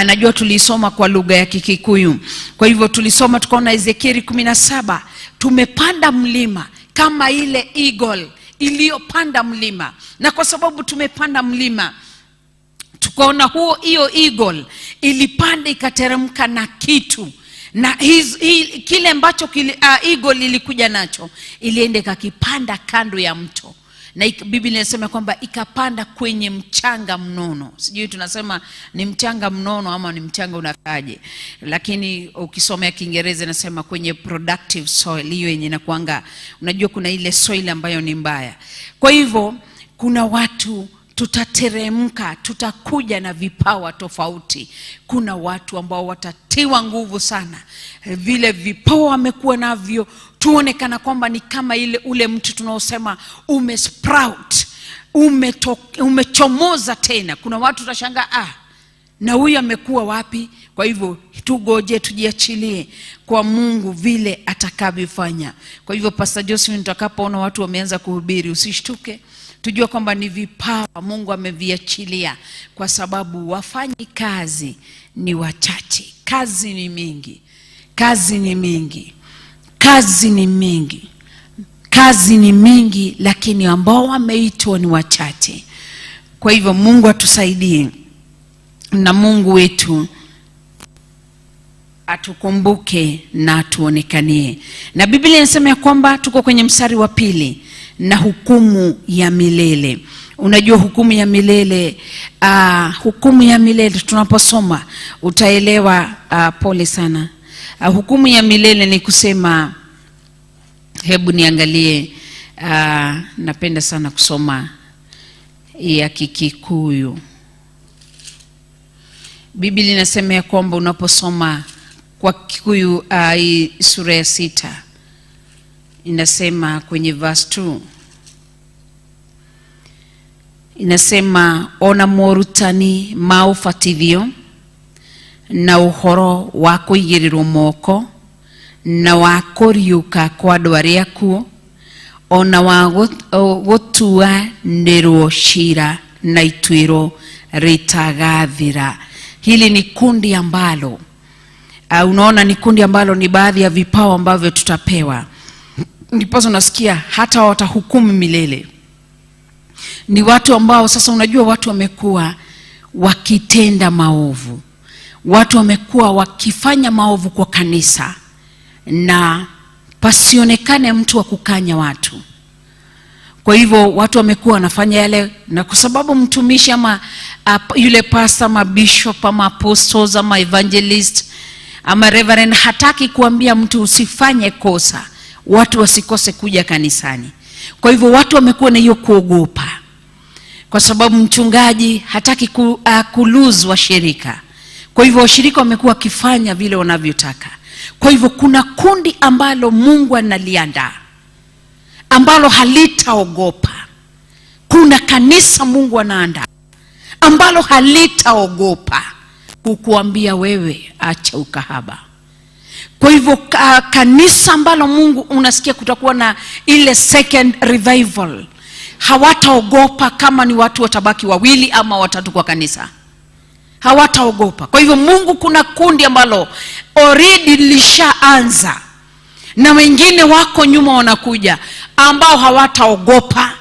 Najua tulisoma kwa lugha ya Kikikuyu. Kwa hivyo tulisoma tukaona Ezekieli 17, tumepanda mlima kama ile eagle iliyopanda mlima. Na kwa sababu tumepanda mlima, tukaona hiyo eagle ilipanda ikateremka na kitu, na kile ambacho eagle ilikuja nacho ilienda ikakipanda kando ya mto. Na Biblia inasema kwamba ikapanda kwenye mchanga mnono. Sijui tunasema ni mchanga mnono ama ni mchanga unakaje, lakini ukisomea Kiingereza inasema kwenye productive soil, hiyo yenye inakuanga, unajua kuna ile soil ambayo ni mbaya. Kwa hivyo kuna watu tutateremka, tutakuja na vipawa tofauti. Kuna watu ambao watatiwa nguvu sana, vile vipawa wamekuwa navyo, tuonekana kwamba ni kama ile ule mtu tunaosema umesprout, umechomoza tena. Kuna watu utashangaa, na huyu amekuwa wapi? Kwa hivyo tugoje, tujiachilie kwa Mungu vile atakavyofanya. Kwa hivyo Pastor Josephine, utakapoona watu wameanza kuhubiri usishtuke, tujue kwamba ni vipawa Mungu ameviachilia, kwa sababu wafanyi kazi ni wachache. Kazi ni mingi, kazi ni mingi, kazi ni mingi, kazi ni mingi, lakini ambao wameitwa ni wachache. Kwa hivyo Mungu atusaidie na Mungu wetu atukumbuke na atuonekanie. Na Biblia inasema ya kwamba tuko kwenye mstari wa 2, na hukumu ya milele. Unajua hukumu ya milele, hukumu ya milele tunaposoma utaelewa. Pole sana. Hukumu ya milele ni kusema, hebu niangalie, napenda sana kusoma ya Kikikuyu. Biblia inasema ya kwamba unaposoma kwa Kikuyu sura ya 6 inasema kwenye verse 2 inasema ona morutani ma ubatithio na uhoro wa kuigĩrĩrwo moko na wa kũriũka kwa andũ arĩa akuũ ona wa gũtuanĩrwo cira na ituĩro rĩtagathira. Hili ni kundi ambalo unaona ni kundi ambalo ni baadhi ya vipawa ambavyo tutapewa. Ndiposa unasikia hata watahukumu milele. Ni watu ambao sasa, unajua watu wamekuwa wakitenda maovu. Watu wamekuwa wakifanya maovu kwa kanisa na pasionekane mtu wa kukanya watu. Kwa hivyo watu wamekuwa wanafanya yale, na kwa sababu mtumishi ama yule pastor ama bishop ama apostles ama evangelist ama reverend hataki kuambia mtu usifanye kosa, watu wasikose kuja kanisani. Kwa hivyo watu wamekuwa na hiyo kuogopa, kwa sababu mchungaji hataki kulose washirika. Kwa hivyo washirika wamekuwa wakifanya vile wanavyotaka. Kwa hivyo kuna kundi ambalo Mungu analiandaa ambalo halitaogopa. Kuna kanisa Mungu anaandaa ambalo halitaogopa kukuambia wewe acha ukahaba. Kwa hivyo kanisa ambalo Mungu unasikia kutakuwa na ile second revival, hawataogopa kama ni watu watabaki 2 ama 3 kwa kanisa. Hawataogopa. Kwa hivyo Mungu, kuna kundi ambalo already lishaanza na wengine wako nyuma wanakuja, ambao hawataogopa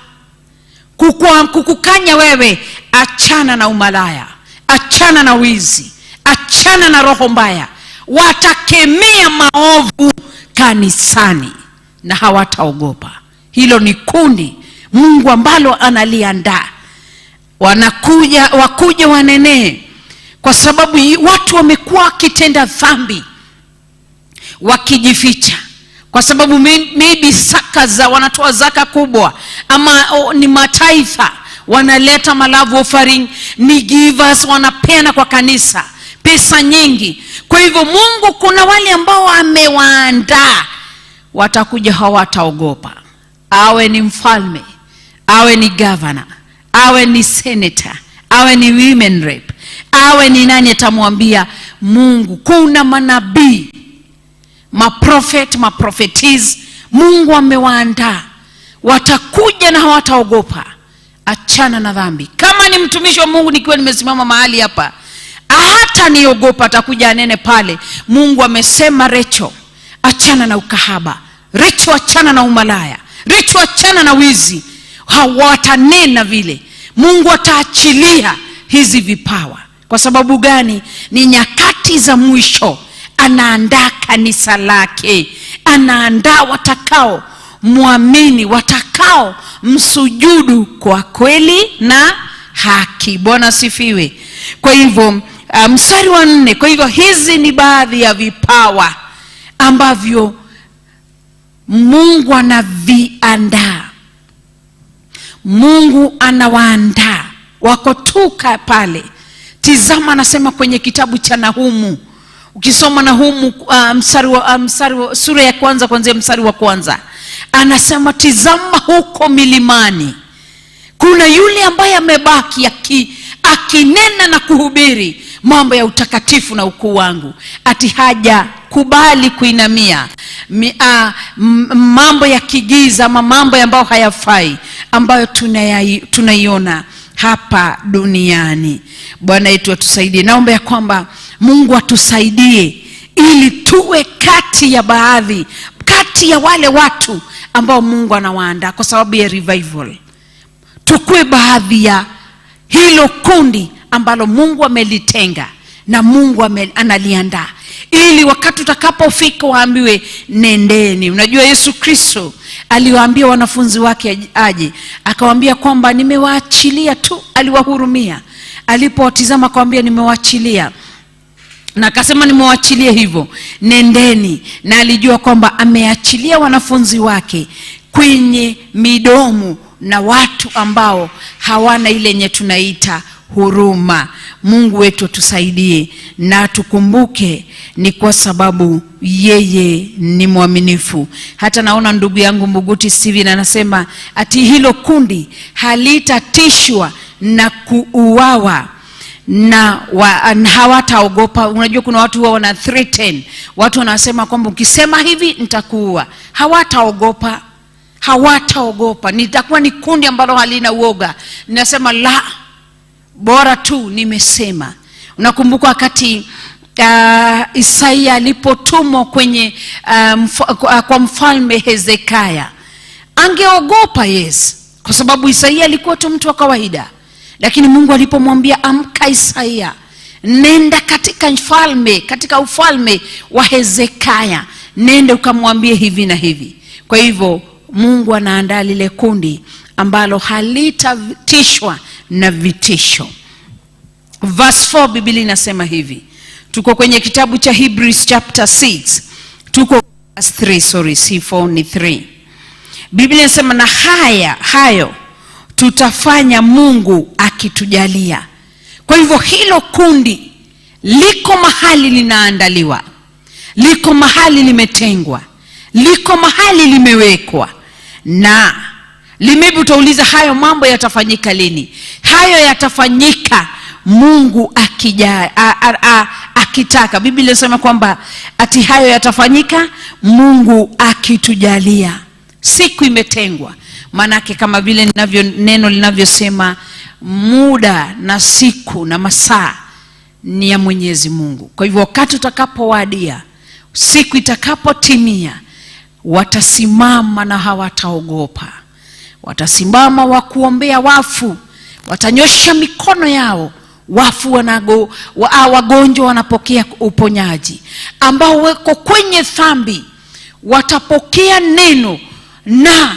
kukukanya wewe, achana na umalaya, achana na wizi, achana na roho mbaya. Watakemea maovu kanisani na hawataogopa. Hilo ni kundi Mungu ambalo analiandaa. Wanakuja, wakuja wanenee, kwa sababu watu wamekuwa wakitenda dhambi wakijificha, kwa sababu maybe zaka za wanatoa zaka kubwa, ama ni mataifa wanaleta malove offering, ni givers wanapeana kwa kanisa pesa nyingi. Kwa hivyo Mungu kuna wale ambao amewaandaa watakuja, hawataogopa. Awe ni mfalme, awe ni governor, awe ni senator, awe ni women rep, awe ni nani, atamwambia Mungu. Kuna manabii, maprofet, maprofetis, Mungu amewaandaa, watakuja na hawataogopa. Achana na dhambi. Kama ni mtumishi wa Mungu nikiwa nimesimama mahali hapa, hata niogopa, atakuja anene pale, Mungu amesema Recho, achana na ukahaba, Recho achana na umalaya, Recho achana na wizi. Hawatanena vile. Mungu ataachilia hizi vipawa. Kwa sababu gani? Ni nyakati za mwisho. Anaandaa kanisa lake, anaandaa watakao muamini, watakao msujudu kwa kweli na haki. Bwana asifiwe. Kwa hivyo mstari wa 4, kwa hivyo hizi ni baadhi ya vipawa ambavyo Mungu anaviandaa. Mungu anawaandaa, wako tu pale. Tizama, anasema kwenye kitabu cha Nahumu. Ukisoma Nahumu sura ya kwanza kuanzia mstari wa 1, anasema tizama huko milimani kuna yule ambaye amebaki akinena na kuhubiri mambo ya utakatifu na ukuu wangu, ati haja kubali kuinamia mambo ya kigiza ama mambo ambayo hayafai ambayo tunaiona hapa duniani. Bwana yetu atusaidie. Naomba ya kwamba Mungu atusaidie ili tuwe kati ya baadhi, kati ya wale watu ambao Mungu anawaandaa kwa sababu ya revival. Tukue baadhi ya hilo kundi ambalo Mungu amelitenga na Mungu analiandaa ili wakati utakapofika waambiwe nendeni. Unajua Yesu Kristo aliwaambia wanafunzi wake aje, akawaambia kwamba nimewaachilia tu, aliwahurumia. Alipowatizama akawaambia nimewaachilia, na akasema nimewaachilia hivyo, nendeni. Na alijua kwamba ameachilia wanafunzi wake kwenye midomo na watu ambao hawana ile yenye tunaita huruma. Mungu wetu tusaidie na tukumbuke ni kwa sababu yeye ni mwaminifu. Hata naona ndugu yangu Mbuguti Steven anasema ati hilo kundi halitatishwa na kuuawa na hawataogopa. Unajua kuna watu huwa wana threaten, watu wanasema kwamba ukisema hivi nitakuua. Hawataogopa, hawataogopa. Nitakuwa ni kundi ambalo halina uoga. Ninasema la, bora tu nimesema. Unakumbuka wakati Isaia alipotumwa kwenye kwa mfalme Hezekia, angeogopa, yes, kwa sababu Isaia alikuwa tu mtu wa kawaida. Lakini Mungu alipomwambia amka Isaia, nenda katika ufalme wa Hezekia, nenda ukamwambie hivi na hivi. Kwa hivyo Mungu anaandaa lile kundi ambalo halitatishwa na vitisho. Verse 4 Biblia inasema hivi. Tuko kwenye kitabu cha Hebrews chapter 6. Tuko verse 3, sorry, si 4 ni 3. Biblia inasema na hayo tutafanya Mungu akitujalia. Kwa hivyo hilo kundi liko mahali linaandaliwa, liko mahali limetengwa, liko mahali limewekwa. Na limebu utauliza hayo mambo yatafanyika lini? Hayo yatafanyika Mungu akitaka. Biblia inasema kwamba ati hayo yatafanyika Mungu akitujalia. Siku imetengwa. Manake kama vile neno linavyosema, muda na siku na masaa ni ya Mwenyezi Mungu. Kwa hivyo wakati utakapowadia, siku itakapotimia, watasimama na hawataogopa. Watasimama wa kuombea wafu, watanyosha mikono yao, wafu wagonjwa wanapokea uponyaji, ambao wako kwenye dhambi watapokea neno na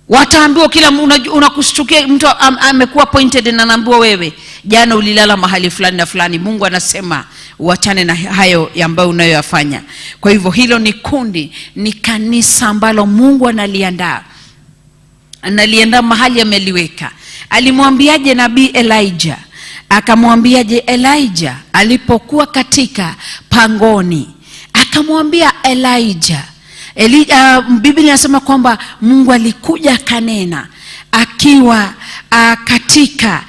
wataambiwa. Kila unakushtukia mtu amekuwa pointed na anaambiwa wewe jana ulilala mahali fulani na fulani. Mungu anasema uachane na hayo ambayo unayoyafanya. Kwa hivyo hilo ni kundi, ni kanisa ambalo Mungu analiandaa. Analiandaa mahali ameliweka. Alimwambiaje nabii Elijah? Akamwambiaje Elijah alipokuwa katika pangoni? Akamwambia Elijah, Biblia inasema kwamba Mungu alikuja akanena akiwa katika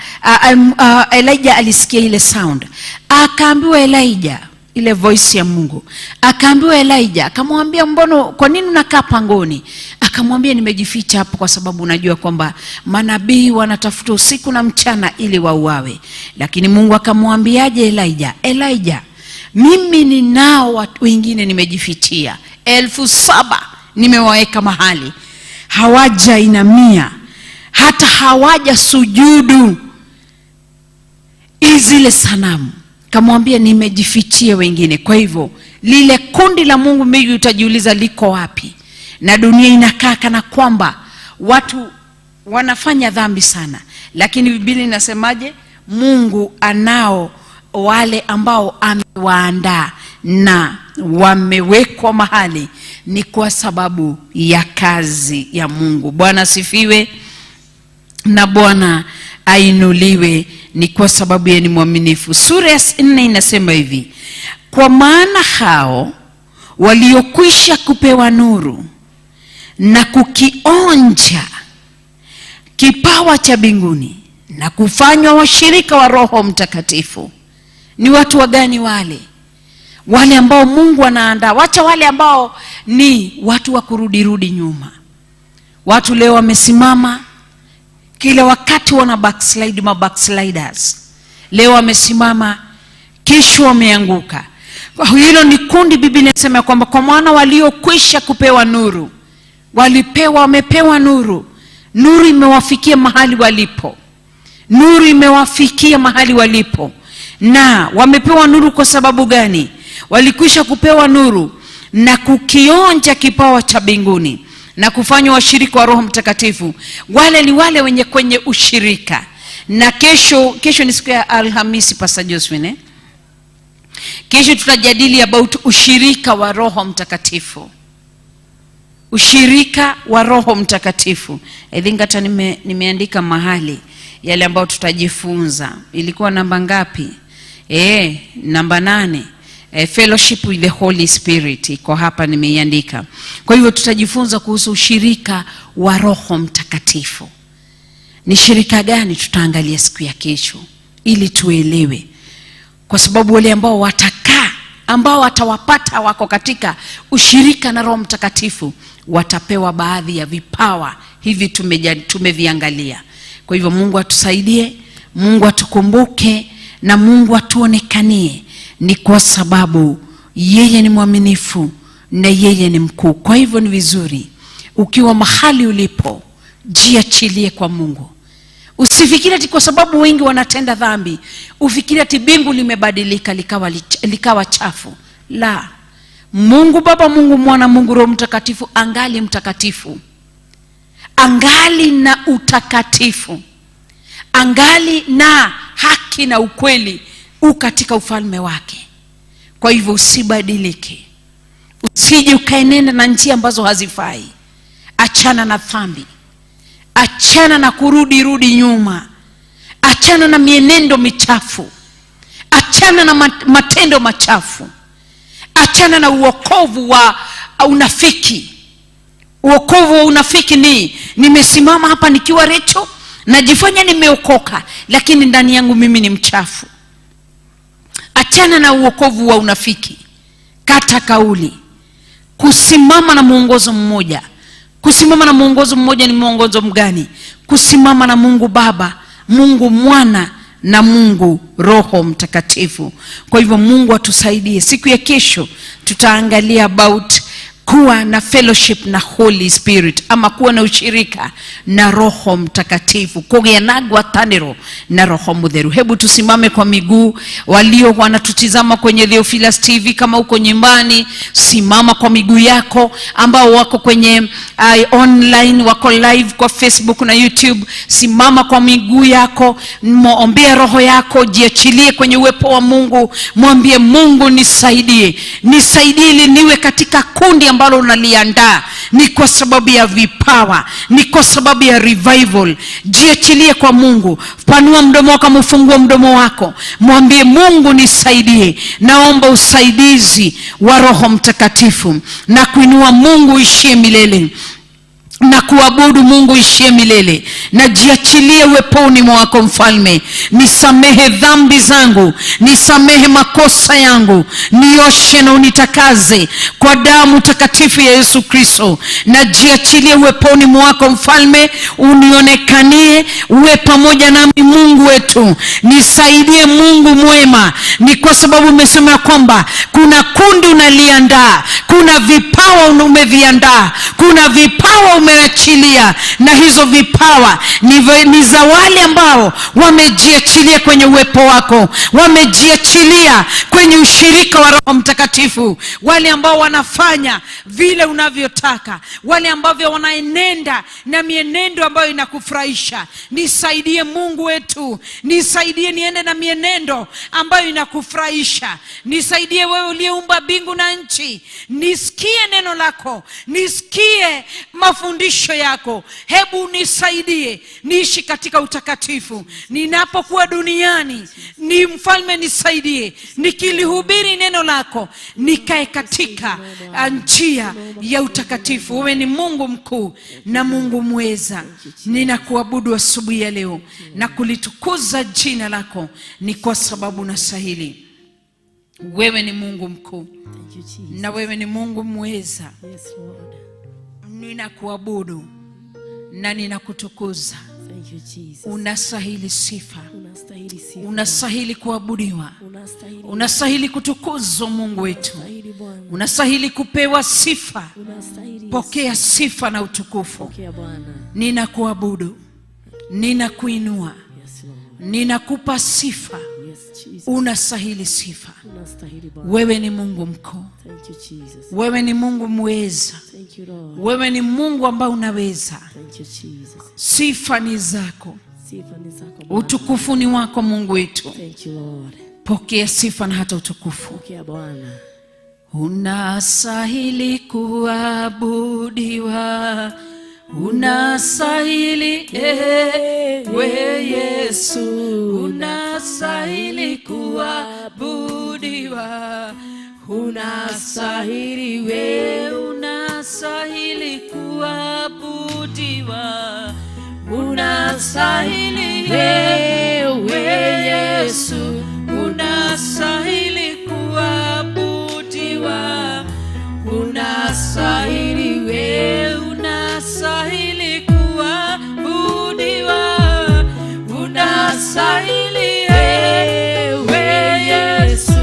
Elijah alisikia ile sound. Akaambiwa Elijah, ile voice ya Mungu. Akaambiwa Elijah, akamwambia mbona, kwa nini unakaa pangoni? Akamwambia nimejificha hapo kwa sababu unajua kwamba manabii wanatafuta usiku na mchana ili wauawe. Lakini Mungu akamwambiaje Elijah? Elijah, mimi ninao watu wengine nimejifichia, 7,000 nimewaweka mahali, hawajainamia hata hawaja sujudu zile sanamu. Kamwambia nimejifichia wengine. Kwa hivyo lile kundi la Mungu, mimi utajiuliza liko wapi? Na dunia inakaa kana kwamba watu wanafanya dhambi sana, lakini Biblia inasemaje? Mungu anao wale ambao amewaandaa na wamewekwa mahali, ni kwa sababu ya kazi ya Mungu. Bwana asifiwe na Bwana ainuliwe, ni kwa sababu yeye ni mwaminifu. Sura ya 4 inasema hivi: kwa maana hao waliokwisha kupewa nuru na kukionja kipawa cha mbinguni na kufanywa washirika wa Roho Mtakatifu. Ni watu wa gani wale? Wale ambao Mungu anaandaa. Wacha wale ambao ni watu wa kurudirudi nyuma. Watu leo wamesimama kila wakati wana backslide, ma backsliders. Leo wamesimama, kesho wameanguka. Hilo ni kundi. Biblia inasema kwamba kwa maana waliokwisha kupewa nuru, wamepewa nuru. Nuru imewafikia mahali walipo. Nuru imewafikia mahali walipo. Na wamepewa nuru kwa sababu gani? Walikwisha kupewa nuru na kukionja kipawa cha mbinguni na kufanywa washirika wa Roho Mtakatifu. Wale ni wale wenye kwenye ushirika. Na kesho ni siku ya Alhamisi, Pastor Josephine, eh? Kesho tutajadili about ushirika wa Roho Mtakatifu. Ushirika wa Roho Mtakatifu. I think hata nimeandika mahali yale ambayo tutajifunza. Ilikuwa namba ngapi? Namba 8. Fellowship with the Holy Spirit iko hapa, nimeiandika. Kwa hivyo tutajifunza kuhusu ushirika wa Roho Mtakatifu. Ni shirika gani? Tutaangalia siku ya kesho ili tuelewe. Kwa sababu wale ambao watakaa, ambao watawapata wako katika ushirika na Roho Mtakatifu, watapewa baadhi ya vipawa hivi tumeviangalia. Kwa hivyo Mungu atusaidie, Mungu atukumbuke na Mungu atuonekanie. Ni kwa sababu yeye ni mwaminifu na yeye ni mkuu. Kwa hivyo ni vizuri ukiwa mahali ulipo, jiachilie kwa Mungu. Usifikiri ati kwa sababu wengi wanatenda dhambi, ufikiri ati mbingu limebadilika likawa chafu. La, Mungu Baba, Mungu Mwana, Mungu Roho Mtakatifu angali mtakatifu, angali na utakatifu, angali na haki na ukweli u katika ufalme wake. Kwa hivyo usibadilike, usije ukaenenda na njia ambazo hazifai. Achana na dhambi, achana na kurudi rudi nyuma, achana na mienendo michafu, achana na matendo machafu, achana na uokovu wa unafiki. Uokovu wa unafiki ni nimesimama hapa nikiwa Recho, najifanya nimeokoka, lakini ndani yangu mimi ni mchafu. Achana na uokovu wa unafiki. Kata kauli. Kusimama na mwongozo mmoja. Kusimama na mwongozo mmoja ni mwongozo mgani? Kusimama na Mungu Baba, Mungu Mwana na Mungu Roho Mtakatifu. Kwa hivyo Mungu atusaidie. Siku ya kesho tutaangalia about kuwa na fellowship na Holy Spirit, ama kuwa na ushirika na Roho Mtakatifu, kugĩa na ngwatanĩro na Roho Mũtheru. Hebu tusimame kwa miguu. Walio wanatutizama kwenye Theophilus TV, kama uko nyumbani, simama kwa miguu yako. Ambao wako kwenye online, wako live kwa Facebook na YouTube, simama kwa miguu yako, muombee roho yako, jiachilie kwenye uwepo wa Mungu, mwambie Mungu nisaidie, nisaidie ili niwe katika kundi ambalo unaliandaa. Ni kwa sababu ya vipawa, ni kwa sababu ya revival. Jiachilie kwa Mungu. Panua mdomo wako, mfungue mdomo wako, mwambie Mungu nisaidie, naomba usaidizi wa Roho Mtakatifu na kuinua Mungu ishie milele, na kuabudu Mungu ishie milele. Na jiachilie uweponi mwako Mfalme. Nisamehe dhambi zangu, nisamehe makosa yangu, nioshe na unitakaze kwa damu takatifu ya Yesu Kristo. Na jiachilie uweponi mwako Mfalme, unionekanie, uwe pamoja nami Mungu wetu. Nisaidie Mungu mwema. Ni kwa sababu umesema kwamba kuna kundi unaliandaa, kuna vipawa umeviandaa, kuna vipawa umeachilia, na hizo vipawa ni za wale ambao wamejiachilia kwenye uwepo wako, wamejiachilia kwenye ushirika wa Roho Mtakatifu, wale ambao wanafanya vile unavyotaka, wale ambao wanaenenda na mienendo ambayo inakufurahisha. Nisaidie Mungu wetu, nisaidie niende na mienendo ambayo inakufurahisha. Nisaidie wewe uliyeumba mbingu na nchi, nisikie neno lako, nisikie mafundisho yako. Hebu nisaidie niishi katika utakatifu ninapokuwa duniani. Ni Mfalme nisaidie nikilihubiri neno lako, nikae katika njia ya utakatifu. Wewe ni Mungu mkuu na Mungu mweza. Ninakuabudu asubuhi ya leo na kulitukuza jina lako, ni kwa sababu unastahili. Wewe ni Mungu mkuu Thank you, Jesus. na wewe ni Mungu mweza. Yes, Lord. Ninakuabudu na ninakutukuza. Thank you, Jesus. Unastahili sifa, Unastahili sifa. unastahili kuabudiwa, Unastahili. unastahili kutukuzwa Mungu wetu, Unastahili Bwana. unastahili kupewa sifa. Unastahili. Pokea sifa na utukufu. Pokea Bwana. Ninakuabudu, ninakuinua, Yes, Lord. ninakupa sifa. Yes, Jesus. Unastahili sifa. Unastahili Bwana. Wewe ni Mungu mkuu, Thank you, Jesus. wewe ni Mungu mweza, Thank you, Lord. wewe ni Mungu ambaye unaweza. Thank you, Jesus. Sifa ni zako, Sifa ni zako Bwana. utukufu ni wako Mungu wetu. Thank you, Lord. Pokea sifa na hata utukufu. Pokea Bwana. Unastahili kuabudiwa, unastahili ewe Yesu, unastahili kuabudiwa, unastahili we, unastahili kuabudiwa, unastahili ewe Yesu, unastahili kuabudiwa, unastahili we, unastahili kuabudiwa, unastahili ewe Yesu,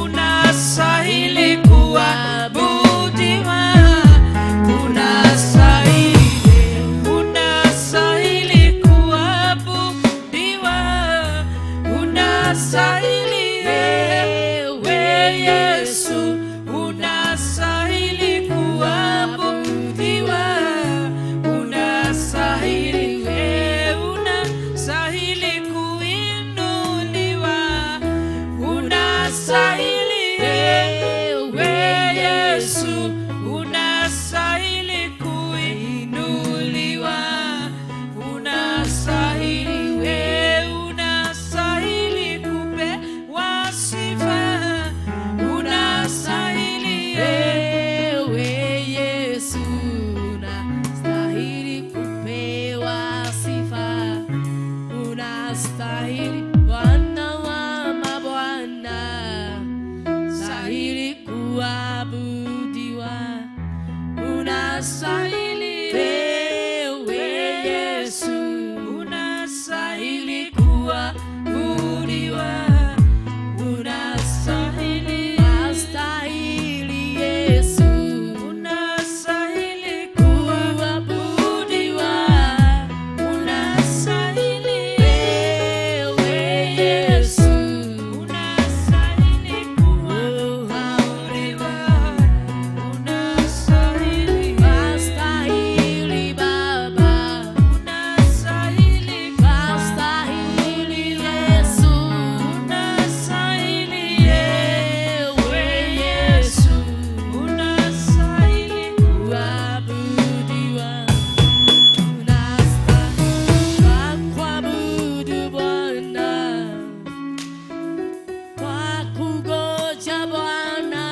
unastahili kuabudiwa, unastahili, unastahili kuabudiwa, unastahili ewe Yesu, unastahili kuabudiwa, unastahili we, unastahili kuinuliwa, unastahili ewe Yesu, unastahili kuinuliwa, unastahili we, unastahili kupewa sifa, unastahili Ewe Yesu, unastahili kupewa sifa. Unastahili Bwana wa mabwana, stahili kuabudiwa. Unastahili ewe Yesu, unastahili kuabudiwa, unastahili, unastahili Yesu, unastahili kuabudiwa. unastahili, Ewe Yesu, unastahili kuabudiwa, unastahili, wastahili Baba, unastahili, wastahili Yesu, unastahili, ewe Yesu, unastahili kuabudiwa. Unastahili kuabudu Bwana, kwa kungoja Bwana.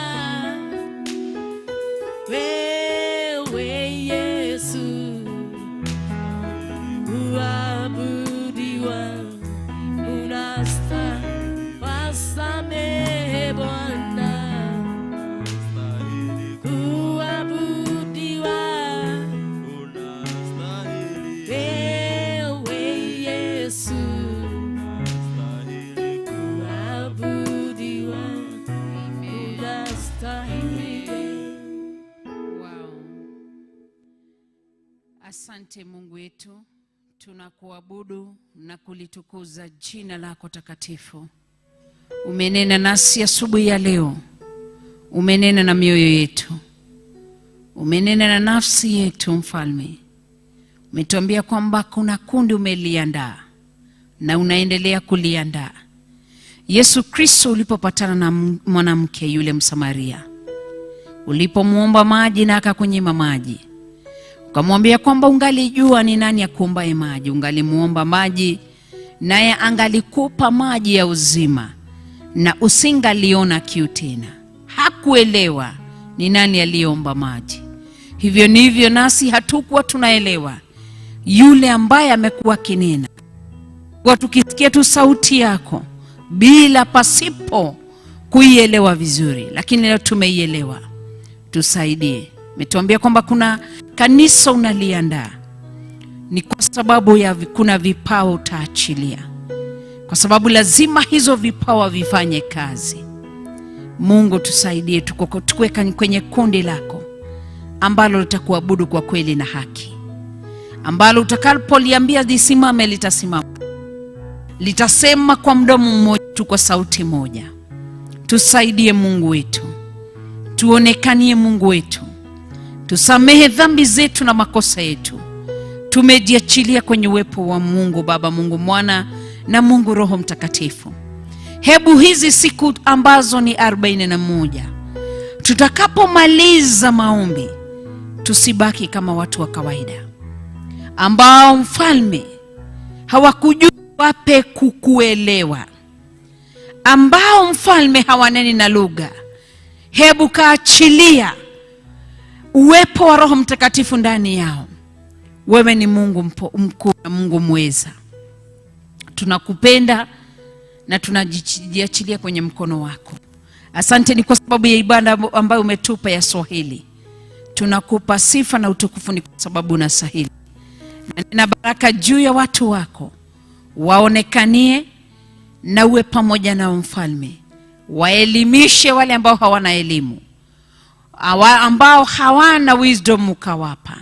Wewe Yesu, kuabudiwa, unastahili, wasamehe Bwana, kuabudiwa. Wewe Yesu, kuabudiwa, unastahili. Wow. Asante Mungu wetu, tunakuabudu na kulitukuza jina lako takatifu. Umenena nasi asubuhi ya leo, umenena na mioyo yetu, umenena na nafsi yetu. Mfalme, umetuambia kwamba kuna kundi umeliandaa na unaendelea kuliandaa. Yesu Kristo, ulipopatana na mwanamke yule Msamaria, ulipomwomba maji na akakunyima maji, ukamwambia kwamba ungalijua ni nani akuombaye maji, ungalimuomba maji naye angalikupa maji ya uzima na usingaliona kiu tena. Hakuelewa ni nani aliyeomba maji. Hivyo ndivyo nasi hatukuwa tunaelewa yule ambaye amekuwa akinena, kwa tukisikia tu sauti yako bila pasipo kuielewa vizuri, lakini leo tumeielewa. Tusaidie. Umetuambia kwamba kuna kanisa unaliandaa, ni kwa sababu ya kuna vipawa utaachilia, kwa sababu lazima hizo vipawa vifanye kazi. Mungu tusaidie, tukue kwenye kundi lako ambalo litakuabudu kwa kweli na haki, ambalo utakapoliambia lisimame litasimama, Litasema kwa mdomo mmoja tu, kwa sauti moja. Tusaidie Mungu wetu, tuonekanie Mungu wetu, tusamehe dhambi zetu na makosa yetu. Tumejiachilia kwenye uwepo wa Mungu Baba, Mungu Mwana na Mungu Roho Mtakatifu. Hebu hizi siku ambazo ni 41 tutakapomaliza maombi, tusibaki kama watu wa kawaida ambao mfalme hawakujua wape kukuelewa, ambao mfalme hawaneni na lugha. Hebu kaachilia uwepo wa Roho Mtakatifu ndani yao. Wewe ni Mungu mkuu na Mungu mweza. Tunakupenda na tunajiachilia kwenye mkono wako. Asante ni kwa sababu ya ibada ambayo umetupa ya Swahili. Tunakupa sifa na utukufu ni kwa sababu unastahili. Na nena baraka juu ya watu wako, waonekanie na uwe pamoja nao mfalme. Waelimishe wale ambao hawana elimu, ambao hawana wisdom ukawapa,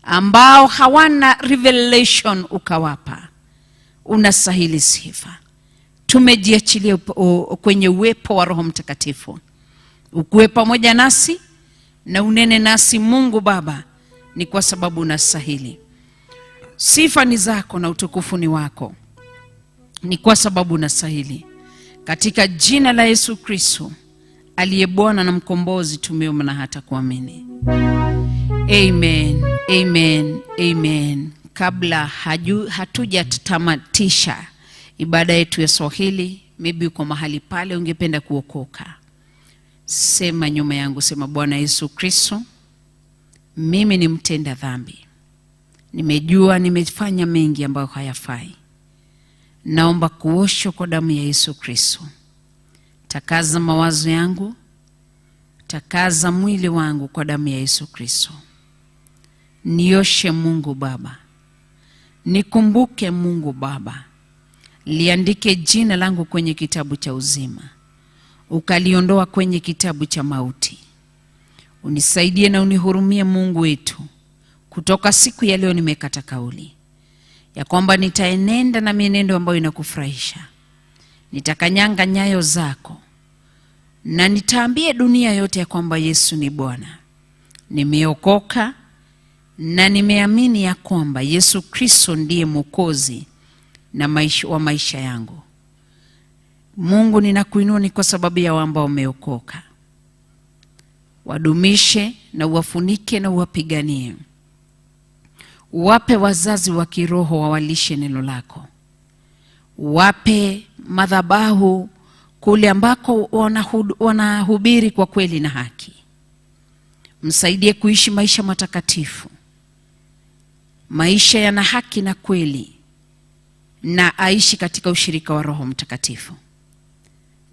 ambao hawana revelation ukawapa. Unastahili sifa. Tumejiachilia kwenye uwepo wa Roho Mtakatifu. Ukuwe pamoja nasi na unene nasi Mungu Baba, ni kwa sababu unastahili. Sifa ni zako na utukufu ni wako, ni kwa sababu unastahili. Katika jina la Yesu Kristo aliye Bwana na Mkombozi tumeomba na hata kuamini. Amen, amen, amen. Kabla hatujatamatisha ibada yetu ya Swahili, maybe uko mahali pale ungependa kuokoka, sema nyuma yangu, sema: Bwana Yesu Kristo, mimi ni mtenda dhambi, nimejua nimefanya mengi ambayo hayafai. Naomba kuoshwa kwa damu ya Yesu Kristo. Takaza mawazo yangu, takaza mwili wangu kwa damu ya Yesu Kristo. Nioshe Mungu Baba, nikumbuke Mungu Baba, liandike jina langu kwenye kitabu cha uzima, ukaliondoa kwenye kitabu cha mauti. Unisaidie na unihurumie Mungu wetu. Kutoka siku ya leo nimekata kauli ya kwamba nitaenenda na mienendo ambayo inakufurahisha. Nitakanyanga nyayo zako na nitaambia dunia yote ya kwamba Yesu ni Bwana. Nimeokoka na nimeamini ya kwamba Yesu Kristo ndiye Mwokozi na wa maisha yangu. Mungu, ninakuinua ni kwa sababu ya ambao wameokoka. Wadumishe na uwafunike na uwapiganie. Wape wazazi wa kiroho wawalishe neno lako. Wape madhabahu kule ambako wanahubiri kwa kweli na haki. Msaidie kuishi maisha matakatifu, maisha yana haki na kweli, na aishi katika ushirika wa Roho Mtakatifu.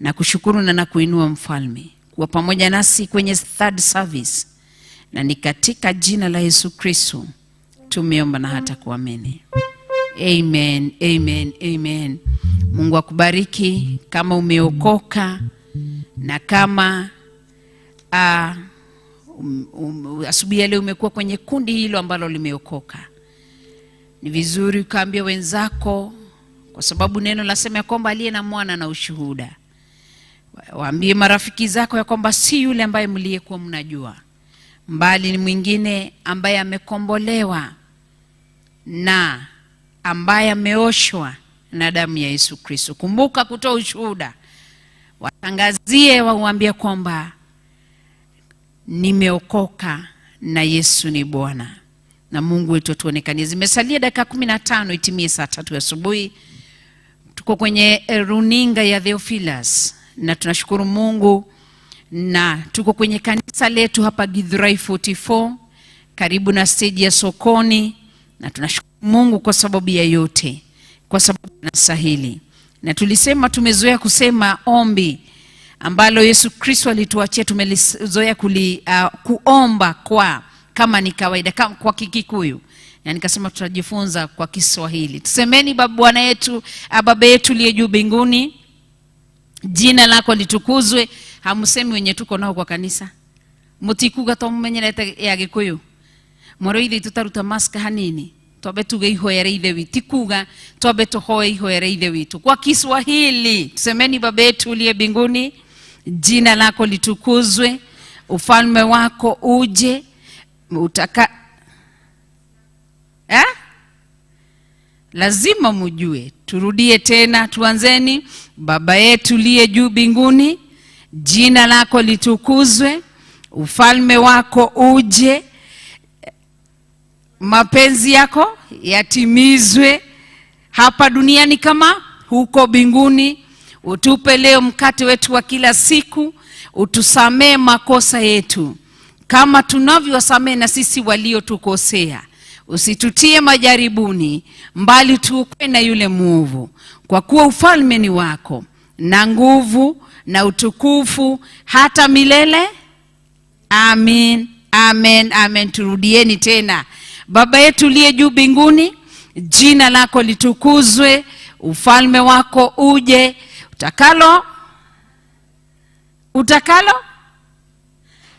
Na kushukuru na nakuinua mfalme kuwa pamoja nasi kwenye third service, na ni katika jina la Yesu Kristo tumeomba na hata kuamini. Amen, amen, amen. Mungu akubariki kama umeokoka na kama asubuhi ya leo umekuwa kwenye kundi hilo ambalo limeokoka. Ni vizuri ukaambia wenzako, kwa sababu neno lasema ya kwamba aliye na mwana na ushuhuda. Waambie marafiki zako ya kwamba si yule ambaye mliyekuwa mnajua, mbali ni mwingine ambaye amekombolewa na ambaye ameoshwa na damu ya Yesu Kristo. Kumbuka kutoa ushuhuda. Watangazie, waambie kwamba nimeokoka na Yesu ni Bwana. Na Mungu wetu atuonekanie. Zimesalia dakika 15 itimie saa 3 asubuhi. Tuko kwenye runinga ya Theophilus na tunashukuru Mungu, na tuko kwenye kanisa letu hapa Githurai 44 karibu na stage ya sokoni, na tunashukuru Mungu kwa sababu ya yote, kwa sababu anastahili. Na tulisema tumezoea kusema ombi ambalo Yesu Kristo alituachia, tumezoea kuomba kwa kama ni kawaida, kama kwa Kikikuyu. Na nikasema tutajifunza kwa Kiswahili. Tusemeni: Baba Bwana yetu, Baba yetu uliye juu mbinguni, jina lako litukuzwe. Hamusemi wenye tuko nao kwa kanisa. Mutikuga to mumenyerete ya Gikuyu. Moroithi tutaruta mask hanini. Twambe tuge ihoya rĩa Ithe witũ, ti kuga twambe tũhoe ihoya rĩa Ithe witũ kwa Kiswahili. Tusemeni: Baba yetu uliye mbinguni, jina lako litukuzwe, ufalme wako uje, utaka eh? Lazima mujue. Turudie tena, tuanzeni. Baba yetu uliye juu mbinguni, jina lako litukuzwe, ufalme wako uje, mapenzi yako yatimizwe hapa duniani kama huko mbinguni. Utupe leo mkate wetu wa kila siku, utusamee makosa yetu kama tunavyowasamehe na sisi waliotukosea, usitutie majaribuni, mbali tuokoe na yule mwovu, kwa kuwa ufalme ni wako na nguvu na utukufu hata milele. Amin, amen, amen. Turudieni tena. Baba yetu uliye juu mbinguni, jina lako litukuzwe, ufalme wako uje,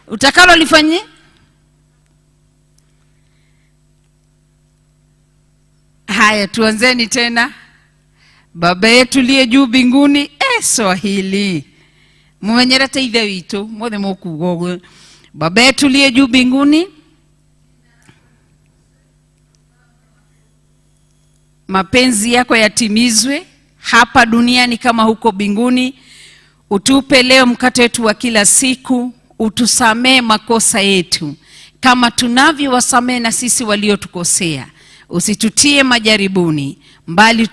utakalo lifanyie. Haya, tuanzeni tena. Baba yetu uliye juu mbinguni, Swahili mumenyerete Ithe witũ mothe mũkuga ũguo. Baba yetu uliye juu mbinguni, mapenzi yako yatimizwe hapa duniani kama huko mbinguni. Utupe leo mkate wetu wa kila siku, utusamee makosa yetu kama tunavyowasamee na sisi waliotukosea, usitutie majaribuni, mbali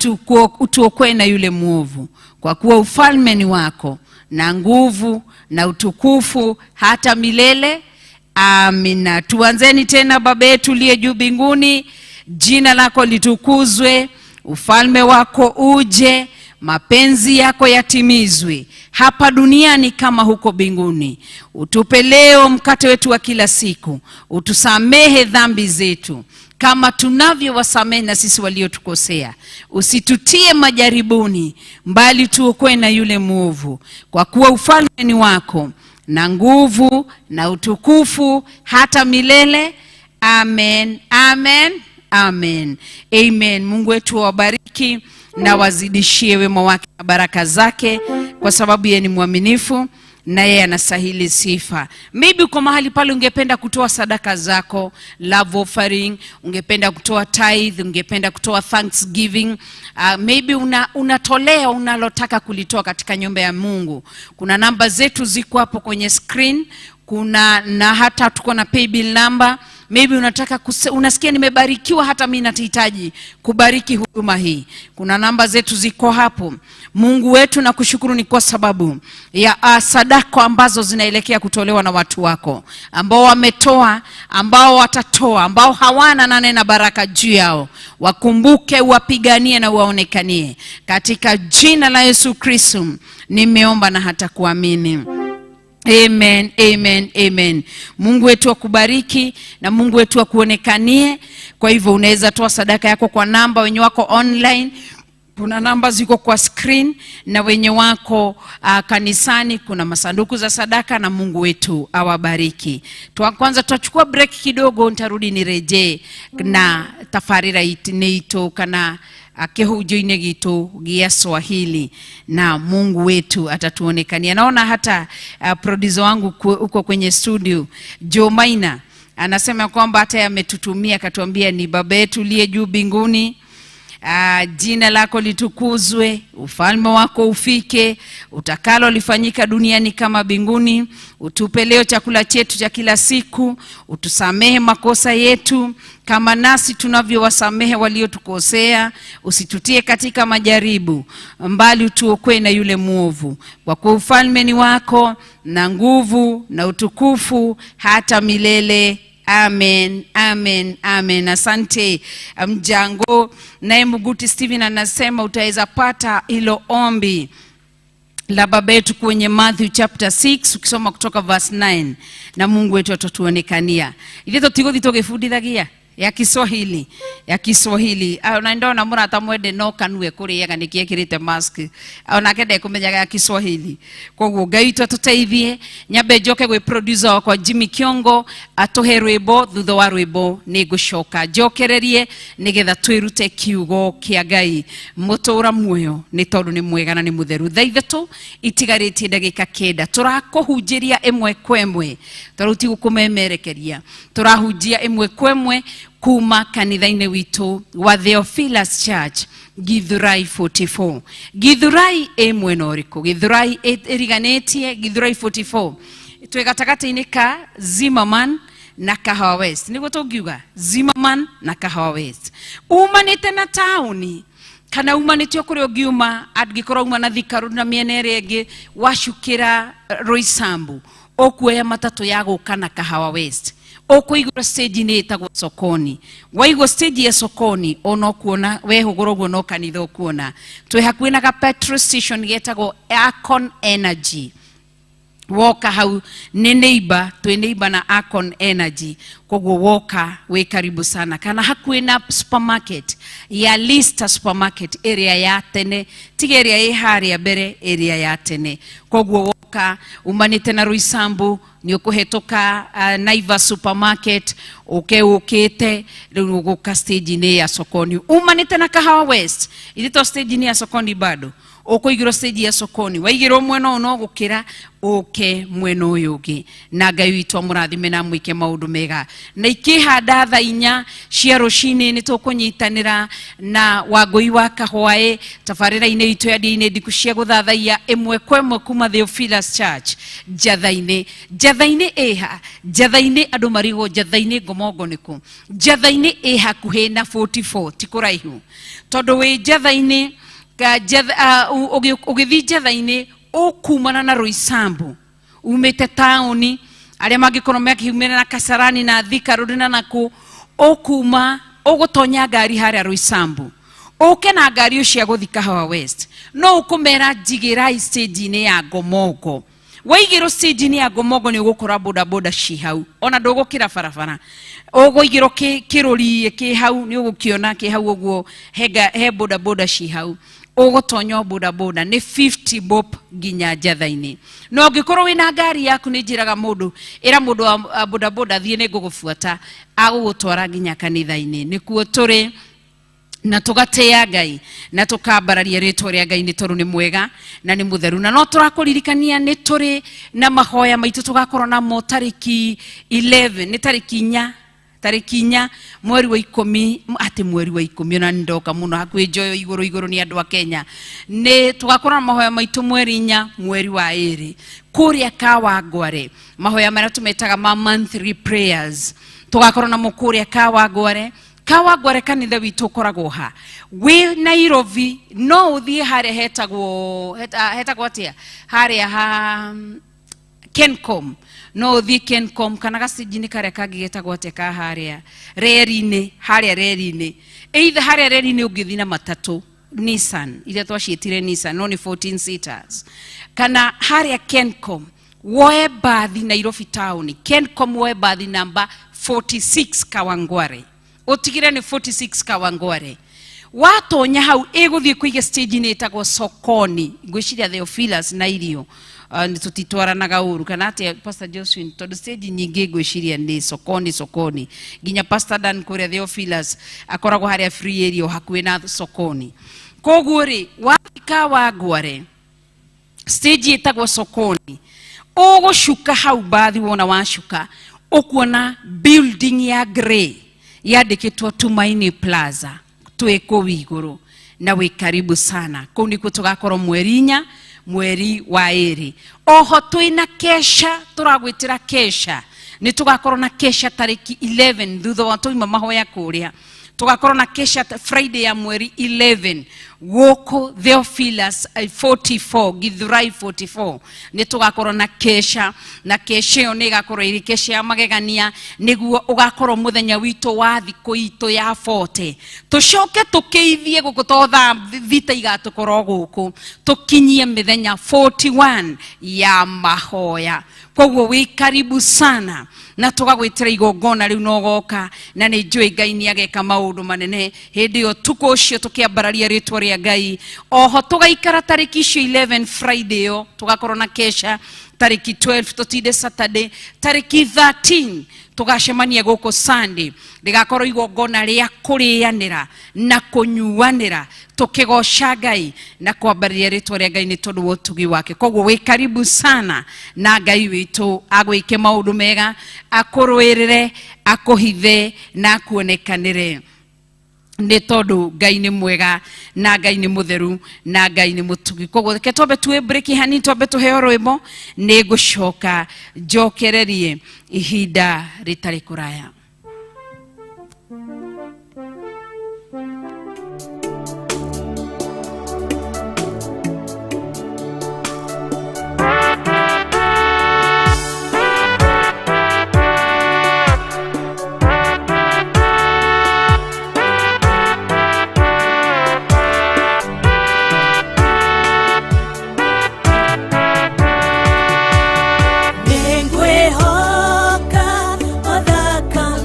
utuokoe na yule mwovu, kwa kuwa ufalme ni wako na nguvu na utukufu hata milele. Amina. Tuanzeni tena. Baba yetu uliye juu mbinguni, jina lako litukuzwe, ufalme wako uje, mapenzi yako yatimizwe hapa duniani kama huko mbinguni. Utupe leo mkate wetu wa kila siku, utusamehe dhambi zetu kama tunavyowasamehe na sisi waliotukosea, usitutie majaribuni, mbali tuokoe na yule mwovu, kwa kuwa ufalme ni wako na nguvu na utukufu hata milele. Amen, amen, amen, amen. Mungu wetu awabariki na wazidishie wema wake na baraka zake, kwa sababu yeye ni mwaminifu na yeye anastahili sifa. Maybe uko mahali pale ungependa kutoa sadaka zako, love offering, ungependa kutoa tithe, ungependa kutoa thanksgiving. Maybe unatolea unalotaka kulitoa katika nyumba ya Mungu. Kuna namba zetu ziko hapo kwenye screen, kuna na hata tuko na paybill number. Maybe unasikia nimebarikiwa, hata mimi nahitaji kubariki huduma hii. Kuna namba zetu ziko hapo. Mungu wetu, nakushukuru ni kwa sababu ya sadaka ambazo zinaelekea kutolewa na watu wako ambao wametoa, ambao watatoa, ambao hawana, nanena baraka juu yao. Wakumbuke, wapiganie na waonekanie. Katika jina la Yesu Kristo nimeomba na hata kuamini. Amen, amen, amen. Mungu wetu akubariki na Mungu wetu akuonekanie. Kwa hivyo unaweza toa sadaka yako kwa namba, wenye wako online kuna namba ziko kwa screen, na wenye wako kanisani kuna masanduku za sadaka, na Mungu wetu awabariki. Kwanza tutachukua break kidogo, nitarudi nirejee na tafarira neito kana kĩhunjio-inĩ gitũ gĩa Swahili, na Mungu wetu atatuonekania. Naona hata producer wangu uko kwenye studio Joe Maina anasema kwamba hata ametutumia akatuambia ni Baba yetu uliye juu mbinguni, jina lako litukuzwe, ufalme wako ufike, utakalo lifanyika duniani kama mbinguni. Utupe leo chakula chetu cha kila siku, utusamehe makosa yetu kama nasi tunavyowasamehe waliotukosea, usitutie katika majaribu, mbali utuokoe na yule mwovu, kwa kuwa ufalme ni wako na nguvu na utukufu hata milele. Amen, amen, amen. Asante mjango. Naye Muguti Steven anasema utaweza pata hilo ombi la Baba yetu kwenye Matthew chapter 6 ukisoma kutoka verse 9, na Mungu wetu atatuonekania. Ithe tũtigũthiĩ tũgĩbundithagia. Ya Kiswahili, ya Kiswahili. Ona ndona mũrata mwende no kanue kũrĩaga nĩkĩ ekĩrĩte mask, onake ndekũmenyaga ya Kiswahili. Koguo Ngai witũ atũteithie. Nyambe njoke gwĩ producer wakwa Jimmy Kiongo atũhe rwĩmbo. Thutha wa rwĩmbo nĩ ngũcoka njokererie nĩgetha twĩrute kiugo kĩa Ngai. Mũtũra muoyo nĩ tondũ nĩ mwega na nĩ mũtheru. Thaa 3 itigarĩtie ndagĩka 9, tũrakũhunjĩria ĩmwe kwa ĩmwe, tondũ ti gũkũmemerekeria, tũrahunjia ĩmwe kwa ĩmwe kuma kanitha-inĩ witũ wa Theophilus Church, Githurai 44. Githurai ĩ mwena ũrĩkũ? Githurai ĩriganĩtie Githurai 44, twĩ gatagatĩ-inĩ ka Zimmerman na Kahawa West, nĩguo tũngiuga Zimmerman na Kahawa West. Umanĩte na taũni kana umanĩte o kũrĩa ũngiuma, angĩkorwo uma na Thika Road na mĩena ĩrĩa ĩngĩ, wacukĩra Roysambu, ũkuoya matatũ ya gũka na Kahawa West, ũkũigũra stage-inĩ ĩtagwo Sokoni. Waigwo stage ya Sokoni, ona ũkuona wehũgũra ũguo no kanitha ũkuona. Twĩ hakuhĩ na ga petrol station getagwo Akon Energy. Woka hau nĩ neighbor, twĩ neighbor na Akon Energy. Koguo woka wĩ karibu sana, kana hakuhĩ na supermarket ya Lister, supermarket ĩrĩa ya tene, tiga ĩrĩa ĩ harĩa mbere, ĩrĩa ya tene. Koguo woka umanĩte na Roysambu, nĩ ũkũhetũka Naivas supermarket, ũke ũkĩte rĩu ũgũka stage-inĩ ya Sokoni. Umanĩte na Kahawa West, ithe to stage-inĩ ya Sokoni bado ũkũigĩrwo stage ya Sokoni, waigĩrwo mwena ũyũ no gũkĩra ũke mwena ũyũ ũngĩ. Na Ngai witũ amũrathime na amwĩke maũndũ mega. Na ikĩhanda thaa 4 cia rũcinĩ nĩ tũkũnyitanĩra na Wangũi wa Kahwaĩ tabarĩra-inĩ itũ ya ndĩa-inĩ ndiku cia gũthathaiya ĩmwe kwa ĩmwe kuma Theophilus Church, Njatha-inĩ. Njatha-inĩ ĩha? Njatha-inĩ andũ marigwo Njatha-inĩ Ngomongo nĩkũ. Njatha-inĩ ĩ hakuhĩ na 44, ti kũraihu, tondũ wĩ Njatha-inĩ ũgĩthiĩ Njatha-inĩ ũkumana na Roysambu umĩte taũni, arĩa mangĩkorwo makiumĩra na Kasarani na Thika Road na nakũ, ũkuma ũgũtonya ngari harĩa Roysambu, ũke na ngari cia gũthi Kahawa West, no ũkũmera njigĩrai stage-inĩ ya Ngomongo. Waigĩrwo stage-inĩ ya Ngomongo, nĩ ũgũkora bodaboda ci hau, ona ndũgũkĩra barabara, ũgũigĩrwo kĩrũri kĩ hau, nĩ ũgũkĩona kĩ hau ũguo. He bodaboda ci hau, ũgũtonya o bodaboda nĩ 50 bob nginya Njatha-inĩ. Na ũngĩkorwo wĩna ngari yaku, nĩ njĩraga mũndũ, ĩra mũndũ wa bodaboda thiĩ nĩ ngũgũbuata, agũgũtwara nginya kanitha-inĩ. Nĩkuo tũrĩ na tũgatĩĩa Ngai na tũkambararia rĩtwa rĩa Ngai, nĩ tondũ nĩ mwega na nĩ mũtheru. Na no tũrakũririkania nĩ tũrĩ na mahoya maitũ tũgakorwo namo tarĩki 11, nĩ tarĩki 4, tarĩki 4 mweri wa 10, atĩ mweri wa 10, ona nĩ ndoka mũno hakuhĩ njoyo igũrũ igũrũ nĩ andũ a Kenya. Nĩ tũgakorwo na mahoya maitũ mweri 4 mweri wa 2 kũrĩa Kawangware, mahoya marĩa tũmetaga ma monthly prayers, tũgakorwo namo kũrĩa Kawangware. Kawangware kanitha witũ ũkoragwo ha? Wĩ Nairobi no ũthiĩ harĩa hetagwo hetagwo atĩa harĩa ha Kencom, no ũthiĩ Kencom kana gacinji-inĩ karĩa kangĩ getagwo atĩa ka harĩa reri-inĩ, harĩa reri-inĩ, either harĩa reri-inĩ ũngĩthiĩ na matatũ Nissan iria twaciĩtire Nissan, no nĩ 14 seaters, kana harĩa Kencom woe bathi Nairobi town, Kencom woe bathi namba 46 Kawangware, ũtigĩre nĩ 46 Kawangware. Watonya hau ĩgũthiĩ kũiga stage-inĩ ĩtagwo Sokoni. Ngwĩciria Theophilus na irio nĩ tũtitwaranaga ũru kana atĩa, Pastor Josephine? Tondũ stage nyingĩ ngwĩciria nĩ Sokoni, Sokoni, nginya Pastor Dan kũrĩa Theophilus akoragwo harĩa free area o hakuhĩ na Sokoni. Koguo rĩ, wathiĩ Kawangware stage ĩtagwo Sokoni, ũgũcuka hau bathi, wona wacuka ũkuona building ya grey yandĩkĩtwo Tumaini Plaza, twĩ kũu igũrũ na wĩ karibu sana. Kũu nĩkuo tũgakorwo mweri 4 mweri wa 2. Oho twĩna kesha, tũragwĩtĩra kesha, nĩ tũgakorwo na kesha tarĩki 11 thutha wa twauma mahoya kũrĩa. Tũgakorwo na kesha Friday ya mweri 11 gũkũ Theophilus 44, Githurai 44. Nĩ tũgakorwo na kesha, na kesha ĩyo nĩ ĩgakorwo ĩrĩ kesha ya magegania, nĩguo ũgakorwo mũthenya witũ wa thikũ itũ ya 40. Tũcoke tũkĩithie gũkũ to thaa 6 igatũkorwo gũkũ, tũkinyie mĩthenya 41 ya mahoya. Koguo wĩ karibu sana na tũgagwĩtĩra igongona rĩu na ũgoka, na nĩ njũĩ Ngai nĩ ageka maũndũ manene hĩndĩ ĩyo tukũ ũcio tũkĩambararia rĩtwa rĩa Ngai. Oho tũgaikara tarĩki icio 11 Friday ĩyo tũgakorwo na kesha, tarĩki 12 tũtinde Saturday, tarĩki 13 tũgacemania gũkũ Sunday, rĩgakorwo igongona rĩa kũrĩanĩra na kũnyuanĩra tũkĩgoca Ngai na kwambararia rĩtwa rĩa Ngai nĩ tondũ wa ũtugi wake. Koguo wĩ karibu sana na Ngai witũ agwĩke maũndũ mega, akũrũĩrĩre, akũhithe na akuonekanĩre, nĩ tondũ Ngai nĩ mwega na Ngai nĩ mũtheru na Ngai nĩ mũtugi. Koguo reke twambe tuwe break hanini, twambe tũheo rwĩmbo, nĩ ngũcoka njokererie ihinda rĩtarĩ kũraya. Nĩngwĩhoka o thakame.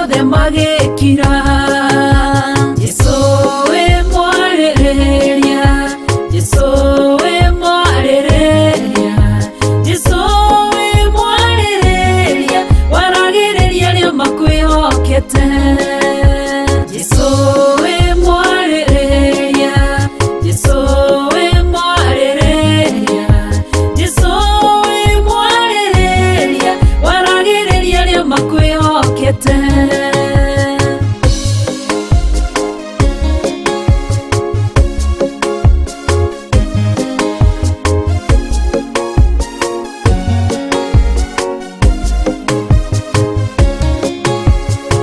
othe magĩkira. Jesũ wĩ mwarĩrĩria, Jesũ wĩ mwarĩrĩria, Jesũ wĩ mwarĩrĩria, waragĩrĩria arĩa makwĩhokete. Jesũ wĩ mwarĩrĩria, Jesũ wĩ mwarĩrĩria, Jesũ wĩ mwarĩrĩria, waragĩrĩria arĩa makwĩhokete.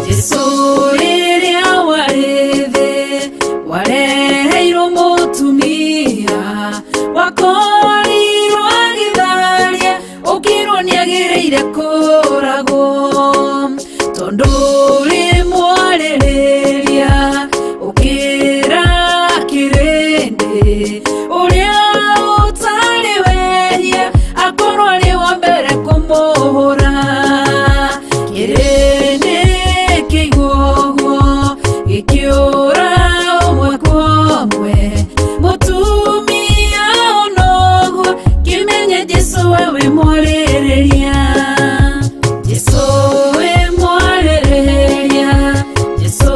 Jesũ rĩrĩa warĩ thĩ wareheirwo mũtumia wakorirwo agĩtharia ũkĩrwo nĩagĩrĩire kũragwo tondũ ũrĩ mwarĩrĩria ũkĩra kĩrĩndĩ ũrĩa ũtarĩ wehia akorwo arĩ wa mbere kũmũhũra. Kĩrĩndĩ kĩigua ũguo gĩkĩũra ũmwe kwa ũmwe, mũtumia ona ũguo kĩmenye Jesũ we wĩ mwarĩrĩria. Jesũ wĩ mwarĩrĩria, Jesũ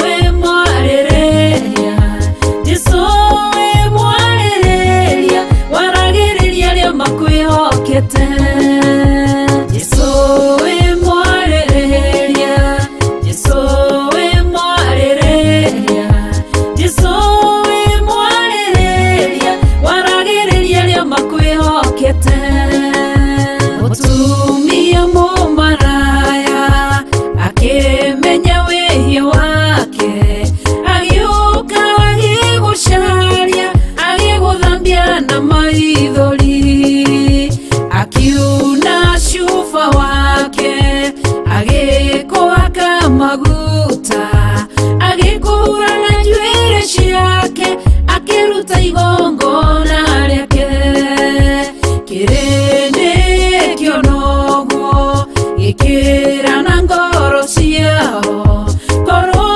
wĩ mwarĩrĩria, Jesũ wĩ mwarĩrĩria, waragĩrĩria arĩa makwĩhokete. Jesũ wĩ mwarĩrĩria, Jesũ wĩ mwarĩrĩria, Jesũ wĩ mwarĩrĩria, waragĩrĩria arĩa makwĩhokete. Mũtumia mũmaraya akĩmenya wĩhia wake, agĩũka agĩgũcaria, agĩgũthambia na maithori, akiuna cuba wake, agĩkũhaka maguta, agĩkũhura na njuĩrĩ ciake, akĩruta igongona rĩake. Kĩrĩndĩ kĩona ũguo gĩkĩra na ngoro ciao, korwo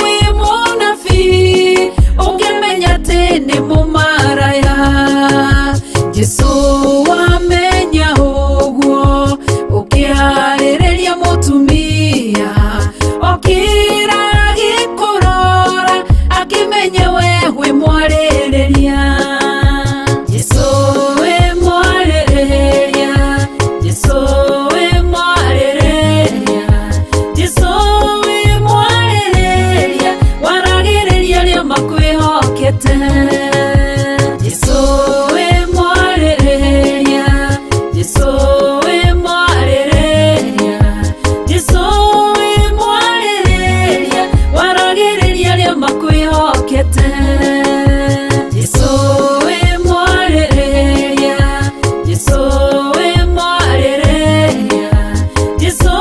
wĩ mũnabii ũngĩmenya atĩ nĩ mũmaraya. Jesũ wamenya ũguo ũkĩarĩrĩria mũtumia, okĩra agĩkũrora akĩmenya we wĩ mwarĩrĩria. Jesũ wĩ mwarĩrĩria, Jesũ wĩ mwarĩrĩria, Jesũ wĩ mwarĩrĩria, waragĩrĩria arĩa makwĩhokete. Jesũ wĩ mwarĩrĩria, Jesũ wĩ mwarĩrĩria, Jesũ wĩ mwarĩrĩria, waragĩrĩria arĩa makwĩhokete. Jesũ wĩ mwarĩrĩria, Jesũ wĩ mwarĩrĩria, Jesũ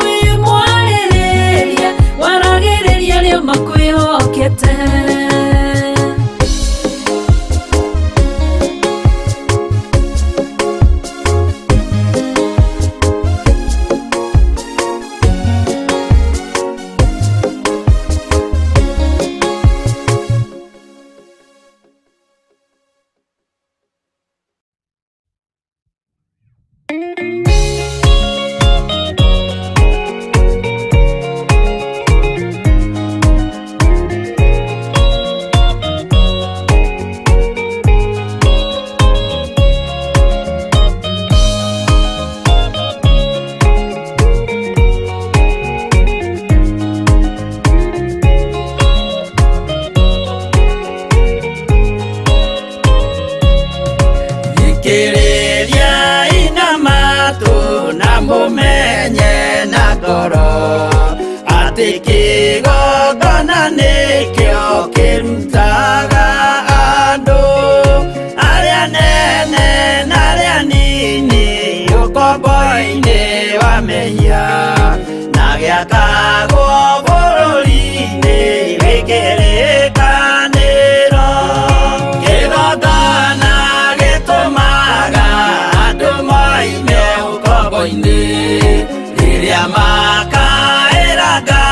wĩ mwarĩrĩria, waragĩrĩria arĩa makwĩhokete. Thikĩrĩria ina matũ na mũmenye na ngoro atĩ kĩgongona nĩkĩo kĩrutaga andũ arĩa nene na arĩa nini ũkombo-inĩ wa mehia na gĩakagwo bũrũri-inĩ wĩ kĩrĩkanĩro. Kĩgongona gĩtũmaga andũ moime ũkombo-inĩ rĩrĩa makaĩra Ngai.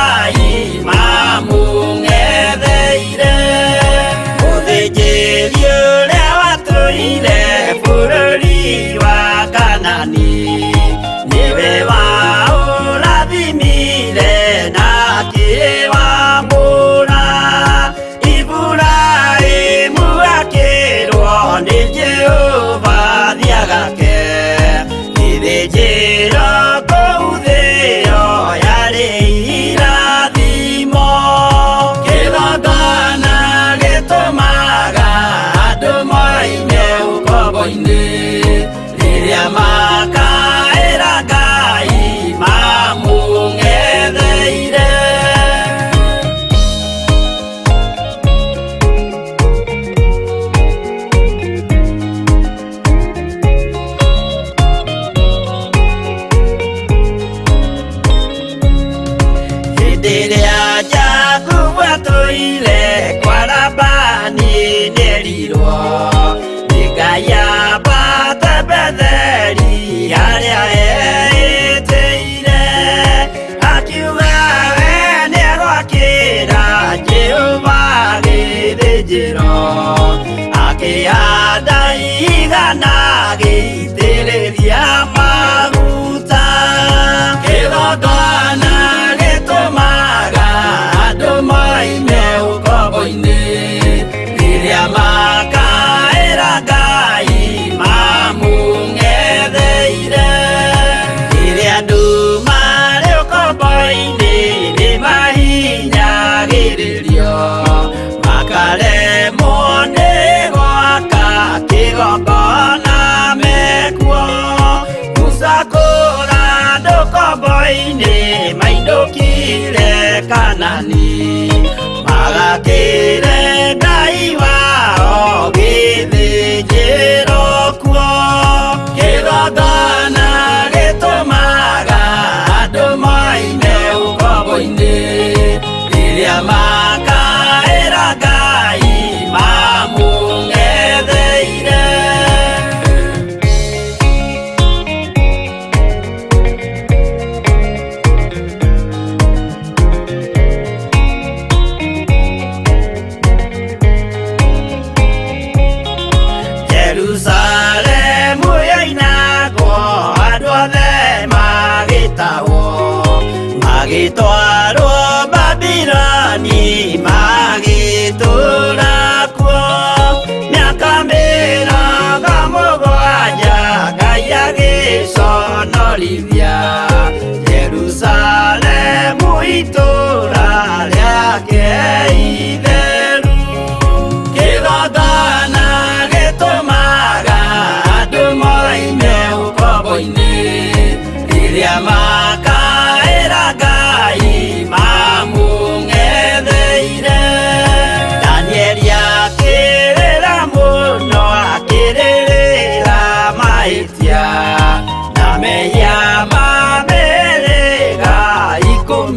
atũire kwa Labani nĩerirwo nĩ Ngai ambate Betheli harĩa eĩtĩire akiuga we nĩegwakĩra Jehova gĩthĩnjĩro akĩhanda igana gĩitĩrĩria maguta kĩgongona gĩtũmaga andũ moime ũkombo-inĩ rĩrĩa makaĩra Ngai mamũng'etheire rĩrĩa andũ marĩ ũkombo-inĩ nĩmahinyagĩrĩrio makaremwo nĩ gwaka kĩgongona mekuo Musa kũra andũ ũkombo-inĩ mainũkire Kanani magakĩre Ngai wao gĩthĩnjĩro kuo kĩgongona gĩtũmaga andũ moime ũkombo-inĩ rĩrĩa makaĩra Ngai mamũng'etheire. Jerusalemu yoinagwo andũ othe magĩtahwo magĩtwarwo Babiloni magĩtũũra kuo mĩaka 70 Ngai agĩconorithia Jerusalemu itũũra rĩake itheru kĩgongona gĩtũmaga andũ moime ũkombo-inĩ rĩrĩa makaĩra Ngai mamũng'etheire Danieli akĩrĩra mũno akĩrĩrĩra mahĩtia na mehia ma mĩhĩrĩga 12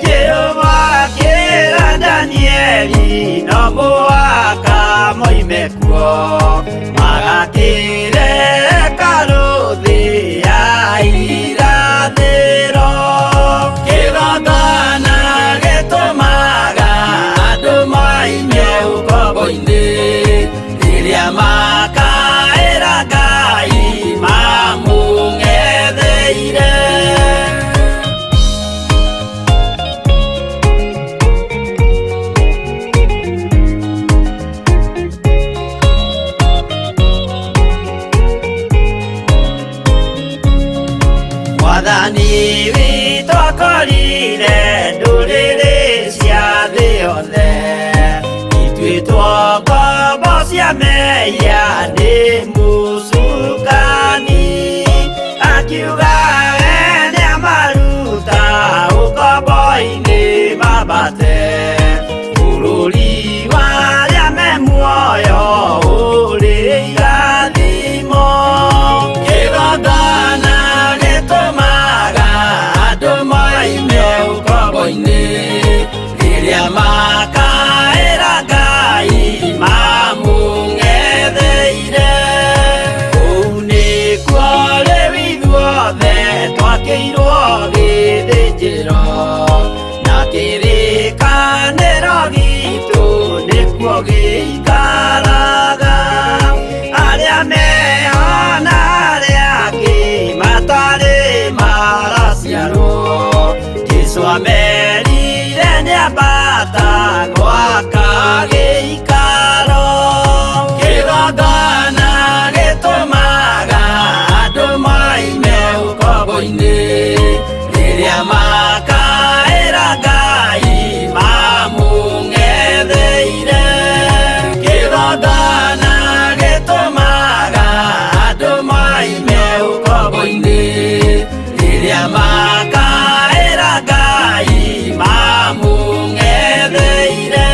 Jehova akĩra Danieli no mũhaka moime kuo magakĩre hekarũ thĩ ya irathĩro kĩgongona gĩtũmaga andũ moime ũkombo-inĩ rĩrĩa makaĩra Ngai mamũng'etheire. Mwathani witũ akorire ndũrĩrĩ cia thĩ yothe ituĩtwo ngombo cia mehia nĩ mũcukani akiuga we nĩamaruta ũkombo-inĩ mambate bũrũri wa arĩa me muoyo ũrĩ irathimo kĩgongona gĩtũmaga andũ moime ũkombo-inĩ rĩrĩa makaĩra Ngai mamũng'etheire kũu nĩkuo rĩu ithuothe twakĩirwo gĩthĩnjĩro na kĩrĩkanĩro gitũ nĩkuo gĩikaraga arĩa meho na arĩa angĩ matarĩ maraciarwo Jesũ amerire nĩambata gwaka gĩikaro kĩgongona gĩtũmaga andũ moime ũkombo-inĩ rĩrĩa makaĩra Ngai mamũng'etheire kĩgongona gĩtũmaga andũ moime ũkombo-inĩ rĩrĩa makaĩra Ngai mamũng'etheire.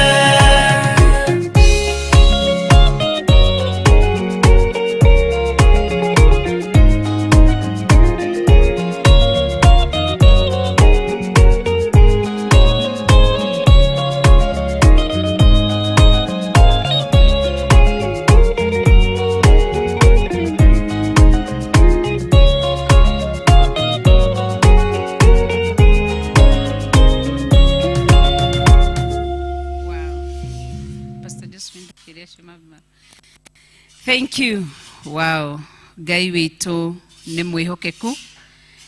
Thank you. Wow. Ngai witũ nĩ mwĩhokeku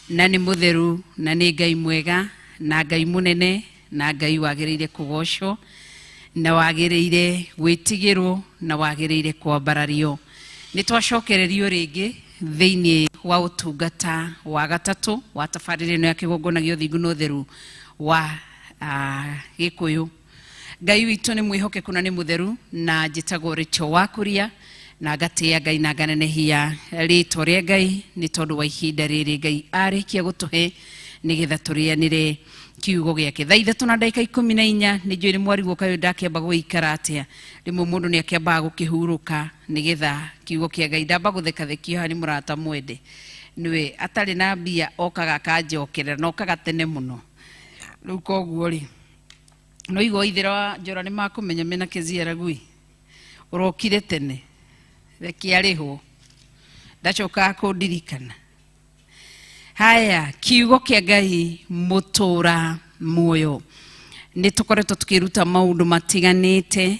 na nĩ mũtheru na nĩ Ngai mwega na Ngai mũnene na Ngai wagĩrĩire kũgocwo na wagĩrĩire gwĩtigĩrwo na wagĩrĩire kwambarario. Nĩ twacokererio rĩngĩ thĩinĩ wa ũtungata wa gatatũ wa tabarĩra ĩno ya kĩgongona gĩa ũthingu na ũtheru wa Gĩkũyũ. Ngai witũ nĩ mwĩhokeku na nĩ mũtheru na njĩtagwo Rachel Wakuria na ngatĩa Ngai na nganenehia rĩtwa rĩa Ngai nĩ tondũ wa ihinda rĩrĩ Ngai arĩkia gũtũhe nĩgetha tũrĩanĩre kiugo gĩake. Thaa 3 na ndagĩka 14 nĩ njũĩ nĩ mwarigwo kaĩ ndakĩamba gũgĩikara atĩa. Rĩmwe mũndũ nĩ akĩambaga gũkĩhurũka nĩgetha kiugo kĩa Ngai ndamba gũthekathekio haha nĩ mũrata mwende nĩwe atarĩ na mbia okaga akanjokerera na okaga tene mũno. Rĩu koguo rĩ no igua ithera wa njora nĩ makũmenya mena Kezia Ragui ũrokire tene reke arĩhwo ndacokaga kũndirikana. Haya, kiugo kĩa Ngai mũtũra muoyo. Nĩ tũkoretwo tũkĩruta maũndũ matiganĩte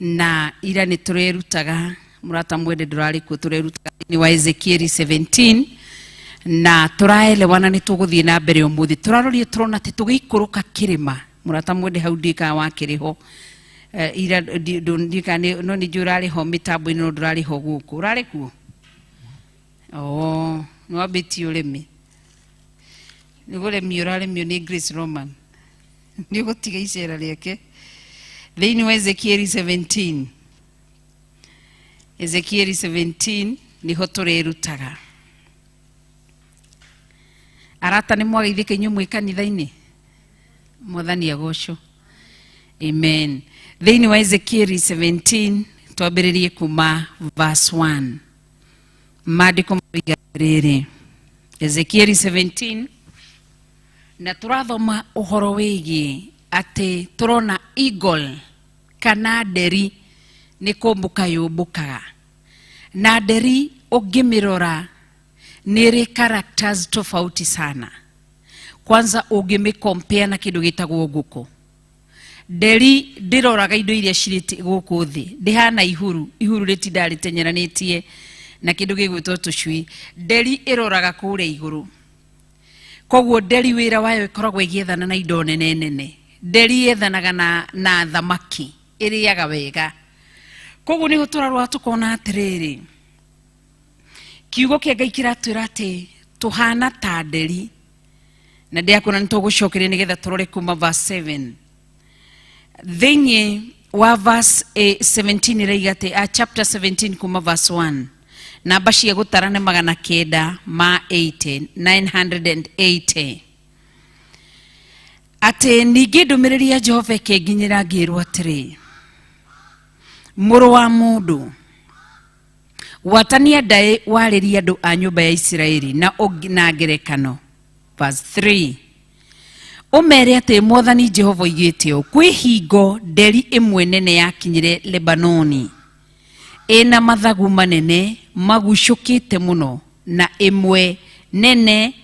na ira nĩ tũrerutaga mũrata mwende ndũrarĩ kuo, tũrerutaga thĩinĩ wa Ezekieli 17 na tũraelewana nĩ tũgũthiĩ na mbere ũmũthĩ. Tũraroria tũrona atĩ tũgĩikũrũka kĩrĩma mũrata mwende hau ndiũĩ kana wakĩrĩ ho. Ira ndiũĩ kana no nĩ njũĩ ũrarĩ ho mĩtambo-inĩ no ndũrarĩ ho gũkũ. Ũrarĩ kuo? Oh, nĩ wambĩtie ũrĩmi. Nĩ ũrĩmi ũrarĩmio nĩ Grace Roman. Nĩ ũgũtiga icera rĩake. Thĩinĩ wa Ezekieli 17. Ezekieli 17 nĩho tũrerutaga. Arata nĩ mwageithĩka inyuĩ mwĩ kanitha-inĩ? Mwathani agocwo. Amen. Thĩinĩ wa Ezekieli 17 twambĩrĩrie kuma verse 1. Maandĩko maroiga atĩrĩrĩ. Ezekieli 17 na tũrathoma ũhoro wĩgiĩ atĩ tũrona eagle kana nderi nĩ kũmbũka yũmbũkaga. Na nderi ũngĩmĩrora nĩ ĩrĩ characters tofauti sana. Kwanza ũngĩmĩcompare na kĩndũ gĩtagwo ngũkũ. Nderi ndĩroraga indo iria cirĩ gũkũ thĩ, ndĩhana ihuru, ihuru rĩtindaga rĩteng'eranĩtie na kĩndũ gĩgwĩtwo tũcui. Nderi ĩroraga kũrĩa igũrũ. Koguo nderi wĩra wayo ĩkoragwo ĩgĩethana na indo nene nene. Nderi yethanaga na thamaki, ĩrĩaga wega. Koguo nĩho tũrarora tũkona atĩrĩrĩ, kiugo kĩa Ngai kĩratwĩra atĩ tũhana ta nderi. Na ndĩrakuona nĩ tũgũcokeria nĩgetha tũrore kuma verse 7. Thĩinĩ wa verse 17 ĩraiga atĩ, chapter 17 kuma verse 1. Namba cia gũtara nĩ 980, 980. Atĩ ningĩ ndũmĩrĩri ya Jehova ĩkĩnginyĩra ngĩĩrwo atĩrĩ, mũrũ wa mũndũ, gwatania ndaĩ warĩrie andũ a nyũmba ya Isiraeli na ngerekano. Verse 3. Ũmere atĩ Mwathani Jehova oigĩte ũũ, kwĩ hingo nderi ĩmwe nene yakinyire Lebanoni ĩna mathagu manene magucũkĩte mũno na ĩmwe nene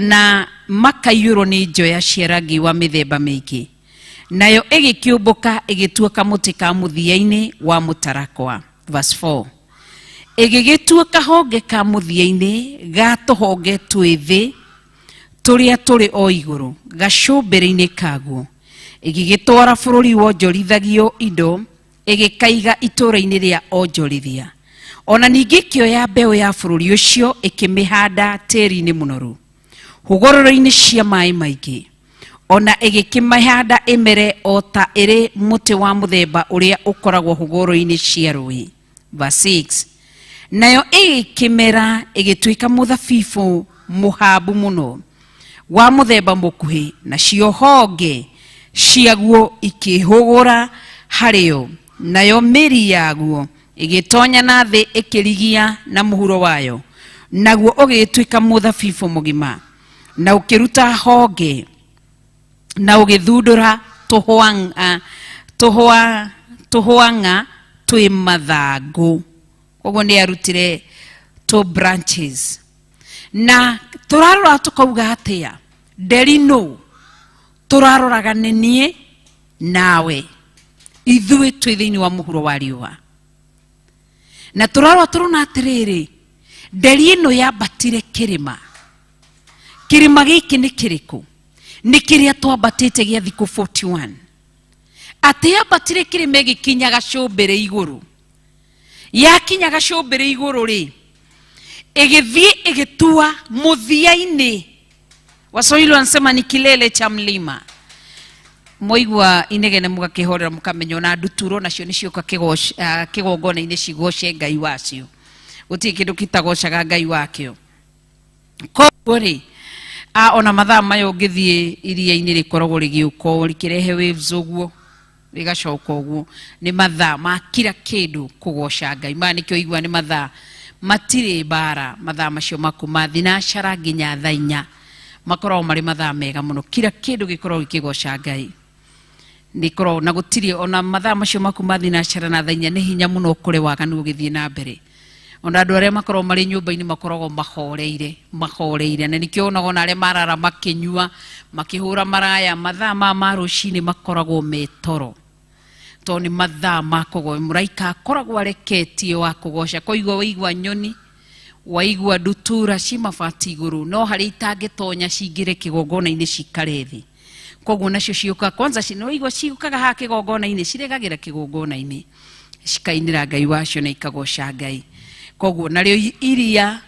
na makaiyũrwo nĩ njoya cia rangi wa mĩthemba mĩingĩ. Nayo ĩgĩkĩũmbũka ĩgĩtuĩka mũtĩ ka mũthia-inĩ wa mũtarakwa. Verse 4. Ĩgĩgĩtuĩka honge ka mũthia-inĩ ga tũhonge twĩthĩ tũrĩa tũrĩ o igũrũ gacũmbĩrĩ-inĩ kaguo. Ĩgĩgĩtwara bũrũri wonjorithagio indo ĩgĩkaiga itũũra-inĩ rĩa onjorithia. Ona ningĩ ĩkĩoya mbeũ ya bũrũri ũcio ĩkĩmĩhanda tĩĩri-inĩ mũnoru hũgũrũrũ-inĩ cia maĩ maingĩ. Ona ĩgĩkĩmĩhanda ĩmere o ta ĩrĩ mũtĩ wa mũthemba ũrĩa ũkoragwo hũgũrũrũ-inĩ cia rũĩ. Verse 6. Nayo ĩgĩkĩmera ĩgĩtuĩka mũthabibũ mũhambu mũno wa mũthemba mũkuhĩ, nacio honge ciaguo ikĩhũgũra harĩo, nayo mĩri yaguo ĩgĩtonya na thĩ ĩkĩrigia na mũhuro wayo, naguo ũgĩtuĩka mũthabibũ mũgima, na ũkĩruta honge na ũgĩthundũra tũhwang'a twĩ mathangũ. Koguo nĩ arutire two branches. Na tũrarora tũkauga atĩa, nderi nũ? Tũraroraga nĩ niĩ nawe, ithuĩ twĩ thĩinĩ wa mũhuro wa riũa. Na tũrarora tũrona atĩrĩrĩ, nderi ĩno yambatire kĩrĩma. Kĩrĩma gĩkĩ nĩ kĩrĩkũ? Nĩ kĩrĩa twambatĩte gĩa thikũ 41. Atĩ yambatire kĩrĩma ĩgĩkinya gacũmbĩrĩ igũrũ. Yakinya gacũmbĩrĩ igũrũ rĩ, ĩgĩthiĩ ĩgĩtua mũthia-inĩ. Waswahili wanasema ni kilele cha mlima. Mwaigua inegene mũgakĩhorera mũkamenya ona nduturo nacio nĩcioka kĩgongona-inĩ cigoce Ngai wacio. Gũtirĩ kĩndũ kĩtagocaga Ngai wakĩo. Koguo rĩ, ona mathaa maya ũngĩthiĩ iria-inĩ rĩkoragwo rĩgĩũka ũũ, rĩkĩrehe waves ũguo, rĩgacoka ũguo. Nĩ mathaa ma kila kĩndũ kũgoca Ngai. Maya nĩkĩo ũiguaga nĩ mathaa matirĩ mbara, mathaa macio ma kuma thinacara nginya thaa inya makoragwo marĩ mathaa mega mũno. Kila kĩndũ gĩkoragwo gĩkĩgoca Ngai. Nĩkoragwo na gũtirĩ ona mathaa macio ma kuma thinacara na thaa inya nĩ hinya mũno ũkore waganu ũgĩthiĩ na mbere. Ona andũ arĩa makoragwo marĩ nyũmba-inĩ makoragwo mahoreire, mahoreire. Na nĩkĩo wonaga ona arĩa marara makĩnyua, makĩhũra maraya, mathaa maya ma rũcinĩ makoragwo me toro. Tondũ nĩ mathaa ma kũgoca. Mũraika akoragwo areketie wa kũgoca. Koiguo waigua nyoni, waigua ndutura ci mabati igũrũ, no harĩa itangĩtonya cingĩre kĩgongona-inĩ cikare thĩ. Koguo nacio ciũkaga, kwanza nĩ waigua ciũkaga haha kĩgongona-inĩ, ciregagĩra kĩgongona-inĩ, cikainĩra Ngai wacio na ikagoca Ngai. Koguo narĩo iria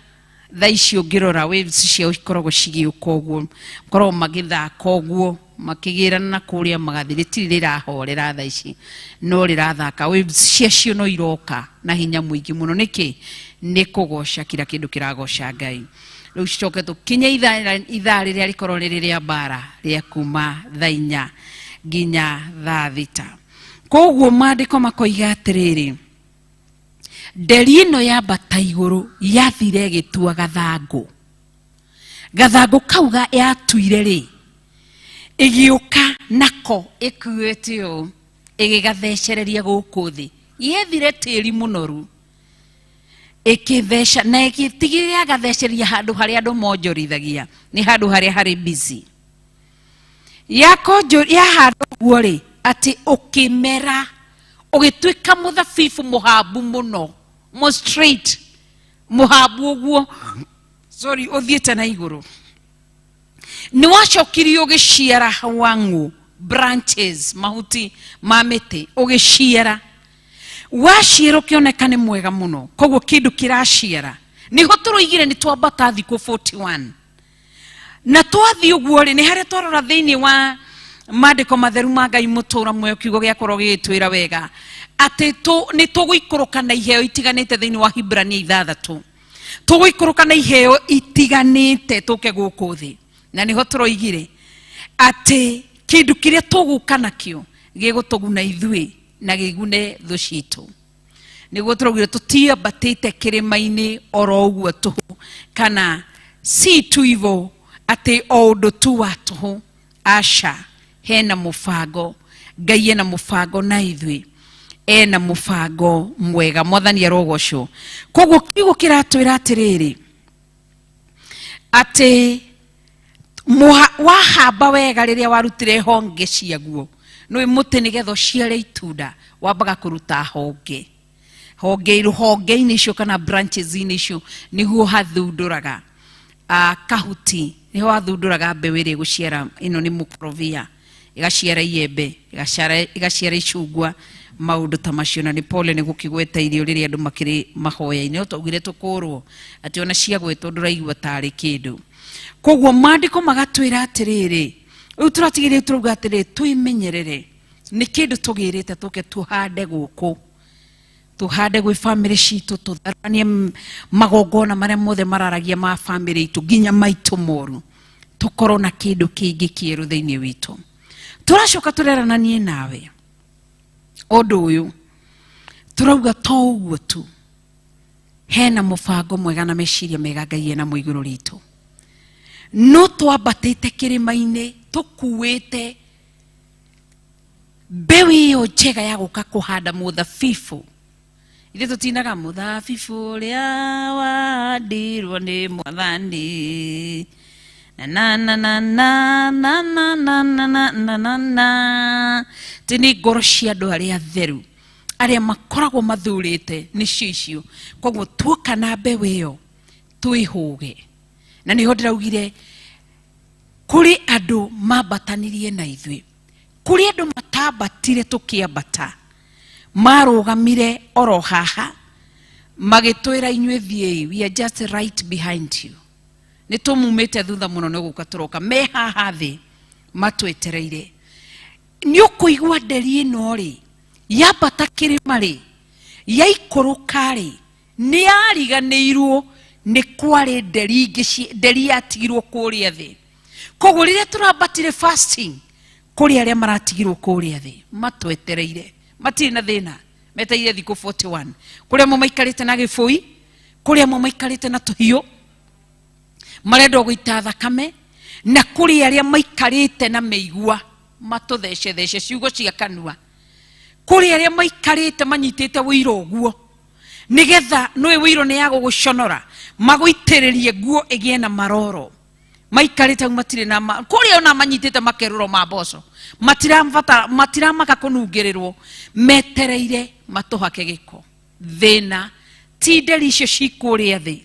thaa ici ũngĩrora waves ciao cikoragwo cigĩũka ũguo, makoragwo magĩthaka ũguo, makĩgĩrana na kũrĩa magathiĩ, rĩtirĩ rĩrahorera thaa ici, no rĩrathaka. Waves ciacio no iroka na hinya mũingĩ mũno. Nĩkĩ? Nĩ kũgoca kila kĩndũ kĩragoca Ngai. Rĩu cicoke tũkinye ithaa rĩrĩa rĩkorwo rĩrĩ rĩa mbara rĩa kuma thaa inya nginya thaa thita. Koguo maandĩko makoiga atĩrĩrĩ, nderi ĩno yambata igũrũ yathire ĩgĩtua gathangũ. Gathangũ kau yatuire rĩ, ĩgĩũka nako ĩkuĩte ũũ, ĩgĩgathecereria gũkũ thĩ. Yethire tĩri mũnoru, ĩkĩtheca na ĩgĩtigĩrĩra yagathecereria handũ harĩa andũ monjorithagia, nĩ handũ harĩa harĩ busy. Yahanda ũguo rĩ, atĩ ũkĩmera, ũgĩtuĩka mũthabibu mũhambu mũno, mo straight, mũhambu ũguo, sorry, ũthiĩte na igũrũ. Nĩ wacokire ũgĩciara hwang'ũ, branches, mahuti ma mĩtĩ, ũgĩciara. Waciara ũkĩoneka nĩ mwega mũno. Koguo kĩndũ kĩraciara. Nĩho tũroigire nĩ twambata thikũ 41. Na twathiĩ ũguo rĩ, nĩ harĩa twarora thĩinĩ wa maandĩko matheru ma Ngai mũtũra muoyo, kiugo gĩakorwo gĩgĩtwĩra wega atĩ nĩ tũgũikũrũka na iheo itiganĩte thĩinĩ wa Hibrania 6. Tũgũikũrũka na iheo itiganĩte tũke gũkũ thĩ. Na nĩho tũroigire atĩ kĩndũ kĩrĩa tũgũka nakĩo gĩgũtũguna ithuĩ na gĩgune thũ citũ. Nĩguo tũraugire tũtiambatĩte kĩrĩma-inĩ oro ũguo tũhũ, kana si tu hivyo atĩ o ũndũ tu wa tũhũ. Aca, hena mũbango. Ngai ena mũbango na ithuĩ, ena mũbango mwega. Mwathani arogocwo. Koguo kiugo kĩratwĩra atĩrĩrĩ, atĩ wahamba wega rĩrĩa warutire honge ciaguo, nĩũĩ mũtĩ nĩgetha ũciare itunda wambaga kũruta honge. Honge, rũhonge-inĩ icio kana branches-inĩ icio nĩguo hathundũraga, kahuti, nĩho hathundũraga mbeũ ĩrĩa ĩgũciara. Ĩno nĩ mũkorobia, ĩgaciara iembe, ĩgaciara icungwa, maũndũ ta macio. Na nĩ pole nĩ gũkĩgweta irio rĩrĩa andũ makĩrĩ mahoya-inĩ, no twaugire tũkũrwo atĩ ona ciagwetwo ndũraigua tarĩ kĩndũ. Koguo maandĩko magatwĩra atĩrĩrĩ, rĩu tũratigĩrĩra tũrauga atĩrĩrĩ, twĩmenyerere nĩ kĩndũ tũgĩrĩte tũke tũhande gũkũ, tũhande gwĩ bamĩrĩ citũ, tũtharanie magongona marĩa mothe mararagia ma bamĩrĩ itũ nginya maitũ moru, tũkorwo na kĩndũ kĩngĩ kĩerũ thĩinĩ witũ. Tũracoka tũrerana niĩ nawe ũndũ ũyũ, tũrauga to ũguo tu, hena mũbango mwega na meciria mega Ngai ena mo igũrũ ritũ. No twambatĩte kĩrĩma-inĩ tũkuĩte mbeũ ĩyo njega ya gũka kũhanda mũthabibũ. Ithuĩ tũtinaga mũthabibũ ũrĩa wandirwo nĩ Mwathani, na na na na na na na na na na na na. Ti nĩ ngoro cia andũ arĩa atheru, Arĩa makoragwo mathurĩte nĩcio icio. Koguo tuoka na mbeũ ĩyo twĩhũge. Na nĩho ndĩraugire kũrĩ andũ mambatanirie na ithuĩ, kũrĩ andũ matambatire tũkĩambata, marũgamire oro haha magĩtwĩra inyuĩ thiĩi, we are just right behind you, nĩ tũmumĩte thutha mũno nĩ gũka tũroka. Me haha thĩ matwetereire. Nĩ ũkũigua nderi ĩno rĩ yambata kĩrĩma rĩ yaikũrũka rĩ nĩ yariganĩirwo nĩ kwarĩ nderi ingĩ, nderi yatigirwo kũrĩa thĩ. Koguo rĩrĩa tũrambatire fasting, kũrĩ arĩa maratigirwo kũrĩa thĩ matwetereire, matirĩ na thĩna, metereire thikũ 41. Kũrĩa amwe maikarĩte na gĩbũi, kũrĩa amwe maikarĩte na tũhiũ marenda gũita thakame, na kũrĩ arĩa maikarĩte na mĩigua matũthecethece ciugo cia kanua, kũrĩ arĩa maikarĩte manyitĩte wũiro ũguo nĩgetha nĩũĩ wũiro nĩ ya gũgũconora, magũitĩrĩrie nguo ĩgĩe na maroro. Maikarĩte hau matirĩ na kũrĩa ona manyitĩte makerũro ma mboco, matirambatara, matiramaka kũnungĩrĩrwo, metereire matũhake gĩko. Thĩna ti nderi icio ci kũrĩa thĩ,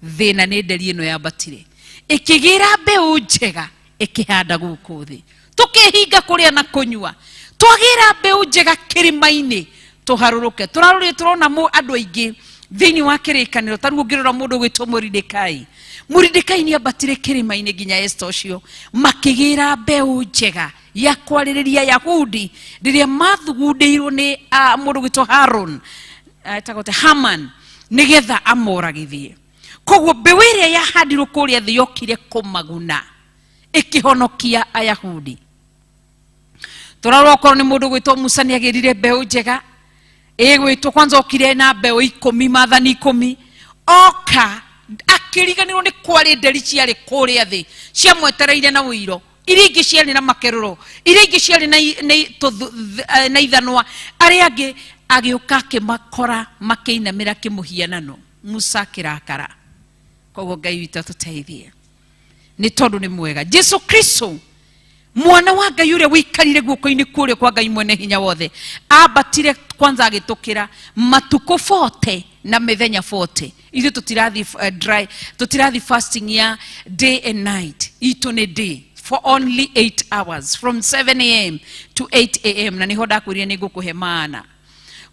thĩna nĩ nderi ĩno yambatire ĩkĩgĩra mbeũ njega ĩkĩhanda gũkũ thĩ. Tũkĩhinga kũrĩa na kũnyua, twagĩra mbeũ njega kĩrĩma-inĩ tũharũrũke. Tũrarũrire tũrona andũ aingĩ thĩinĩ wa kĩrĩkanĩro. Ta rĩu ũngĩrora mũndũ ũgwĩtwo Moridekai, Moridekai nĩ ambatire kĩrĩma-inĩ nginya Esta ũcio, makĩgĩra mbeũ njega ya kwarĩrĩria Yahudi rĩrĩa mathugundĩirwo nĩ mũndũ ũgwĩtwo Haron, etagwo atĩa? Haman, nĩgetha amoragithie. Koguo mbeũ ĩrĩa yahandirwo kũrĩa thĩ yokire kũmaguna, ĩkĩhonokia Ayahudi. Tũrarora okorwo nĩ mũndũ ũgwĩtwo Musa nĩ agĩrire mbeũ njega ĩgwĩtwo kwanza, okire na mbeũ 10, maathani 10, oka akĩriganĩrwo nĩ kwarĩ nderi ciarĩ kũrĩa thĩ ciamwetereire na ũiro, iria ingĩ ciarĩ na makerũro, iria ingĩ ciarĩ na ithanwa. Arĩa angĩ agĩũka akĩmakora makĩinamĩra kĩmũhianano. Musa akĩrakara. Koguo Ngai witũ atũteithie nĩ tondũ nĩ mwega. Jesu Kristo mwana wa Ngai ũrĩa wĩikarire guoko-inĩ kũrĩa kwa Ngai mwene hinya wothe ambatire kwanza agĩtũkĩra matukũ 40 na mĩthenya 40. Ithuĩ tũtirathi dry, tũtirathi fasting ya day and night, itũ nĩ day for only 8 hours from 7 a.m. to 8 a.m. Na nĩho ndakwĩrire nĩ ngũkũhe maana.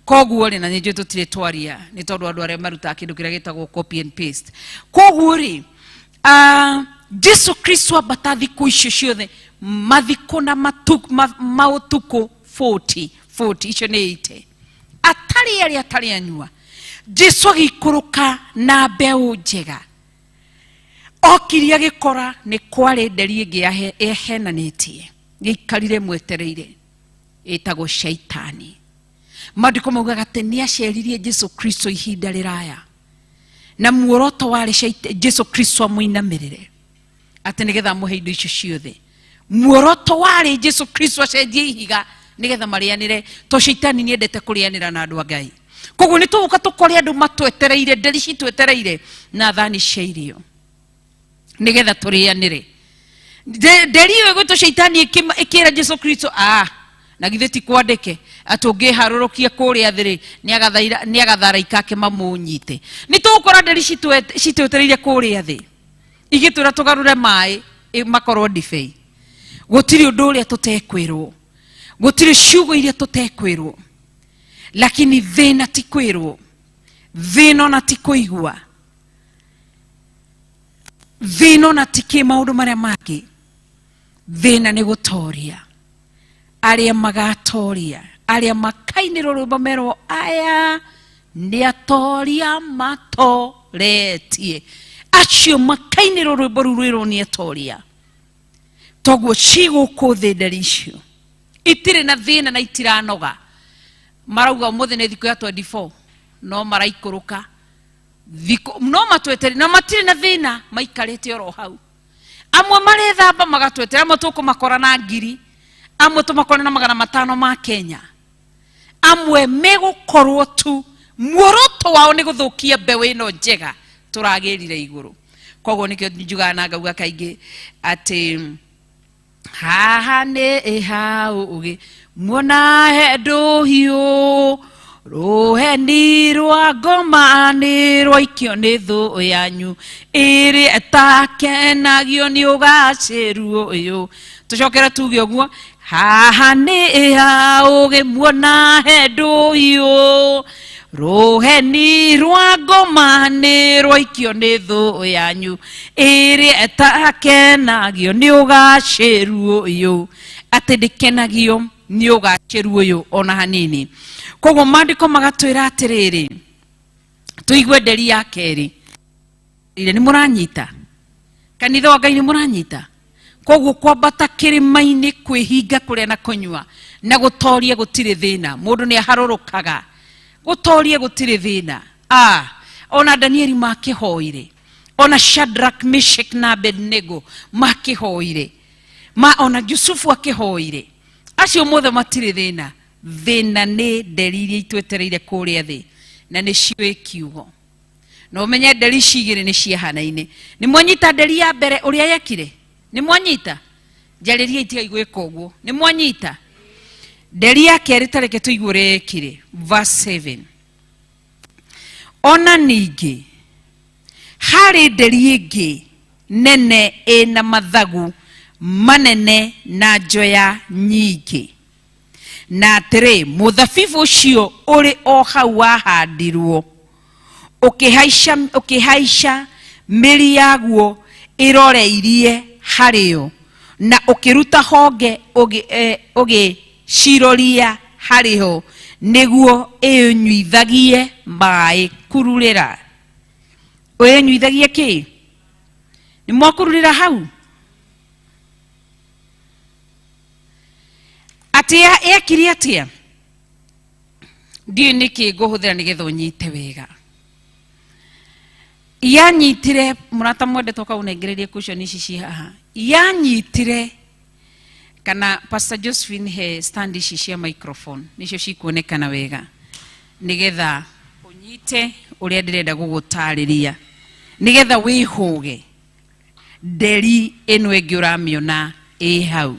Koguo rĩ, na nĩ njũĩ tũtirĩ twaria nĩ tondũ andũ arĩa marutaga kĩndũ kĩrĩa gĩtagwo copy and paste. Koguo rĩ, Jesu Kristo ambata thikũ icio ciothe mathikũ na maũtukũ 40 40, icio nĩ 80, atarĩ arĩa atarĩ anyua. Jesu agĩikũrũka na mbeũ njega, okire agĩkora nĩ kwarĩ nderi ĩngĩ yahenanĩtie gĩikarire mwetereire, ĩtagwo Shaitani. Maandĩko maugaga atĩ nĩ aceririe Jesu Kristo ihinda rĩraya, na muoroto warĩ Jesu Kristo amũinamĩrĩre atĩ nĩgetha amũhe indo icio ciothe. Muoroto warĩ Jesu Kristo acenjie ihiga nĩgetha marĩanĩre, to Shaitani nĩendete kũrĩanĩra na andũ a Ngai. Koguo nĩ tũgũka tũkore andũ matwetereire, nderi citwetereire na thani cia irio nĩgetha tũrĩanĩre. Nderi ĩyo ĩgwĩtwo Shaitani ĩkĩra Jesu Kristo, na githĩ ti kwandĩke atĩ ũngĩharũrũkia kũrĩa thĩ rĩ, nĩagatharaika ake mamũnyite. Nĩ tũgũkora nderi citwetereire kũrĩa thĩ igĩtwĩra tũgarũre maĩ makorwo ndibei. Gũtirĩ ũndũ ũrĩa tũtekwĩrwo, gũtirĩ ciugo iria tũtekwĩrwo, lakini thĩna ti kwĩrwo, thĩna ona ti kũigua, thĩna ona ti kĩ maũndũ marĩa mangĩ, thĩna nĩ gũtoria. Arĩa magatoria, arĩa makainĩrwo rwĩmbo merwo aya nĩ atoria matoretie, acio makainĩrwo rwĩmbo rũu rwĩrwo nĩ atoria. Toguo ci gũkũ thĩ nderi icio itirĩ na thĩna na itiranoga, marauga ũmũthĩ nĩ thikũ ya 24, no maraikũrũka thikũ no matwetere na matirĩ na thĩna, maikarĩte oro hau. Amwe marethamba magatwetera, amwe tũkũmakora na ngiri, amwe tũmakore na 500 ma Kenya, amwe megũkorwo tu muoroto wao nĩ gũthũkia mbeũ ĩno njega tũragĩrire igũrũ. Koguo nĩkĩo njugaga na ngauga kaingĩ atĩ haha nĩ hau ũgĩ muona he ndũhiũ Rũheni rwa ngoma nĩ rwaikio nĩ thũ yanyu ĩrĩa ĩtakenagio nĩ ũgacĩru ũyũ. Tũcokere tuge ũguo, haha nĩ ha ũgĩmuona he ndũhiũ. Rũheni rwa ngoma nĩ rwaikio nĩ thũ yanyu ĩrĩa ĩtakenagio nĩ ũgacĩru ũyũ. Atĩ ndĩkenagio nĩ ũgacĩru ũyũ ona hanini. Koguo maandĩko magatwĩra atĩrĩrĩ, tũigue nderi ya kerĩ. Ire nĩ mũranyita? Kanitha wa Ngai nĩ mũranyita? Koguo kwambata kĩrĩma-inĩ kwĩhinga kũrĩa na kũnyua na gũtoria gũtirĩ thĩna. Mũndũ nĩ aharũrũkaga. Gũtoria gũtirĩ thĩna. Ona Danieli makĩhoire. Ona Shadrach, Meshach na Abednego makĩhoire. Ma ona Jusufu akĩhoire. Acio mothe matirĩ thĩna. Thĩna nĩ nderi iria itwetereire kũrĩa thĩ na nĩcio kiugo. Na ũmenye nderi ici igĩrĩ nĩ ciahanaine. Nĩ mwanyita nderi ya mbere ũrĩa yekire? Nĩ mwanyita? Njarĩria itigai gwĩka ũguo. Nĩ mwanyita? Nderi ya kerĩ ta reke tũigue ũrĩa yekire. Verse 7. Ona ningĩ harĩ nderi ĩngĩ nene ĩna mathagu manene na njoya nyingĩ. Na atĩrĩ, mũthabibũ ũcio ũrĩ o hau wahandirwo ũkĩhaica mĩri yaguo ĩroreirie harĩo na ũkĩruta honge ũgĩciroria harĩho nĩguo ĩnyuithagie maĩ kururĩra. Ĩnyuithagie kĩ? Nĩ mwakururĩra hau? Atĩ yekire atĩa? Ndiũĩ nĩkĩ ngũhũthĩra nĩgetha ũnyite wega. Yanyitire mũrata mwendetwo kaũnengererie cushion ici ci haha. Yanyitire kana Pastor Josephine he stand ici cia microphone nicio cikuonekana wega nĩgetha ũnyite ũrĩa ndĩrenda gũgũtarĩria nĩgetha wĩhũge nderi ĩno ĩngĩ ũramĩona ĩ hau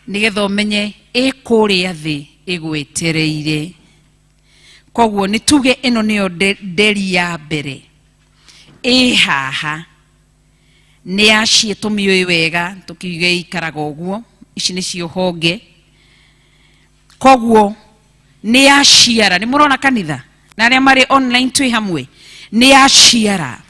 nĩgetha ũmenye ĩ kũrĩa thĩ ĩgwetereire. Koguo nĩ tuge ĩno nĩyo nderi ya mbere ĩ haha nĩ yaciĩ tũmĩũĩ wega tũkiuge ikaraga ũguo, ici nĩcio honge. Koguo nĩ yaciara, nĩ mũrona kanitha na arĩa marĩ online twĩ hamwe, nĩ yaciara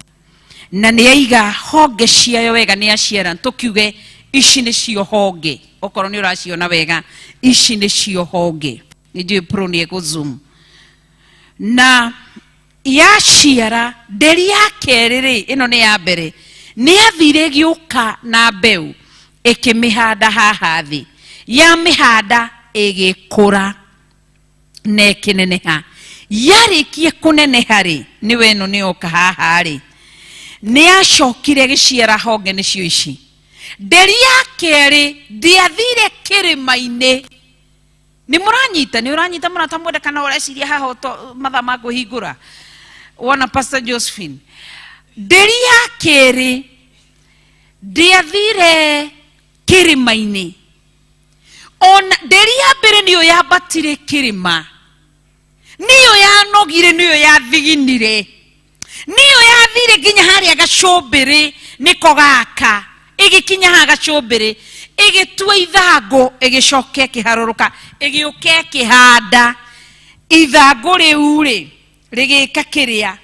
na nĩ yaiga honge ciayo wega, nĩ yaciara tũkiuge ici nĩcio honge, okorwo nĩ ũraciona wega ici nĩcio honge. Nĩ njũĩ pro nĩ egũ zoom. Na yaciara nderi ya kerĩ rĩ, ĩno nĩ ya mbere, nĩ yathire ĩgĩũka na mbeũ ĩkĩmĩhanda haha thĩ, yamĩhanda ĩgĩkũra na ĩkĩneneha. Yarĩkie kũneneha rĩ, nĩwe ĩno nĩyoka haha rĩ, nĩ yacokire ĩgĩciara honge nĩcio ici. Nderi ya kerĩ ndĩathire kĩrĩma-inĩ. Nĩ mũranyita? Nĩ ũranyita mũrata mwende kana ũreciria haha mathaa ma kwĩhingũra? Wona Pastor Josephine. Nderi ya kerĩ ndĩathire kĩrĩma-inĩ. Ona nderi ya mbere nĩyo yambatire kĩrĩma, nĩyo yanogire, nĩyo yathiginire, nĩyo yathire nginya harĩa gacũmbĩrĩ nĩko gaka, ĩgĩkinya haha gacũmbĩrĩ ĩgĩtua ithangũ, ĩgĩcoka ĩkĩharũrũka, ĩgĩũka ĩkĩhanda ithangũ rĩu rĩ, rĩgĩka kĩrĩa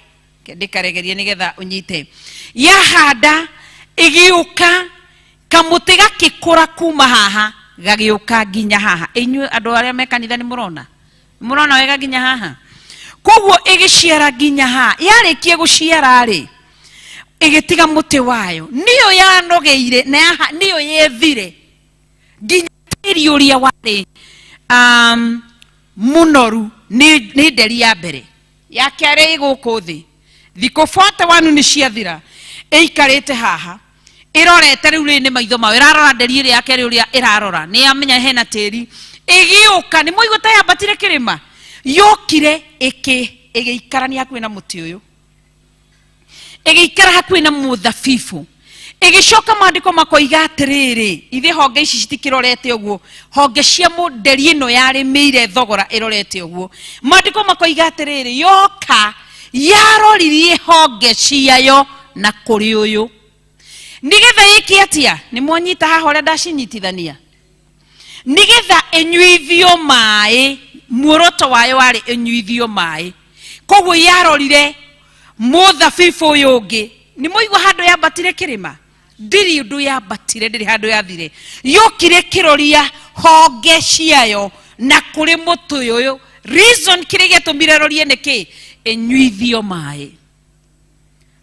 ndĩkaregerie nĩgetha ũnyite. Yahanda ĩgĩũka kamũtĩ gakĩkũra kuma haha gagĩũka nginya haha. Inyuĩ andũ arĩa me kanitha nĩ mũrona? Mũrona wega nginya haha? Koguo ĩgĩciara nginya haha. Yarĩkia gũciara rĩ, ĩgĩtiga mũtĩ wayo, nĩyo yanogeire na nĩyo yethire nginya tĩri ũrĩa warĩ mũnoru. Nĩ nderi ya mbere ya kerĩ ĩ gũkũ thĩ. Thikũ 41 nĩ ciathira, ĩikarĩte haha ĩrorete rĩu rĩrĩ nĩ maitho mao, ĩrarora nderi ĩrĩa ya kerĩ ũrĩa ĩrarora, nĩ yamenya hena tĩri. Ĩgĩũka, nĩ mwaigua ta yambatire kĩrĩma, yokire ĩgĩikarania hakuhĩ na mũtĩ ũyũ, ĩgĩikara hakuhĩ na mũthabibũ, Ĩgĩcoka maandĩko makoiga atĩrĩrĩ, ithe honge ici citikĩrorete ũguo, honge cia mũnderi ĩno yarĩmĩire thogora ĩrorete ũguo. Maandĩko makoiga atĩrĩrĩ, yoka yaroririe honge ciayo na kũrĩ ũyũ nĩgetha ĩke atĩa? Nĩ mwanyita haha ũrĩa ndacinyitithania? Nĩgetha ĩnyuithio maĩ. Muoroto wayo warĩ ĩnyuithio maĩ. Koguo yarorire mũthabibũ ũyũ ũngĩ. Nĩ mũigua handũ yambatire kĩrĩma? Ndiri ũndũ yambatire, ndĩrĩ handũ yathire. Yokire kĩroria honge ciayo na kũrĩ mũtĩ ũyũ. Reason kĩrĩa gĩatũmire rorie nĩ kĩ? Ĩnyuithio maĩ.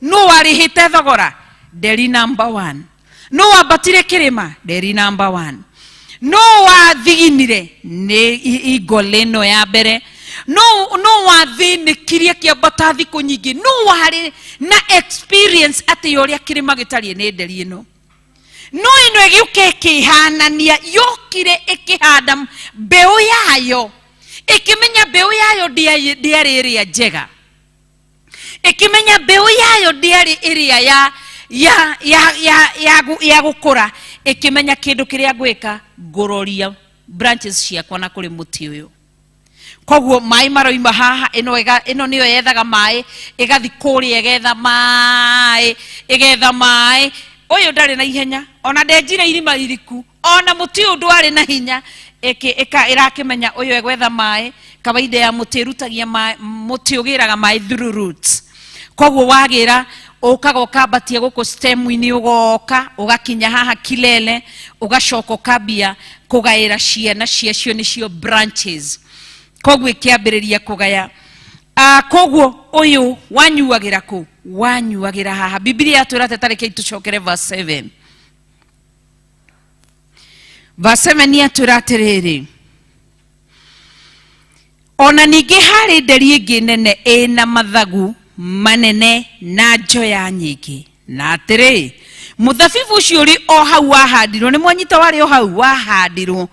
Nũ warĩhĩte thogora? Nderi number one. Nũ wambatire kĩrĩma? Nderi number one. Nũ wathiginire? Nĩ igole ĩno ya mbere. Nũ wathĩnĩkirie kĩambata thikũ nyingĩ? Nũ warĩ na experience atĩ ũrĩa kĩrĩma gĩtariĩ? Nĩ nderi ĩno. No ĩno ĩgĩũka ĩkĩhanania, yokire ĩkĩhanda mbeũ yayo, ĩkĩmenya mbeũ yayo ndĩarĩ ĩrĩa njega, ĩkĩmenya mbeũ yayo ndĩarĩ ĩrĩa ya gũkũra, ĩkĩmenya kĩndũ kĩrĩa ngwĩka, ngũroria branches ciakwa na kũrĩ mũtĩ ũyũ. Koguo maĩ maroima haha, ĩno nĩyo yethaga maĩ, ĩgathi kũrĩa ĩgetha maĩ, ĩgetha maĩ. Ũyũ ndarĩ na ihenya, ona ndenjire irima iriku, ona mũtĩ ũyũ ndwarĩ na hinya. Ĩrakĩmenya ũyũ egwetha maĩ. Kawaida ya mũtĩ ĩrutagia maĩ, mũtĩ ũgĩraga maĩ through roots. Koguo wagĩra ũkaga ũkambatia gũkũ stem-inĩ, ũgoka ũgakinya haha kilele, ũgacoka ũkambia kũgaĩra ciana ciacio, nĩcio branches. Koguo ĩkĩambĩrĩria kũgaya. Koguo ũyũ wanyuagĩra kũ? Wanyuagĩra haha. Bibilia yatwĩra atĩ, tareke tũcokere verse 7. Verse 7 yatwĩra atĩrĩrĩ, ona ningĩ harĩ nderi ĩngĩ nene ĩna mathagu manene na njoya nyingĩ, na atĩrĩ, mũthabibũ ũcio ũrĩ o hau wahandirwo. Nĩ mwanyita? Warĩ o hau wahandirwo,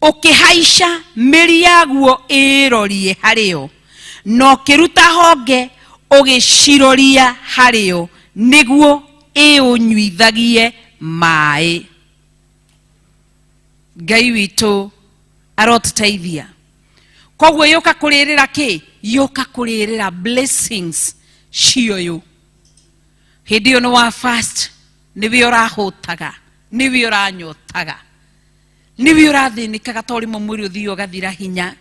ũkĩhaica mĩri yaguo ĩrorie harĩo, na ũkĩruta honge ũgĩciroria harĩo nĩguo ĩũnyuithagie maĩ. Ngai witũ arotũteithia. Koguo yũka kũrĩrĩra kĩ? Yũka kũrĩrĩra blessings cioyũ. Hĩndĩ ĩyo nĩ wa fast, nĩwe ũrahũtaga, nĩwe ũranyotaga, nĩwe ũrathĩnĩkaga, to rĩmwe mwĩrĩ ũthiĩ ũgathira hinya,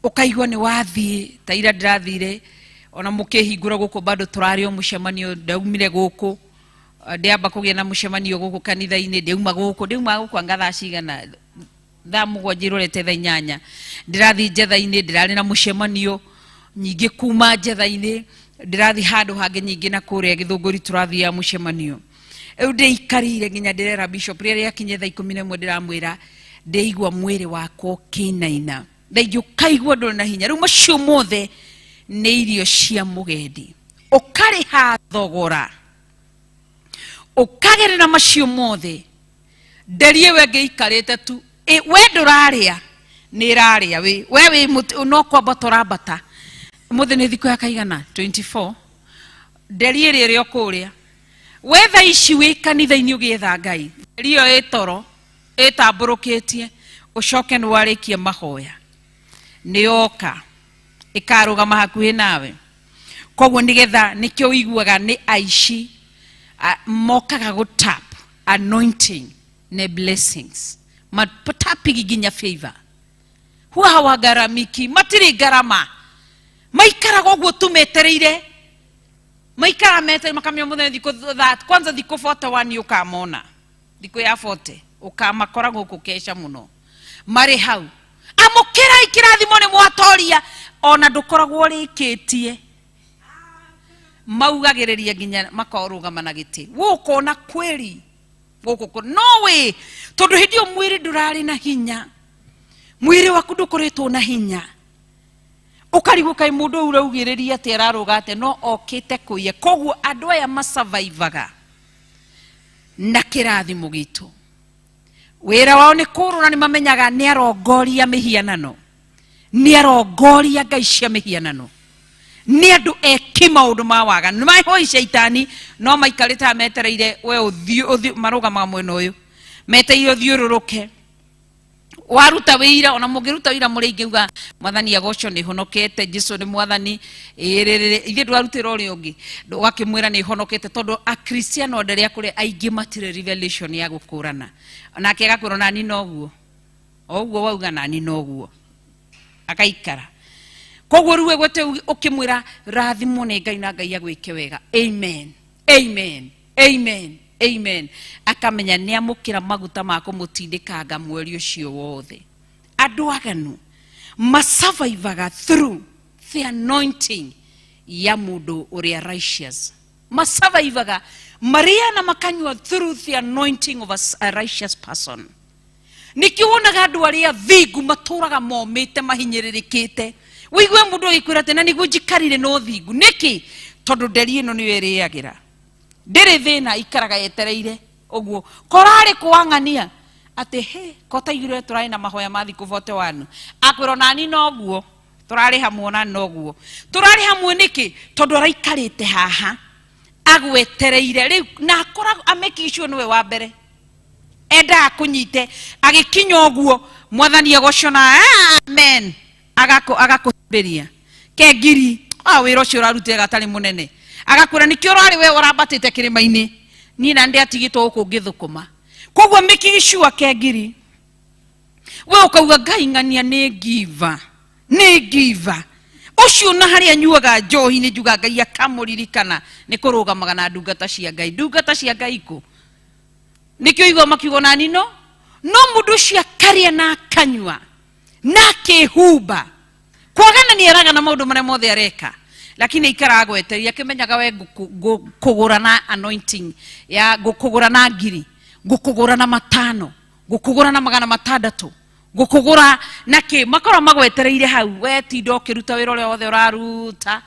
ũkaigua nĩ wathiĩ. Ta ira ndĩrathire, ona mũkĩhingũra gũkũ bado tũrarĩ o mũcemanio. Ndaumire gũkũ, ndĩamba kũgĩa na mũcemanio gũkũ kanitha-inĩ. Ndauma gũkũ, ndauma gũkũ anga thaa cigana? Thaa 7 irorete thaa 8. Ndĩrathiĩ njetha-inĩ, ndĩrarĩ na mũcemanio. Nyingĩ kuma njetha-inĩ ndĩrathiĩ handũ hangĩ nyingĩ na kũrĩa Gĩthũngũri, tũrathiaga mũcemanio. Rĩu ndĩikarĩire nginya ndĩrera bishop rĩrĩa rĩakinye thaa 11, ndĩramwĩra ndĩigua mwĩrĩ wakwa ũkĩinaina, thaingĩ ũkaigua ndũrĩ na hinya. Rĩu macio mothe nĩ irio cia mũgendi, ũkarĩha thogora, ũkagerera macio mothe. Nderi ĩyo ĩngĩ ikarĩte tu. We ndũrarĩa, nĩ ĩrarĩa. We wĩ mũtĩ no kwambata ũrambata. Ũmũthĩ nĩ thikũ ya kaigana? 24. Nderi ĩrĩa ĩrĩ o kũrĩa, we thaa ici wĩ kanitha-inĩ ũgĩetha Ngai, nderi ĩyo ĩ toro ĩtambũrũkĩtie. Ũcoke nĩ warĩkia mahoya, nĩ yoka ĩkarũgama hakuhĩ nawe. Koguo nĩgetha nĩkĩo ũiguaga nĩ aici mokaga gũtap anointing ne blessings, matapigi nginya favor. Huwa hawagaramiki, matirĩ ngarama, maikaraga ũguo tu metereire, maikara metereire makamenya mũthenya thikũ thaa kwanza thikũ 41 ũkamona, thikũ ya 40 ũkamakora gũkũ keca mũno marĩ hau. Amũkĩrai kĩrathimo, nĩ mwatoria. Ona ndũkoragwo ũrĩkĩtie, maugagĩrĩria nginya makarũgama na gĩtĩ. We ũkona kweli gũkũ no wĩ tondũ hĩndĩ ĩyo mwĩrĩ ndũrarĩ na hinya, mwĩrĩ waku ndũkoretwo na hinya. Ũkarigwo kaĩ mũndũ ũyũ ũraugĩrĩria atĩ ararũga atĩa, no okĩte kũiya. Koguo andũ aya masurvivaga na kĩrathimo gitũ. Wĩra wao nĩ kũrũra, nĩ mamenyaga nĩ arongoria mĩhianano, nĩ arongoria ngai cia mĩhianano. Nĩ andũ eki maũndũ ma waganu, nĩ mahoi caitani no maikarĩte metereire we ũthiĩ, marũgamaga mwena ũyũ metereire ũthiũrũrũke. Waruta wĩira, ona mũngĩruta wĩira mũrĩ aingĩ uga mwathani agocwo nĩ honokete, Jesu nĩ mwathani, ĩrĩrĩrĩ, ithuĩ ndwarutĩra ũrĩa ũngĩ ũgakĩmwĩra nĩ honokete, tondũ akristiano andũ arĩa kũrĩ aingĩ matirĩ revelation ya gũkũrana. Nake agakwĩra nani noguo, o ũguo wauga nani noguo, akaikara. Koguo rĩu egwete ũkĩmwĩra rathimwo nĩ Ngai na Ngai agwĩke wega, amen, amen, amen, amen, akamenya nĩ amũkĩra maguta ma kũmũtindĩkanga mweri ũcio wothe. Andũ aganu masurvivaga through the anointing ya mũndũ ũrĩa righteous, masurvivaga marĩa na makanyua through the anointing of a righteous person. Nĩkĩo wonaga andũ arĩa thingu matũraga momĩte mahinyĩrĩrĩkĩte. Wĩigue mũndũ agĩkwĩra atĩ na nĩguo njikarire na ũthingu. Nĩkĩ? Tondũ nderi ĩno nĩyo ĩrĩagĩra, ndĩrĩ thĩna, ikaraga yetereire ũguo. Korarĩ kũwang'ania atĩ he kotaigire tũrarĩ na mahoya ma thikũ 41, akwĩra nani noguo tũrarĩ hamwe, ona noguo tũrarĩ hamwe. Nĩkĩ? Tondũ araikarĩte haha agwetereire rĩu, na akoragwo ameki sure nĩwe wa mbere endaga kũnyite. Agĩkinya ũguo mwathani agocwo na amen, agakũhĩmbĩria ke ngiri wĩra ũcio ũrarutire gatarĩ mũnene, agakwĩra nĩkĩo ũrarĩ we ũrambatĩte kĩrĩma-inĩ, niĩ na ndĩatigĩtwo gũkũ ngĩthũkũma. Koguo making sure ke ngiri we ũkauga Ngai ng'ania nĩ ngiva, nĩ ngiva ũcio, na harĩa anyuaga njohi nĩ njuga Ngai akamũririkana nĩ kũrũgamaga na ndungata cia Ngai. Ndungata cia Ngai kũ nĩkĩo igua makiugo nani no mũndũ ũcio akarĩa na akanyua na akĩhumba kwagana nĩ araga na maũndũ marĩa mothe areka, lakini aikaraga agwetereire akĩmenyaga we ngũkũgũra na anointing ya ngũkũgũra na ngiri, ngũkũgũra na 500, ngũkũgũra na 600, ngũkũgũra na kĩ. Makorwo magwetereire hau, we tinda ũkĩruta wĩra ũrĩa wothe ũraruta,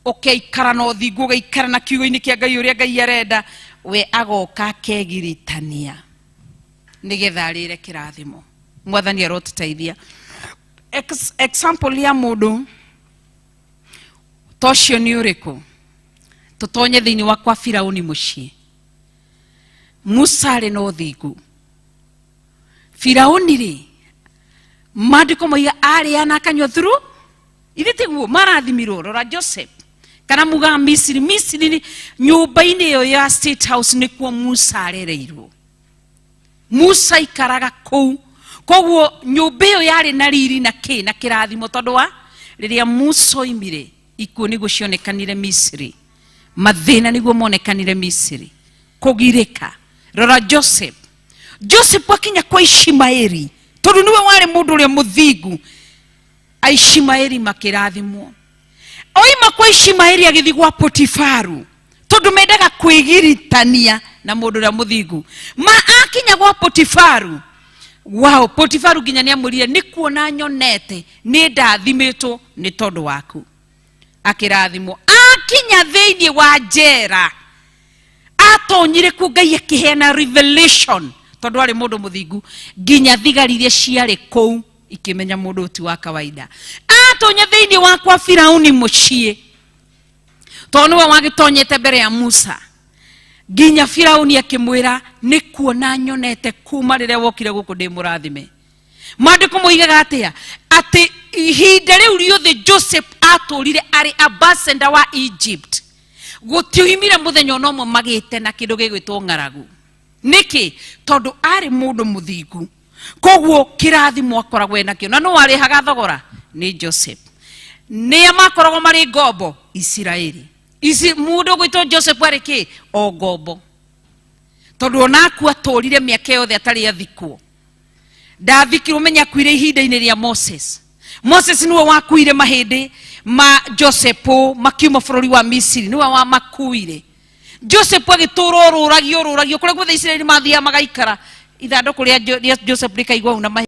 ũkeikara na ũthingu, ũgaikara na kiugo-inĩ kĩa Ngai ũrĩa Ngai arenda, we agoka akegiritania nĩgetha arĩre kĩrathimo. Mwathani arotũteithia. Example ya mũndũ ta ũcio nĩ ũrĩkũ? Tũtonye thĩinĩ wa kwa Firauni mũciĩ. Musa arĩ na ũthingu. Firauni rĩ, maandĩko moiga arĩa na akanyua through, ithe tiguo marathimirwo. Rora Joseph, kana mugaga Misiri, Misiri nĩ nyũmba-inĩ ĩyo ya State House nĩkuo Musa arereirwo. Musa aikaraga kũu, koguo nyũmba ĩyo yarĩ na riri na kĩ na kĩrathimo, tondũ wa rĩrĩa Musa oimire ikuũ nĩguo cionekanire Misiri, mathĩna nĩguo monekanire Misiri, kũgirĩka. Rora Joseph, Joseph akinya kwa Ishimaeli, tondũ nĩwe warĩ mũndũ ũrĩa mũthingu, Aishimaeli makĩrathimwo. Oima kwa Ishimaeli agĩthiĩ gwa Potifaru, tondũ mendaga kwĩgiritania na mũndũ ũrĩa mũthingu. Ma akinya gwa Potifaru, wow, Potifaru nginya nĩ amwĩrire nĩ kuona nyonete nĩ ndathimĩtwo nĩ tondũ waku, akĩrathimwo. Akinya thĩinĩ wa njera, atonyire kuo Ngai akĩheana revelation, tondũ arĩ mũndũ mũthingu, nginya thigari iria ciarĩ kũu ikĩmenya mũndũ ti wa kawaida. Atonya thĩinĩ wa kwa Firauni mũciĩ, tondũ nĩwe wagĩtonyete mbere ya Musa, nginya Firauni akĩmwĩra nĩ kuona nyonete kuma rĩrĩa wokire gũkũ ndĩ mũrathime. Maandĩko moigaga atĩa? Atĩ ihinda rĩu rĩothe Joseph atũrire arĩ ambassador wa Egypt, gũtioimire mũthenya ona ũmwe magĩte na kĩndũ gĩgwĩtwo ng'aragu. Nĩkĩ? Tondũ arĩ mũndũ mũthingu, koguo kĩrathimo akoragwo enakĩo. Na nũ warĩhaga thogora? Nĩ Joseph. Nĩa makoragwo marĩ ngombo? Isiraeli. Ici mũndũ ũgwĩtwo Joseph arĩ kĩ? O ngombo, tondũ ona akua atũrire mĩaka yothe atarĩ athikwo. Ndathikirwo, menya akuire ihinda-inĩ rĩa Moses. Moses nĩwe wakuire mahĩndĩ ma Joseph makiuma bũrũri wa Misiri, nĩwe wamakuire. Joseph agĩtũra ũrũragio ũrũragio kũrĩa guothe Isiraeli mathiaga magaikara, ithandũkũ rĩa Joseph rĩkaigwo hau na mahĩndĩ.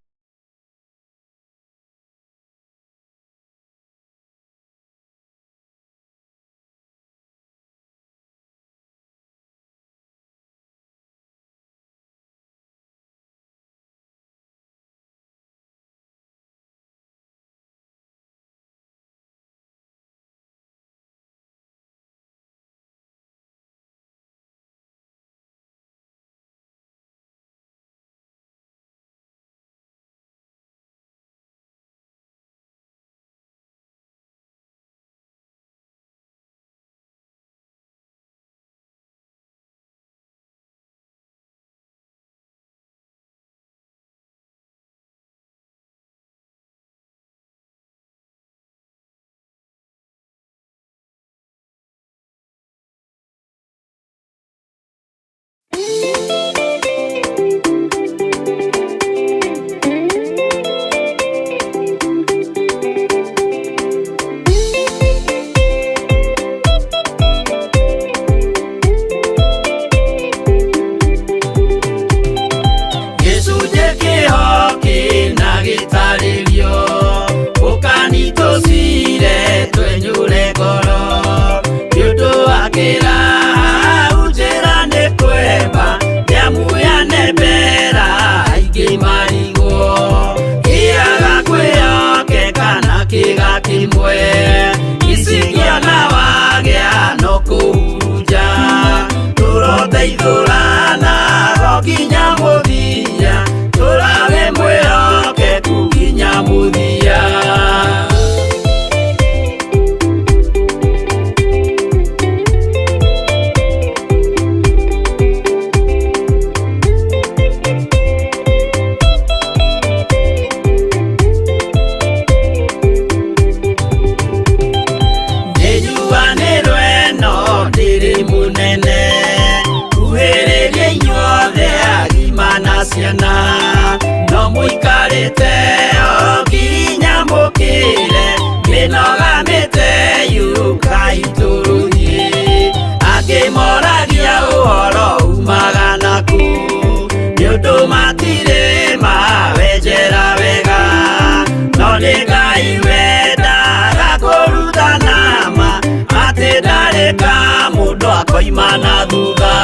Twatũmire twenyure ngoro nĩ ũndũ wa kĩraha njĩra nĩ kwemba nĩamuyane mbera aingĩ marigwo kĩaga kwĩyokeka na kĩga kĩmwe icigiona wagĩa no kũhurunja tũroteithũrana ro nginya mũthia tũrawe mwĩhokeku nginya mũthia. Nĩnjuanĩrwo ĩno ndĩrĩ mũnene kuhĩrĩria inyuothe agima na ciana no mũikarĩte o nginya mũkĩre mĩnoga mĩte yũkai tũrũthiĩ angĩ moragia ũhoro umaga naku nĩ ũndũ matirĩ mawenjera wega no nĩ Ngai wendaga kũrutana ma atĩ ndarĩ ka mũndũ akoima na thutha.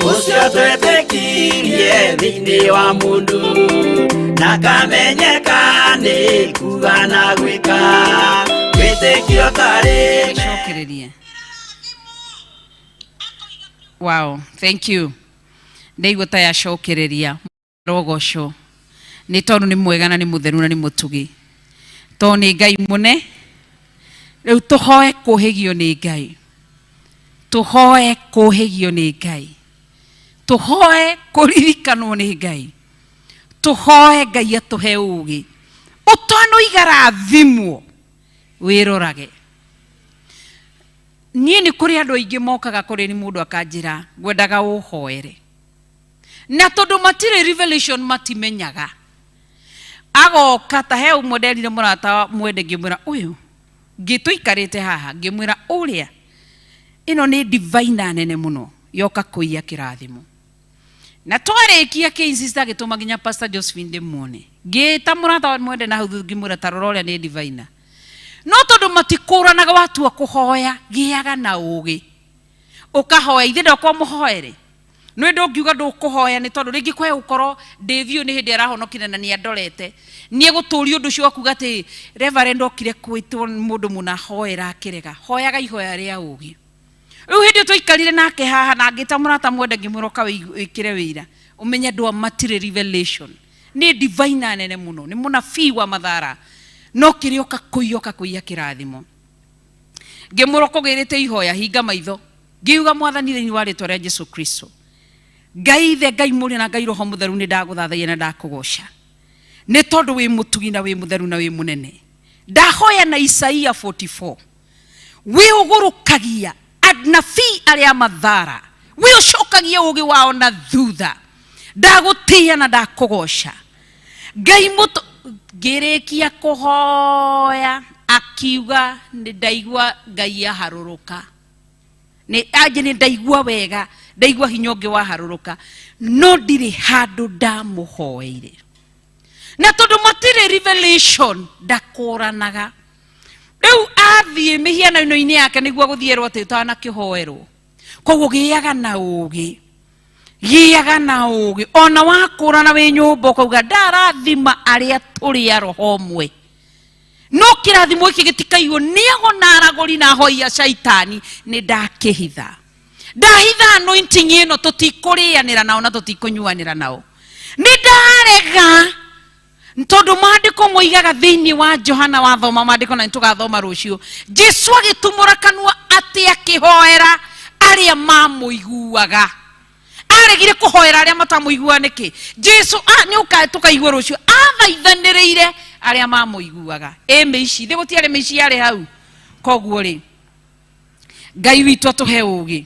Ũcio twetĩkirie thĩinĩ wa mũndũ na kamenyeka nĩ kuga na gwĩka wĩtĩkio tarĩ Cokereria. Wow, thank you. Ndaigua ta yacokereria rogoco nĩ tondũ nĩ mwega na nĩ mũtheru na nĩ mũtugi tondũ nĩ Ngai mũne. Rĩu tũhoe kũhĩgio nĩ Ngai, tũhoe kũhĩgio nĩ Ngai, tũhoe kũririkanwo nĩ Ngai, tũhoe Ngai atũhe ũgĩ. Ũtanoiga rathimwo wĩrorage. Niĩ nĩ kũrĩ andũ aingĩ mokaga kũrĩ ni mũndũ akanjĩra ngwendaga ũhoere, na tondũ matirĩ revelation matimenyaga. Agoka ta he ũmwe nderire mũrata mwende ngĩmwĩra ũyũ ngĩtũikarĩte haha ngĩmwĩra ũrĩa ĩno nĩ divine nene mũno yoka kũiya kĩrathimo. Na twarĩkia kĩ-insist agĩtũma nginya Pastor Josephine ndĩmuone. Ngĩta mũrata wa mwende na hau thutha ngĩmwĩra ta rora ũrĩa nĩ divine. No tondũ matikũranaga watua kũhoya gĩaga na ũgĩ ũkahoya ithe ndokwa mũhoere nĩ ndũngiuga ndũkũhoya nĩ tondũ rĩngĩ kwae gũkorwo ndĩ biũ nĩ hĩndĩ arahonokire na nĩ andorete nĩ egũtũria ũndũ ũcio wa kuga atĩ reverend okire kwĩtwo mũndũ mũna hoera akĩrega. Hoyaga ihoya rĩa ũgĩ. Rĩu hĩndĩ ĩyo twaikarire nake haha na ngĩta mũrata mwende ngĩmwĩra ũka wĩkĩre wĩira ũmenye andũ a matirĩ revelation nĩ divine nene mũno nĩ mũnabii wa mathara no kĩrĩa ũka kũiya ũka kũiya kĩrathimo. Ngĩmwĩra ũkũgĩrĩte ihoya hinga maitho ngiuga mwathani thĩinĩ wa rĩtwa rĩa Jesu Kristo Ngai ithe Ngai mũrĩ na Ngai roho mũtheru nĩ ndagũthathaiya na ndakũgoca nĩ tondũ wĩ mũtugi na wĩ mũtheru na wĩ mũnene. Ndahoya na Isaia 44 wĩ ũgũrũkagia anabii arĩa mathara wĩ ũcokagia ũgĩ wao na thutha. Ndagũtĩĩa na ndakũgoca Ngai mũtũ. Ngĩrĩkia kũhoya akiuga nĩ ndaigua Ngai aharũrũka nĩ anje nĩ ndaigua wega ndaigua hinya ũngĩ waharũrũka no ndirĩ handũ ndamũhoeire na tondũ matirĩ revelation ndakũranaga. Rĩu athiĩ mĩhianano-inĩ yake nĩguo gũthiĩrwo atĩ ũtanakĩhoerwo. Koguo gĩaga na ũgĩ, gĩaga na ũgĩ ona wakũrana wĩ nyũmba ũkauga ndarathima arĩa tũrĩ a roho ũmwe no kĩrathimo gĩkĩ gĩtikaiywo nĩ agona aragũri na ahoi a caitani nĩ ndakĩhitha. Ndahitha anointing ĩno tũtikũrĩanĩra nao na tũtikũnyuanĩra nao. Nĩ ndarega tondũ maandĩko moigaga thĩinĩ wa Johana wathoma maandĩko na nĩtũgathoma rũciũ Jesu agĩtumũra kanua atĩ akĩhoera arĩa mamũiguaga. Aregire kũhoera arĩa matamũiguaga nĩkĩ? Jesu nĩ ũka tũkaigua rũciũ athaithanĩrĩire arĩa mamũiguaga. Ĩ mĩici thĩ gũtiarĩ mĩici yarĩ hau. Koguo rĩ Ngai witũ atũhe ũgĩ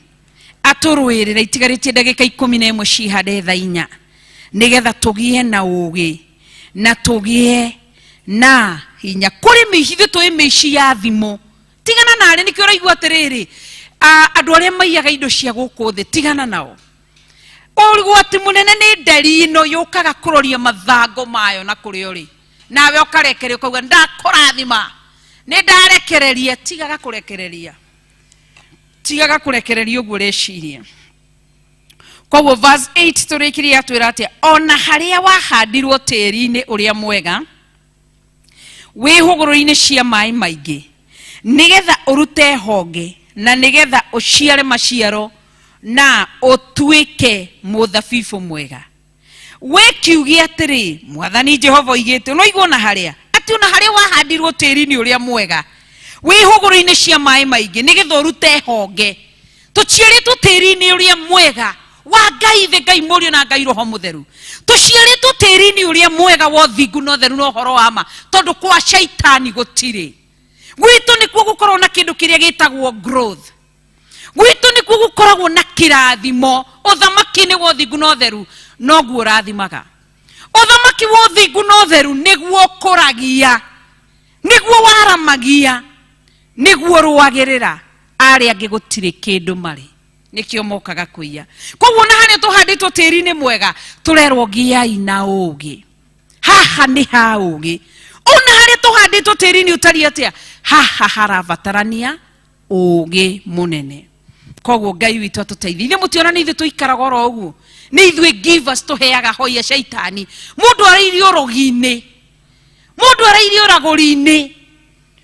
atũrũĩrĩre itigarĩtie ndagĩka 11 cihande thaa 4 nĩgetha tũgĩe na ũgĩ na tũgĩe Na hinya kũrĩ mĩici, ithuĩ tũĩ mĩici ya thimũ. Tigana na arĩa, nĩkĩo ũraigua atĩrĩrĩ, andũ arĩa maiyaga indo cia gũkũ thĩ, tigana nao. Ũgwati mũnene nĩ nderi ĩno yũkaga kũroria mathango mayo na kũrĩa ũrĩ, nawe ũkarekereria ũkauga ndakũrathima, nĩ ndarekereria. Tigaga kũrekereria, tigaga kũrekereria ũguo ũreciria. Koguo verse 8 tũrĩkĩrie atwĩra atĩa? Ona harĩa wahandirwo tĩri-inĩ ũrĩa mwega wĩ hũgũrũrũ-inĩ cia maĩ maingĩ, nĩgetha ũrute honge na nĩgetha ũciare maciaro na ũtuĩke mũthabibũ mwega. Wĩkiuge atĩrĩ, Mwathani Jehova oigĩte, ũnaigua ona harĩa atĩ ona harĩa wahandirwo tĩri-inĩ ũrĩa mwega wĩ hũgũrũ-inĩ cia maĩ maingĩ, nĩgetha ũrute honge. Tũciarĩtwo tĩri-inĩ ũrĩa mwega wa Ngai Ithe, Ngai Mũriũ na Ngai Roho Mũtheru. Tũciarĩtwo tĩri-inĩ ũrĩa mwega wa ũthingu na ũtheru na ũhoro wa ma, tondũ kwa shaitani gũtirĩ. Gwitũ nĩkuo gũkoragwo na kĩndũ kĩrĩa gĩtagwo growth. Gwitũ nĩkuo gũkoragwo na kĩrathimo. Ũthamaki-inĩ wa ũthingu na ũtheru noguo ũrathimaga. Ũthamaki wa ũthingu na ũtheru nĩguo ũkũragia, nĩguo waramagia, nĩguo ũrũagĩrĩra. Arĩa angĩ gũtirĩ kĩndũ marĩ, nĩkĩo mokaga kũiya. Koguo na harĩa tũhandĩtwo tĩri-inĩ mwega, tũrerwo gĩai na ũũgĩ. Haha nĩ ha ũũgĩ. Ona harĩa tũhandĩtwo tĩri-inĩ ũtariĩ atĩa, haha harabatarania ũũgĩ mũnene. Koguo Ngai witũ atũteithie. Ithuĩ mũtiona nĩ ithuĩ tũikaraga oro ũguo, nĩ ithuĩ givers, tũheaga hoia shaitani. Mũndũ arairie ũrogi-inĩ, mũndũ arairie ũragũri-inĩ,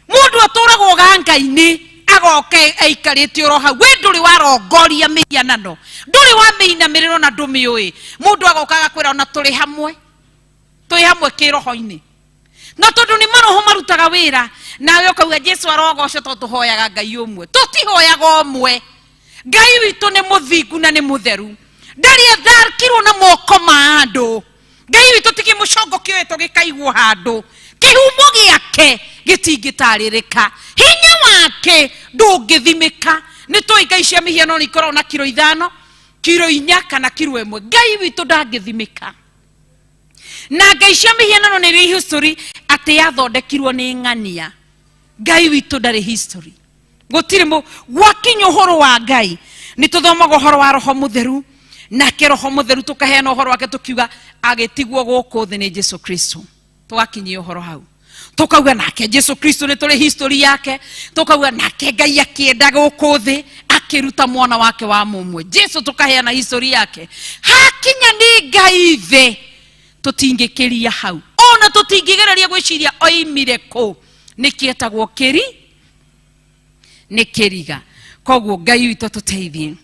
mũndũ atũraga ũganga-inĩ, agoka aikarĩte oro hau. We ndũrĩ warongoria mĩhianano, ndũrĩ wamĩinamĩrĩra ona ndũmĩũĩ. Mũndũ agoka agakwĩra ona tũrĩ hamwe, twĩ hamwe kĩroho-inĩ. Na tondũ nĩ maroho marutaga wĩra, nawe ũkauga Jesu arogocwo tondũ tũhoyaga Ngai ũmwe. Tũtihoyaga ũmwe. Ngai witũ nĩ mũthingu na nĩ mũtheru, ndarĩ atharĩkirwo na moko ma andũ. Ngai witũ ti kĩmũcongo kĩoetwo gĩkaigwo handũ, kĩhumo gĩake gĩtingĩtarĩrĩka, hinya wake ndũngĩthimĩka. Nĩ tũĩ ngai cia mĩhianano nĩ ikoragwo na kiro 5, kiro 4 kana kiro 1. Ngai witũ ndangĩthimĩka. Na ngai cia mĩhianano nĩ ĩrĩ history atĩ yathondekirwo nĩ ng'ania. Ngai witũ ndarĩ history. Gũtirĩ mũ gwakinya ũhoro wa Ngai nĩ tũthomaga ũhoro wa Roho Mũtheru, nake Roho Mũtheru tũkaheana ũhoro wake tũkiuga agĩtigwo gũkũ thĩ nĩ Jesu Kristo. Tũgakinyia ũhoro hau tũkauga nake Jesu Kristo nĩ tũrĩ history yake, tũkauga nake Ngai akĩenda gũkũ thĩ akĩruta mwana wake wa mũmwe Jesu, tũkaheana history yake. Hakinya nĩ Ngai thĩ tũtingĩkĩria hau, ona tũtingĩgereria gwĩciria oimire kũ. Nĩkĩ etagwo kĩri? Nĩ kĩriga. Koguo Ngai witũ atũteithie,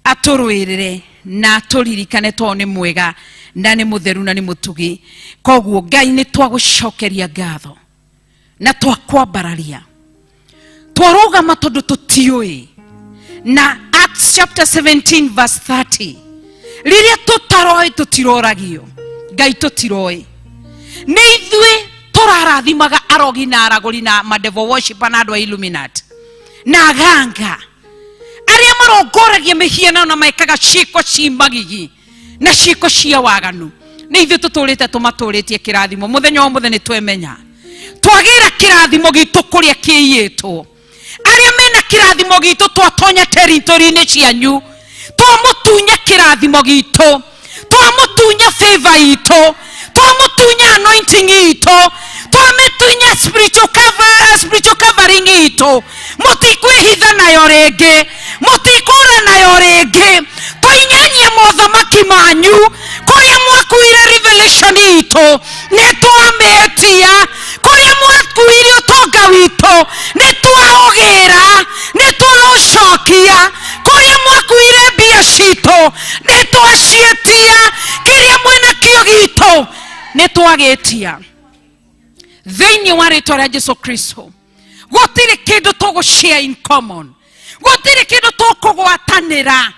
atũrũĩrĩre na atũririkane, tondũ nĩ mwega na nĩ mũtheru na nĩ mũtugi. Koguo Ngai nĩ twagũcokeria ngatho na twakwambararia, twarũgama tondũ tũtiũĩ. Na Acts chapter 17 verse 30, rĩrĩa tũtaroĩ tũtiroragio. Ngai tũtiroĩ, nĩ ithuĩ tũrarathimaga arogi na aragũri na madevil worshiper na andũ a Illuminati na aganga arĩa marongoragia mĩhianano na mekaga ciĩko ci magigi na ciĩko cia waganu. Nĩ ithuĩ tũtũrĩte tũmatũrĩtie kĩrathimo. Mũthenya wa mũthenya nĩ twemenya twagĩra kĩrathimo gitũ kũrĩa kĩiyĩtwo. Arĩa mena kĩrathimo gitũ twatonya territory-inĩ cianyu, twamũtunya kĩrathimo gitũ, twamũtunya favor itũ, twamũtunya anointing itũ, twamĩtunya spiritual cover, spiritual covering itũ. Mũtikwĩhitha nayo rĩngĩ, mũtikũra nayo rĩngĩ. Tũinyanyie mothamaki manyu kũrĩa mwakuire revelation itũ, nĩ twamĩtia. Kũrĩa mwakuire ũtonga witũ, nĩ twaũgĩra, nĩ twaũcokia. Kũrĩa mwakuire mbia citũ, nĩ twaciĩtia. Kĩrĩa mwĩnakĩo gitũ nĩ twagĩtia. Thĩinĩ wa rĩtwa rĩa Jesu Kristo, gũtirĩ kĩndũ tũgũ share in common, gũtirĩ kĩndũ tũkũgwatanĩra.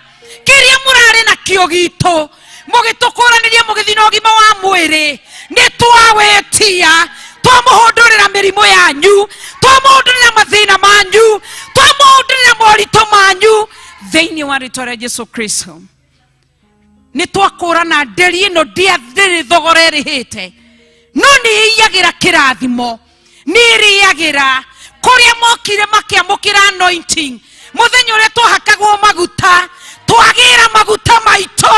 Kĩrĩa mũrarĩ nakĩo gitũ mũgĩtũkũranĩria mũgĩthiĩ na ũgima wa mwĩrĩ, nĩ twawĩtia. Twamũhũndũrĩra mĩrimũ yanyu, twamũhũndũrĩra mathĩna manyu, twamũhũndũrĩra moritũ manyu thĩinĩ wa rĩtwa rĩa Jesu Kristo. Nĩ twakũrana nderi ĩno ndĩrĩ thogora ĩrĩhĩte. No nĩ ĩiyagĩra kĩrathimo, nĩ ĩrĩagĩra kũrĩa mokire makĩamũkĩra anointing. Mũthenya ũrĩa twahakagwo maguta, twagĩra maguta maitũ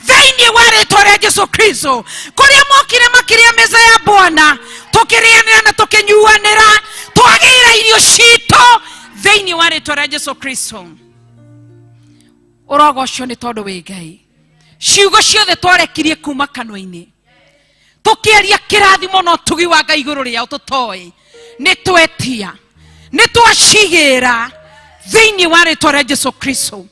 thĩinĩ wa rĩtwa rĩa Jesu Kristo. Kũrĩa mokire makĩrĩa meza ya Bwana, tũkĩrĩanĩra na tũkĩnyuanĩra, twagĩra irio citũ thĩinĩ wa rĩtwa rĩa Jesu Kristo. Ũrogocwo nĩ tondũ wĩ Ngai. Ciugo ciothe twarekirie kuma kanua-inĩ, tũkĩaria kĩrathimo na ũtugi wa Ngai igũrũ rĩao tũtoĩ, nĩ twetia, nĩ twacigĩra thĩinĩ wa rĩtwa rĩa Jesu Kristo.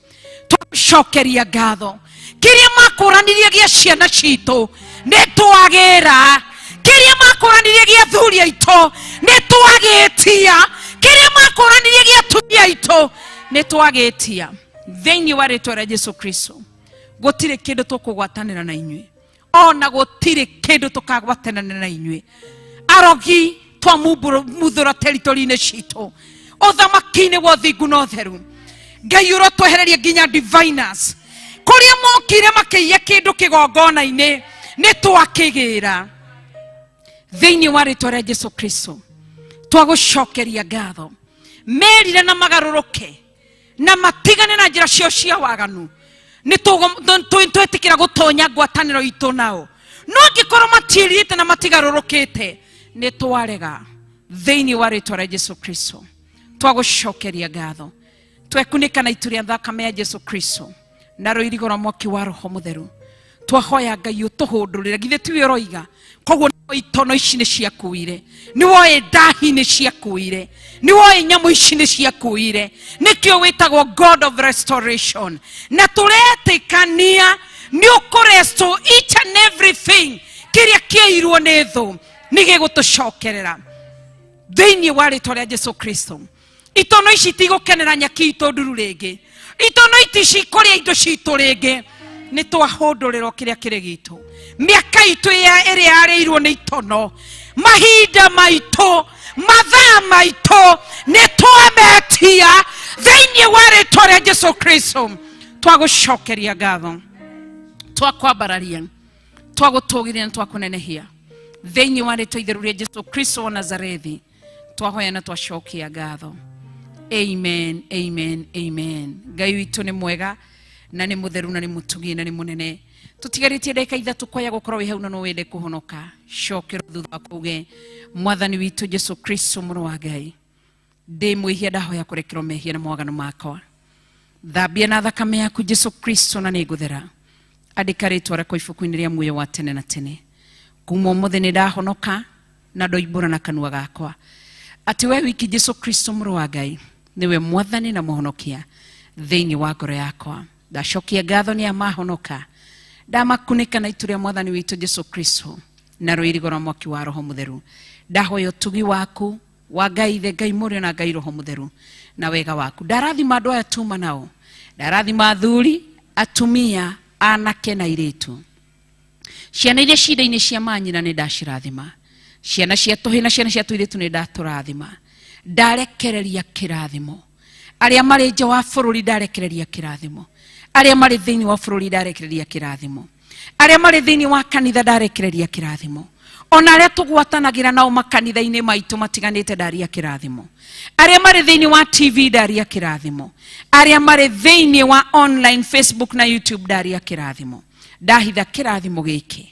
Twacokeria ngatho. Kĩrĩa makũranirie gĩa ciana citũ nĩ twagĩra, kĩrĩa makũranirie gĩa athuri aitũ nĩ twagĩtia, kĩrĩa makũranirie gĩa atumia aitũ nĩ twagĩtia thĩinĩ wa rĩtwa rĩa Jesu Kristo. Gũtirĩ kĩndũ tũkũgwatanĩra na inyuĩ, ona gũtirĩ kĩndũ tũkagwatanĩra na inyuĩ. Arogi twamuthũra territory-inĩ citũ, ũthamaki-inĩ wa ũthingu na ũtheru. Ngai ũrotwehereria nginya diviners kũrĩa mokire makĩiya kĩndũ kĩgongona-inĩ, nĩ twakĩgĩra thĩinĩ wa rĩtwa rĩa Jesu Kristo. Twagũcokeria ngatho. Merire na magarũrũke na matigane na njĩra ciao cia waganu, nĩ twĩtĩkĩra gũtonya ngwatanĩro itũ nao. No angĩkorwo matiĩrirĩte na matigarũrũkĩte, nĩ twarega thĩinĩ wa rĩtwa rĩa Jesu Kristo. Twagũcokeria ngatho. Twekunĩka na itu rĩa thakame ya Jesu Kristo na rũirigo rwa mwaki wa Roho Mũtheru. Twahoya Ngai ũtũhũndũrĩre, githĩ tiwe ũroiga? Koguo itono ici nĩ ciakuire, nĩ woĩ ndahi nĩ ciakuire, nĩ woĩ nyamũ ici nĩ ciakuire, nĩkĩo wĩtagwo God of restoration. Na tũretĩkania nĩ ũkũresto each and everything kĩrĩa kĩairwo nĩ thũ, nĩ gĩgũtũcokerera thĩinĩ wa rĩtwa rĩa Jesu Kristo. Itono ici itigũkenera nyeki itũ nduru rĩngĩ, itono ici ikũrĩa indo citũ rĩngĩ. Nĩ twahũndũrĩrwo kĩrĩa kĩrĩ gitũ, mĩaka itũ ĩrĩa yarĩirwo nĩ itono, mahinda maitũ, mathaa maitũ, nĩ twametia thĩinĩ wa rĩtwa rĩa Jesu Kristo. Twagũcokeria ngatho, twakwambararia, twagũtũgĩria na twakũnenehia thĩinĩ wa rĩtwa itheru rĩa Jesu Kristo wa Nazarethi. Twahoya na twacokia ngatho. Amen, amen, amen. Ngai witũ nĩ mwega na nĩ mũtheru na nĩ mũtugi na nĩ mũnene. Tũtigarĩtie ndagĩka ithatũ kwaya gũkorwo wĩ hau na no wende kũhonoka. Cokerwo thutha wa kuge Mwathani witũ Jesu Kristo mũrũ wa Ngai, ndĩ mwĩhia, ndahoya kũrekerwo mehia na mawaganu makwa. Thambia na thakame yaku Jesu Kristo na nĩngũthera. Andĩka rĩtwa rĩakwa ibuku-inĩ rĩa muoyo wa tene na tene. Kuma ũmũthĩ nĩ ndahonoka na ndoimbũra na kanua gakwa atĩ we wiki Jesu Kristo mũrũ wa Ngai nĩwe Mwathani na Mũhonokia thĩinĩ wa ngoro yakwa. Ndacokia ngatho nĩ amahonoka, ndamakunĩka na itu rĩa Mwathani witũ Jesu Kristo na rũirigo rwa mwaki wa Roho Mũtheru. Ndahoya ũtugi waku wa Ngai Ithe, Ngai Mũriũ na Ngai Roho Mũtheru na wega waku. Ndarathima andũ aya tuma nao, ndarathima athuri, atumia, anake na airĩtu, ciana iria cinda-inĩ cia manyina nĩ ndacirathima, ciana cia tũhĩ na ciana cia tũirĩtu nĩ ndatũrathima. Ndarekereria kĩrathimo arĩa marĩ nja wa bũrũri, ndarekereria kĩrathimo arĩa marĩ thĩinĩ wa bũrũri, ndarekereria kĩrathimo arĩa marĩ thĩinĩ wa kanitha, ndarekereria kĩrathimo ona arĩa tũgwatanagĩra nao makanitha-inĩ maitũ matiganĩte, ndaria kĩrathimo arĩa marĩ thĩinĩ wa TV, ndaria kĩrathimo arĩa marĩ thĩinĩ wa online Facebook na YouTube, ndaria kĩrathimo. Ndahitha kĩrathimo gĩkĩ,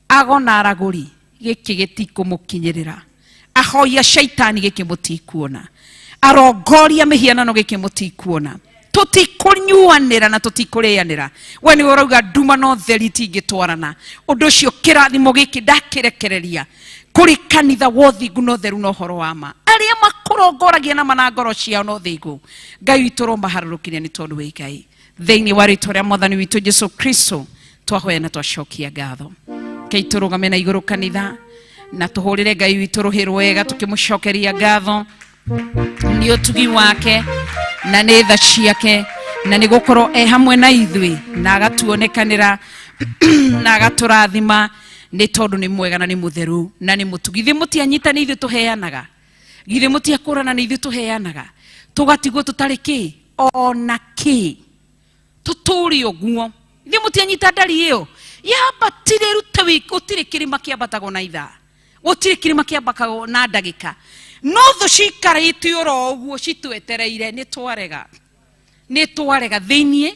ago na aragũri gĩkĩ gĩtikũmũkinyĩrĩra, ahoia shaitani gĩkĩ mũtikuona, arongoria mĩhianano gĩkĩ mũtikuona. Tũtikũnyuanĩra na tũtikũrĩanĩra. We nĩwe ũrauga nduma na ũtheri itingĩtwarana. Ũndũ ũcio kĩrathimo gĩkĩ ndakĩrekereria kũrĩ kanitha wa ũthingu na ũtheru na ũhoro wa ma, arĩa makũrongoragia na mana ngoro ciao na ũthingu. Ngai witũ ũromaharũrũkĩria nĩ tondũ wĩ Ngai. Thĩinĩ wa rĩtwa rĩa Mwathani witũ Jesu Kristo twahoya na twacokia ngatho. Kei tũrũgame na igũrũ kanitha na tũhũrĩre Ngai witũ rũhĩ rwega tũkĩmũcokeria ngatho nĩ ũtugi wake na nĩ tha ciake na nĩ gũkorwo e hamwe na ithuĩ na agatuonekanĩra na agatũrathima, nĩ tondũ nĩ mwega na nĩ mũtheru na nĩ mũtugi. Githĩ mũtianyita nĩ ithuĩ tũheanaga? Githĩ mũtiakũrana nĩ ithuĩ tũheanaga tũgatigwo tũtarĩ kĩ ona kĩ tũtũre ũguo? Githĩ mũtianyita ndari ĩyo yambatire rute wiki? Gũtirĩ kĩrĩma kĩambatagwo na ithaa. Gũtirĩ kĩrĩma kĩambakagwo na ndagĩka. No thũ cikarĩte oro ũguo citwetereire, nĩ twarega. Nĩ twarega thĩiniĩ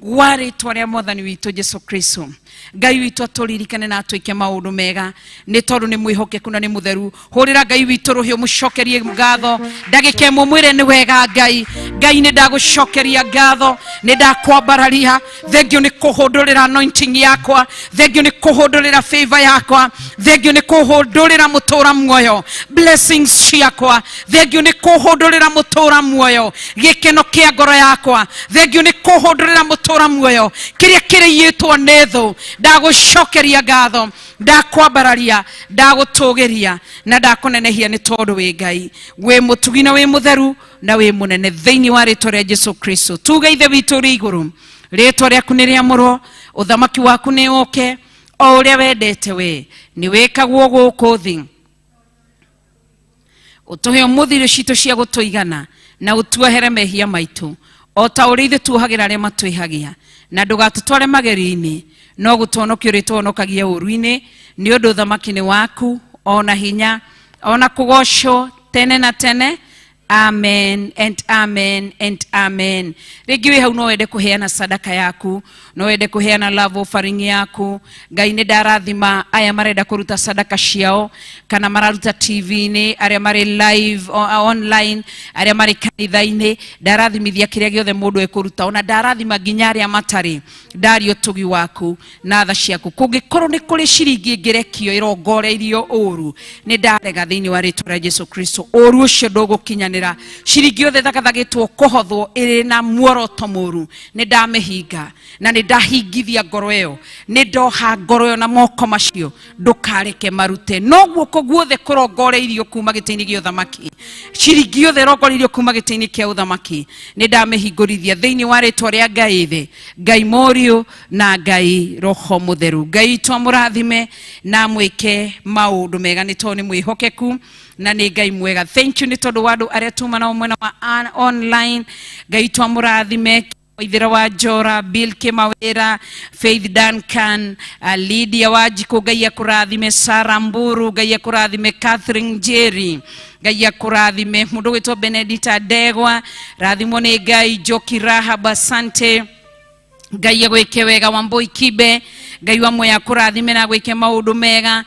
wa rĩtwa rĩa mwathani witũ Jesu Kristo. Ngai witũ atũririkane na atwĩke maũndũ mega, nĩ tondũ nĩ mwĩhokeku na nĩ mũtheru. Hũrĩra Ngai witũ rũhiũ, mũcokerie ngatho ndagĩka ĩmwe, mwĩre nĩ wega Ngai. Ngai, nĩ ndagũcokeria ngatho, nĩ ndakwambararia. Thengio nĩ kũhũndũrĩra anointing yakwa, thengio nĩ kũhũndũrĩra favor yakwa, thengio nĩ kũhũndũrĩra mũtũra muoyo blessings ciakwa, thengio nĩ kũhũndũrĩra mũtũra muoyo gĩkeno kĩa ngoro yakwa, thengio nĩ kũhũndũrĩra mũtũra muoyo kĩrĩa kĩrĩiyĩtwo nĩ thũ. Ndagũcokeria ngatho, ndakwambararia, ndagũtũgĩria na ndakũnenehia, nĩ tondũ wĩ Ngai wĩ mũtugi na wĩ mũtheru na wĩ mũnene. Thĩinĩ wa rĩtwa rĩa Jesu Kristo tuge: Ithe witũ ũrĩ igũrũ, rĩtwa rĩaku nĩ rĩamũrwo, ũthamaki waku nĩ ũke, o ũrĩa wendete we nĩ wĩkagwo gũkũ thĩ. Ũtũhe ũmũthĩ irio citũ cia gũtũigana, na ũtuohere mehia maitũ o ta ũrĩa ithuĩ tuohagĩra arĩa matwĩhagia, na ndũgatũtware magerio-inĩ, no gũtũhonokia ũrĩtũhonokagia ũũru-inĩ, nĩ ũndũ ũthamaki nĩ waku, ona hinya, ona kũgocwo tene na tene. Amen and amen and amen. Rĩngĩ wĩ hau no wende kũheana sadaka yaku, no wende kũheana love offering yaku. Ngai nĩ ndarathima aya marenda kũruta sadaka ciao kana mararuta TV-inĩ, arĩa marĩ live online, arĩa marĩ kanitha-inĩ. Ndarathimithia kĩrĩa gĩothe mũndũ ekũruta, ona ndarathima nginya arĩa matarĩ. Ndaria ũtugi waku na tha ciaku. Kũngĩkorwo nĩ kũrĩ ciringi ĩngĩrekio ĩrongoreirio ũru, nĩ ndarega thĩinĩ wa rĩtwa rĩa Jesu Kristo. Ũru ũcio ndũgũkinyanĩra. Ciringi yothe thagathagĩtwo kũhothwo ĩrĩ na muoroto mũru, nĩ ndamĩhinga na nĩ ndahingithia ngoro ĩyo, nĩ ndoha ngoro ĩyo na moko macio, ndũkareke marute. No guoko guothe kũrongoreirio kuma gĩtĩ-inĩ gĩa ũthamaki, ciringi yothe ĩrongoreirio kuma gĩtĩ-inĩ kĩa ũthamaki, nĩ ndamĩhingũrithia thĩinĩ wa rĩtwa rĩa Ngai Ithe, Ngai Mũriũ na Ngai Roho Mũtheru. Ngai witũ amũrathime na amwĩke maũndũ mega, nĩ tondũ nĩ mwĩhokeku na nĩ Ngai mwega. Thank you nĩ tondũ wa andũ arĩa tuma nao mwena wa online. Ngai witũ amũrathime. Waithera wa Njora, Bill Kimawira, Faith Duncan, Lydia Wanjikũ, Ngai akũrathime. Sarah Mburu, Ngai akũrathime. Catherine Njeri, Ngai akũrathime. Mũndũ gwĩtwo Benedita Ndegwa, rathimwo nĩ Ngai. Njoki Rahab, asante, Ngai agwĩke wega. Wambui Kibe, Ngai wa muoyo akũrathime na agwĩke maũndũ mega.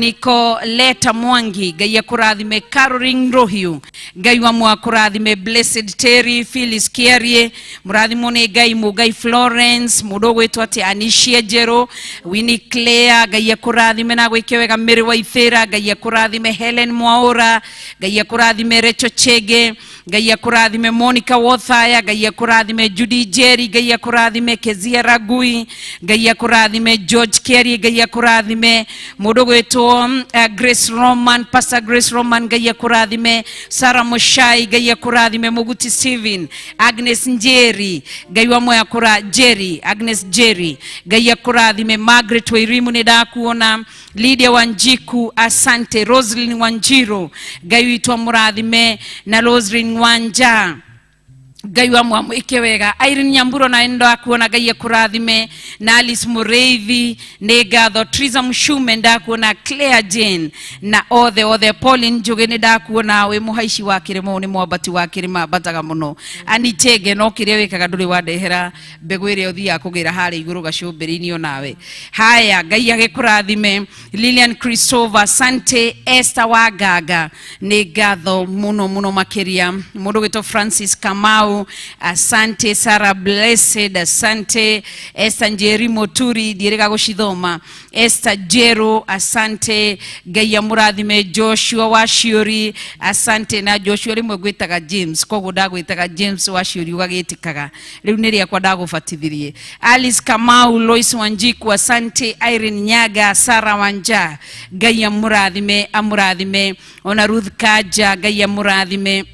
Nicoleta Mwangi, Ngai akũrathime. Caroline Rohiu, Ngai wa muoyo akũrathime. Blessed Terry, Phyllis Kiarie, mũrathimwo nĩ Ngai. Mũngai Florence, mũndũ ũgwĩtwo atĩ Anishia Njerũ, Winnie Claire, Ngai akũrathime na agwĩke wega. Mary Waithĩra, Ngai akũrathime. Helen Mwaũra, Ngai akũrathime. Rachel Chege, Ngai akũrathime. Monica Wothaya, Ngai akũrathime. Judy Jerry, Ngai akũrathime. Kezia Ragui, Ngai akũrathime. George Kerry, Ngai akũrathime. Mũndũ gwĩtwo Grace Roman, Pastor Grace Roman, Ngai akũrathime. Sarah Mushai, Ngai akũrathime. Muguti Steven, Agnes Njeri, Ngai wa muoyo akũra Jerry, Agnes Jerry, Ngai akũrathime. Margaret Wairimu, nĩ ndakuona. Lydia Wanjiku, asante. Roslyn Wanjiru, Ngai witũ amũrathime, na Roslyn Wanja, Ngai wa mwamwĩke wega. Irene Nyamburo, na ndo akuona, Ngai akũrathime. Na Alice Mũrĩithi, nĩ ngatho. Triza Mshume, ndakuona. Claire Jane na othe othe. Pauline Njũgĩ, nĩ ndakuona, wĩ mũhaici wa kĩrĩma, ũyũ nĩ mwambati wa kĩrĩma, ambataga mũno. Ani Chege, no kĩrĩa wĩkaga ndũrĩ wandehera mbegũ ĩrĩa ũthiaga kũgĩra harĩa igũrũ gacũmbĩrĩ-inĩ onawe. Haya, Ngai agĩkũrathime. Lilian Christopher, asante. Esther Wagaga, nĩ ngatho mũno mũno makĩria. Mũndũ gwĩtwo Francis Kamau, asante. Sarah Blessed, asante. Esther Njeri Moturi, ndiĩrĩga gũcithoma. Esther Jeru, asante, Ngai amũrathime. Joshua Waciũri, asante. Na Joshua rĩmwe ngwĩtaga James, koguo ndagwĩtaga James Waciũri ũgagĩtĩkaga rĩu nĩ rĩakwa ndagũbatithirie. Alice Kamau, Lois Wanjiku, asante. Irene Nyaga, Sarah Wanja, Ngai amũrathime, amũrathime. Ona Ruth Kaja, Ngai amũrathime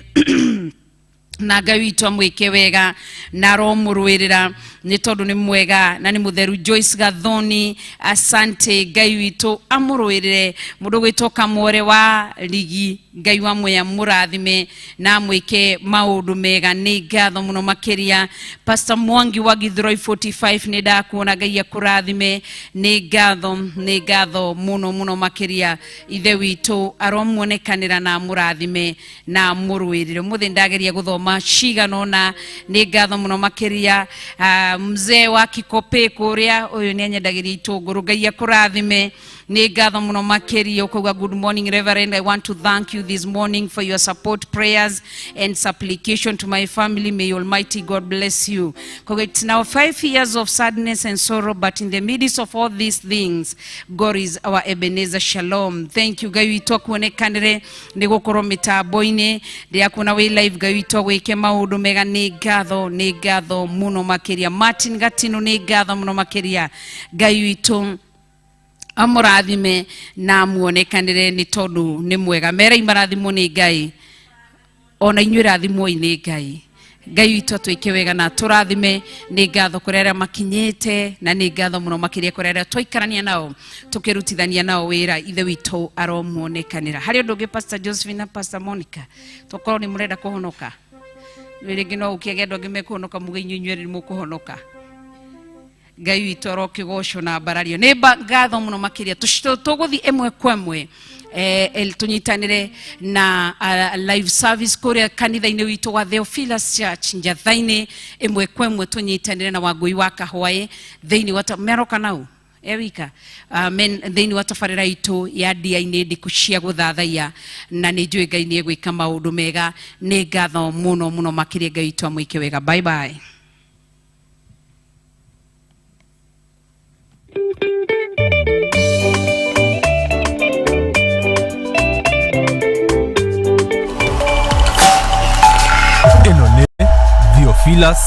na Ngai witũ amwĩke wega na aromũrũĩrĩra. Nĩ tondũ nĩ mwega na nĩ mũtheru. Joyce Gathoni, asante. Ngai witũ amũrũĩrĩre. Mũndũ gwĩtwo Kamwore wa Rigi, Ngai wa mwea mũrathime na amwĩke maũndũ mega. Nĩ ngatho mũno makĩria. Pastor Mwangi wa Githurai 45, nĩ ndakuona. Ngai akũrathime. Nĩ ngatho, nĩ ngatho mũno mũno makĩria. Ithe witũ aromuonekanĩra na amũrathime na amũrũĩrĩre. Ũmũthĩ ndageria gũthoma cigana ũna. Nĩ ngatho mũno makĩria. Mzee wa Kikope kũrĩa, ũyũ nĩ anyendagĩria itũngũrũ. Ngai akũrathime. Nĩ ngatho mũno makĩria. Ũkauga, "Good morning, Reverend. I want to thank you this morning for your support, prayers and supplication to my family. May Almighty God bless you." Kauga, "It's now 5 years of sadness and sorrow, but in the midst of all these things, God is our Ebenezer. Shalom." Thank you. Ngai witũ akuonekanĩre nĩ gũkorwo mĩtambo-inĩ. Ndĩrakuona wĩ live. Ngai witũ agwĩke maũndũ mega. Nĩ ngatho, nĩ ngatho mũno makĩria. Martin Gatino, nĩ ngatho mũno makĩria. Ngai witũ amũrathime na amuonekanĩre nĩ tondũ nĩ mwega. Merai marathimwo nĩ Ngai. Ona inyuĩ rathimwoi nĩ Ngai. Ngai witũ atwĩke wega na atũrathime. Nĩ ngatho kũrĩ arĩa makinyĩte, na nĩ ngatho mũno makĩria kũrĩ arĩa twaikarania nao, tũkĩrutithania nao wĩra. Ithe witũ aromuonekanĩra. Harĩ ũndũ ũngĩ, Pastor Josephine na Pastor Monica, tokorwo nĩ mũrenda kũhonoka rĩngĩ, no ũkĩage andũ angĩ mekũhonoka, muge inyuĩ inyuerĩ nĩ mũkũhonoka. Ngai witũ arokĩgocwo na mbarario. Nĩ ngatho mũno makĩria. Tũgũthiĩ ĩmwe kwa ĩmwe tũnyitanĩre na live service kũrĩa kanitha-inĩ witũ wa Theophilus Church Njatha-inĩ. Ĩmwe kwa ĩmwe tũnyitanĩre na Wangũi wa Kahwaĩ thĩinĩ wa meroka nau ewika amen thĩinĩ wa tabarĩra itũ ya ndia-inĩ ndiku cia gũthathaiya, na nĩ njũĩ Ngai nĩ egwĩka maũndũ mega. Nĩ ngatho mũno mũno makĩria. Ngai witũ amwĩke wega. Bye bye. Ĩno nĩ Theophilus.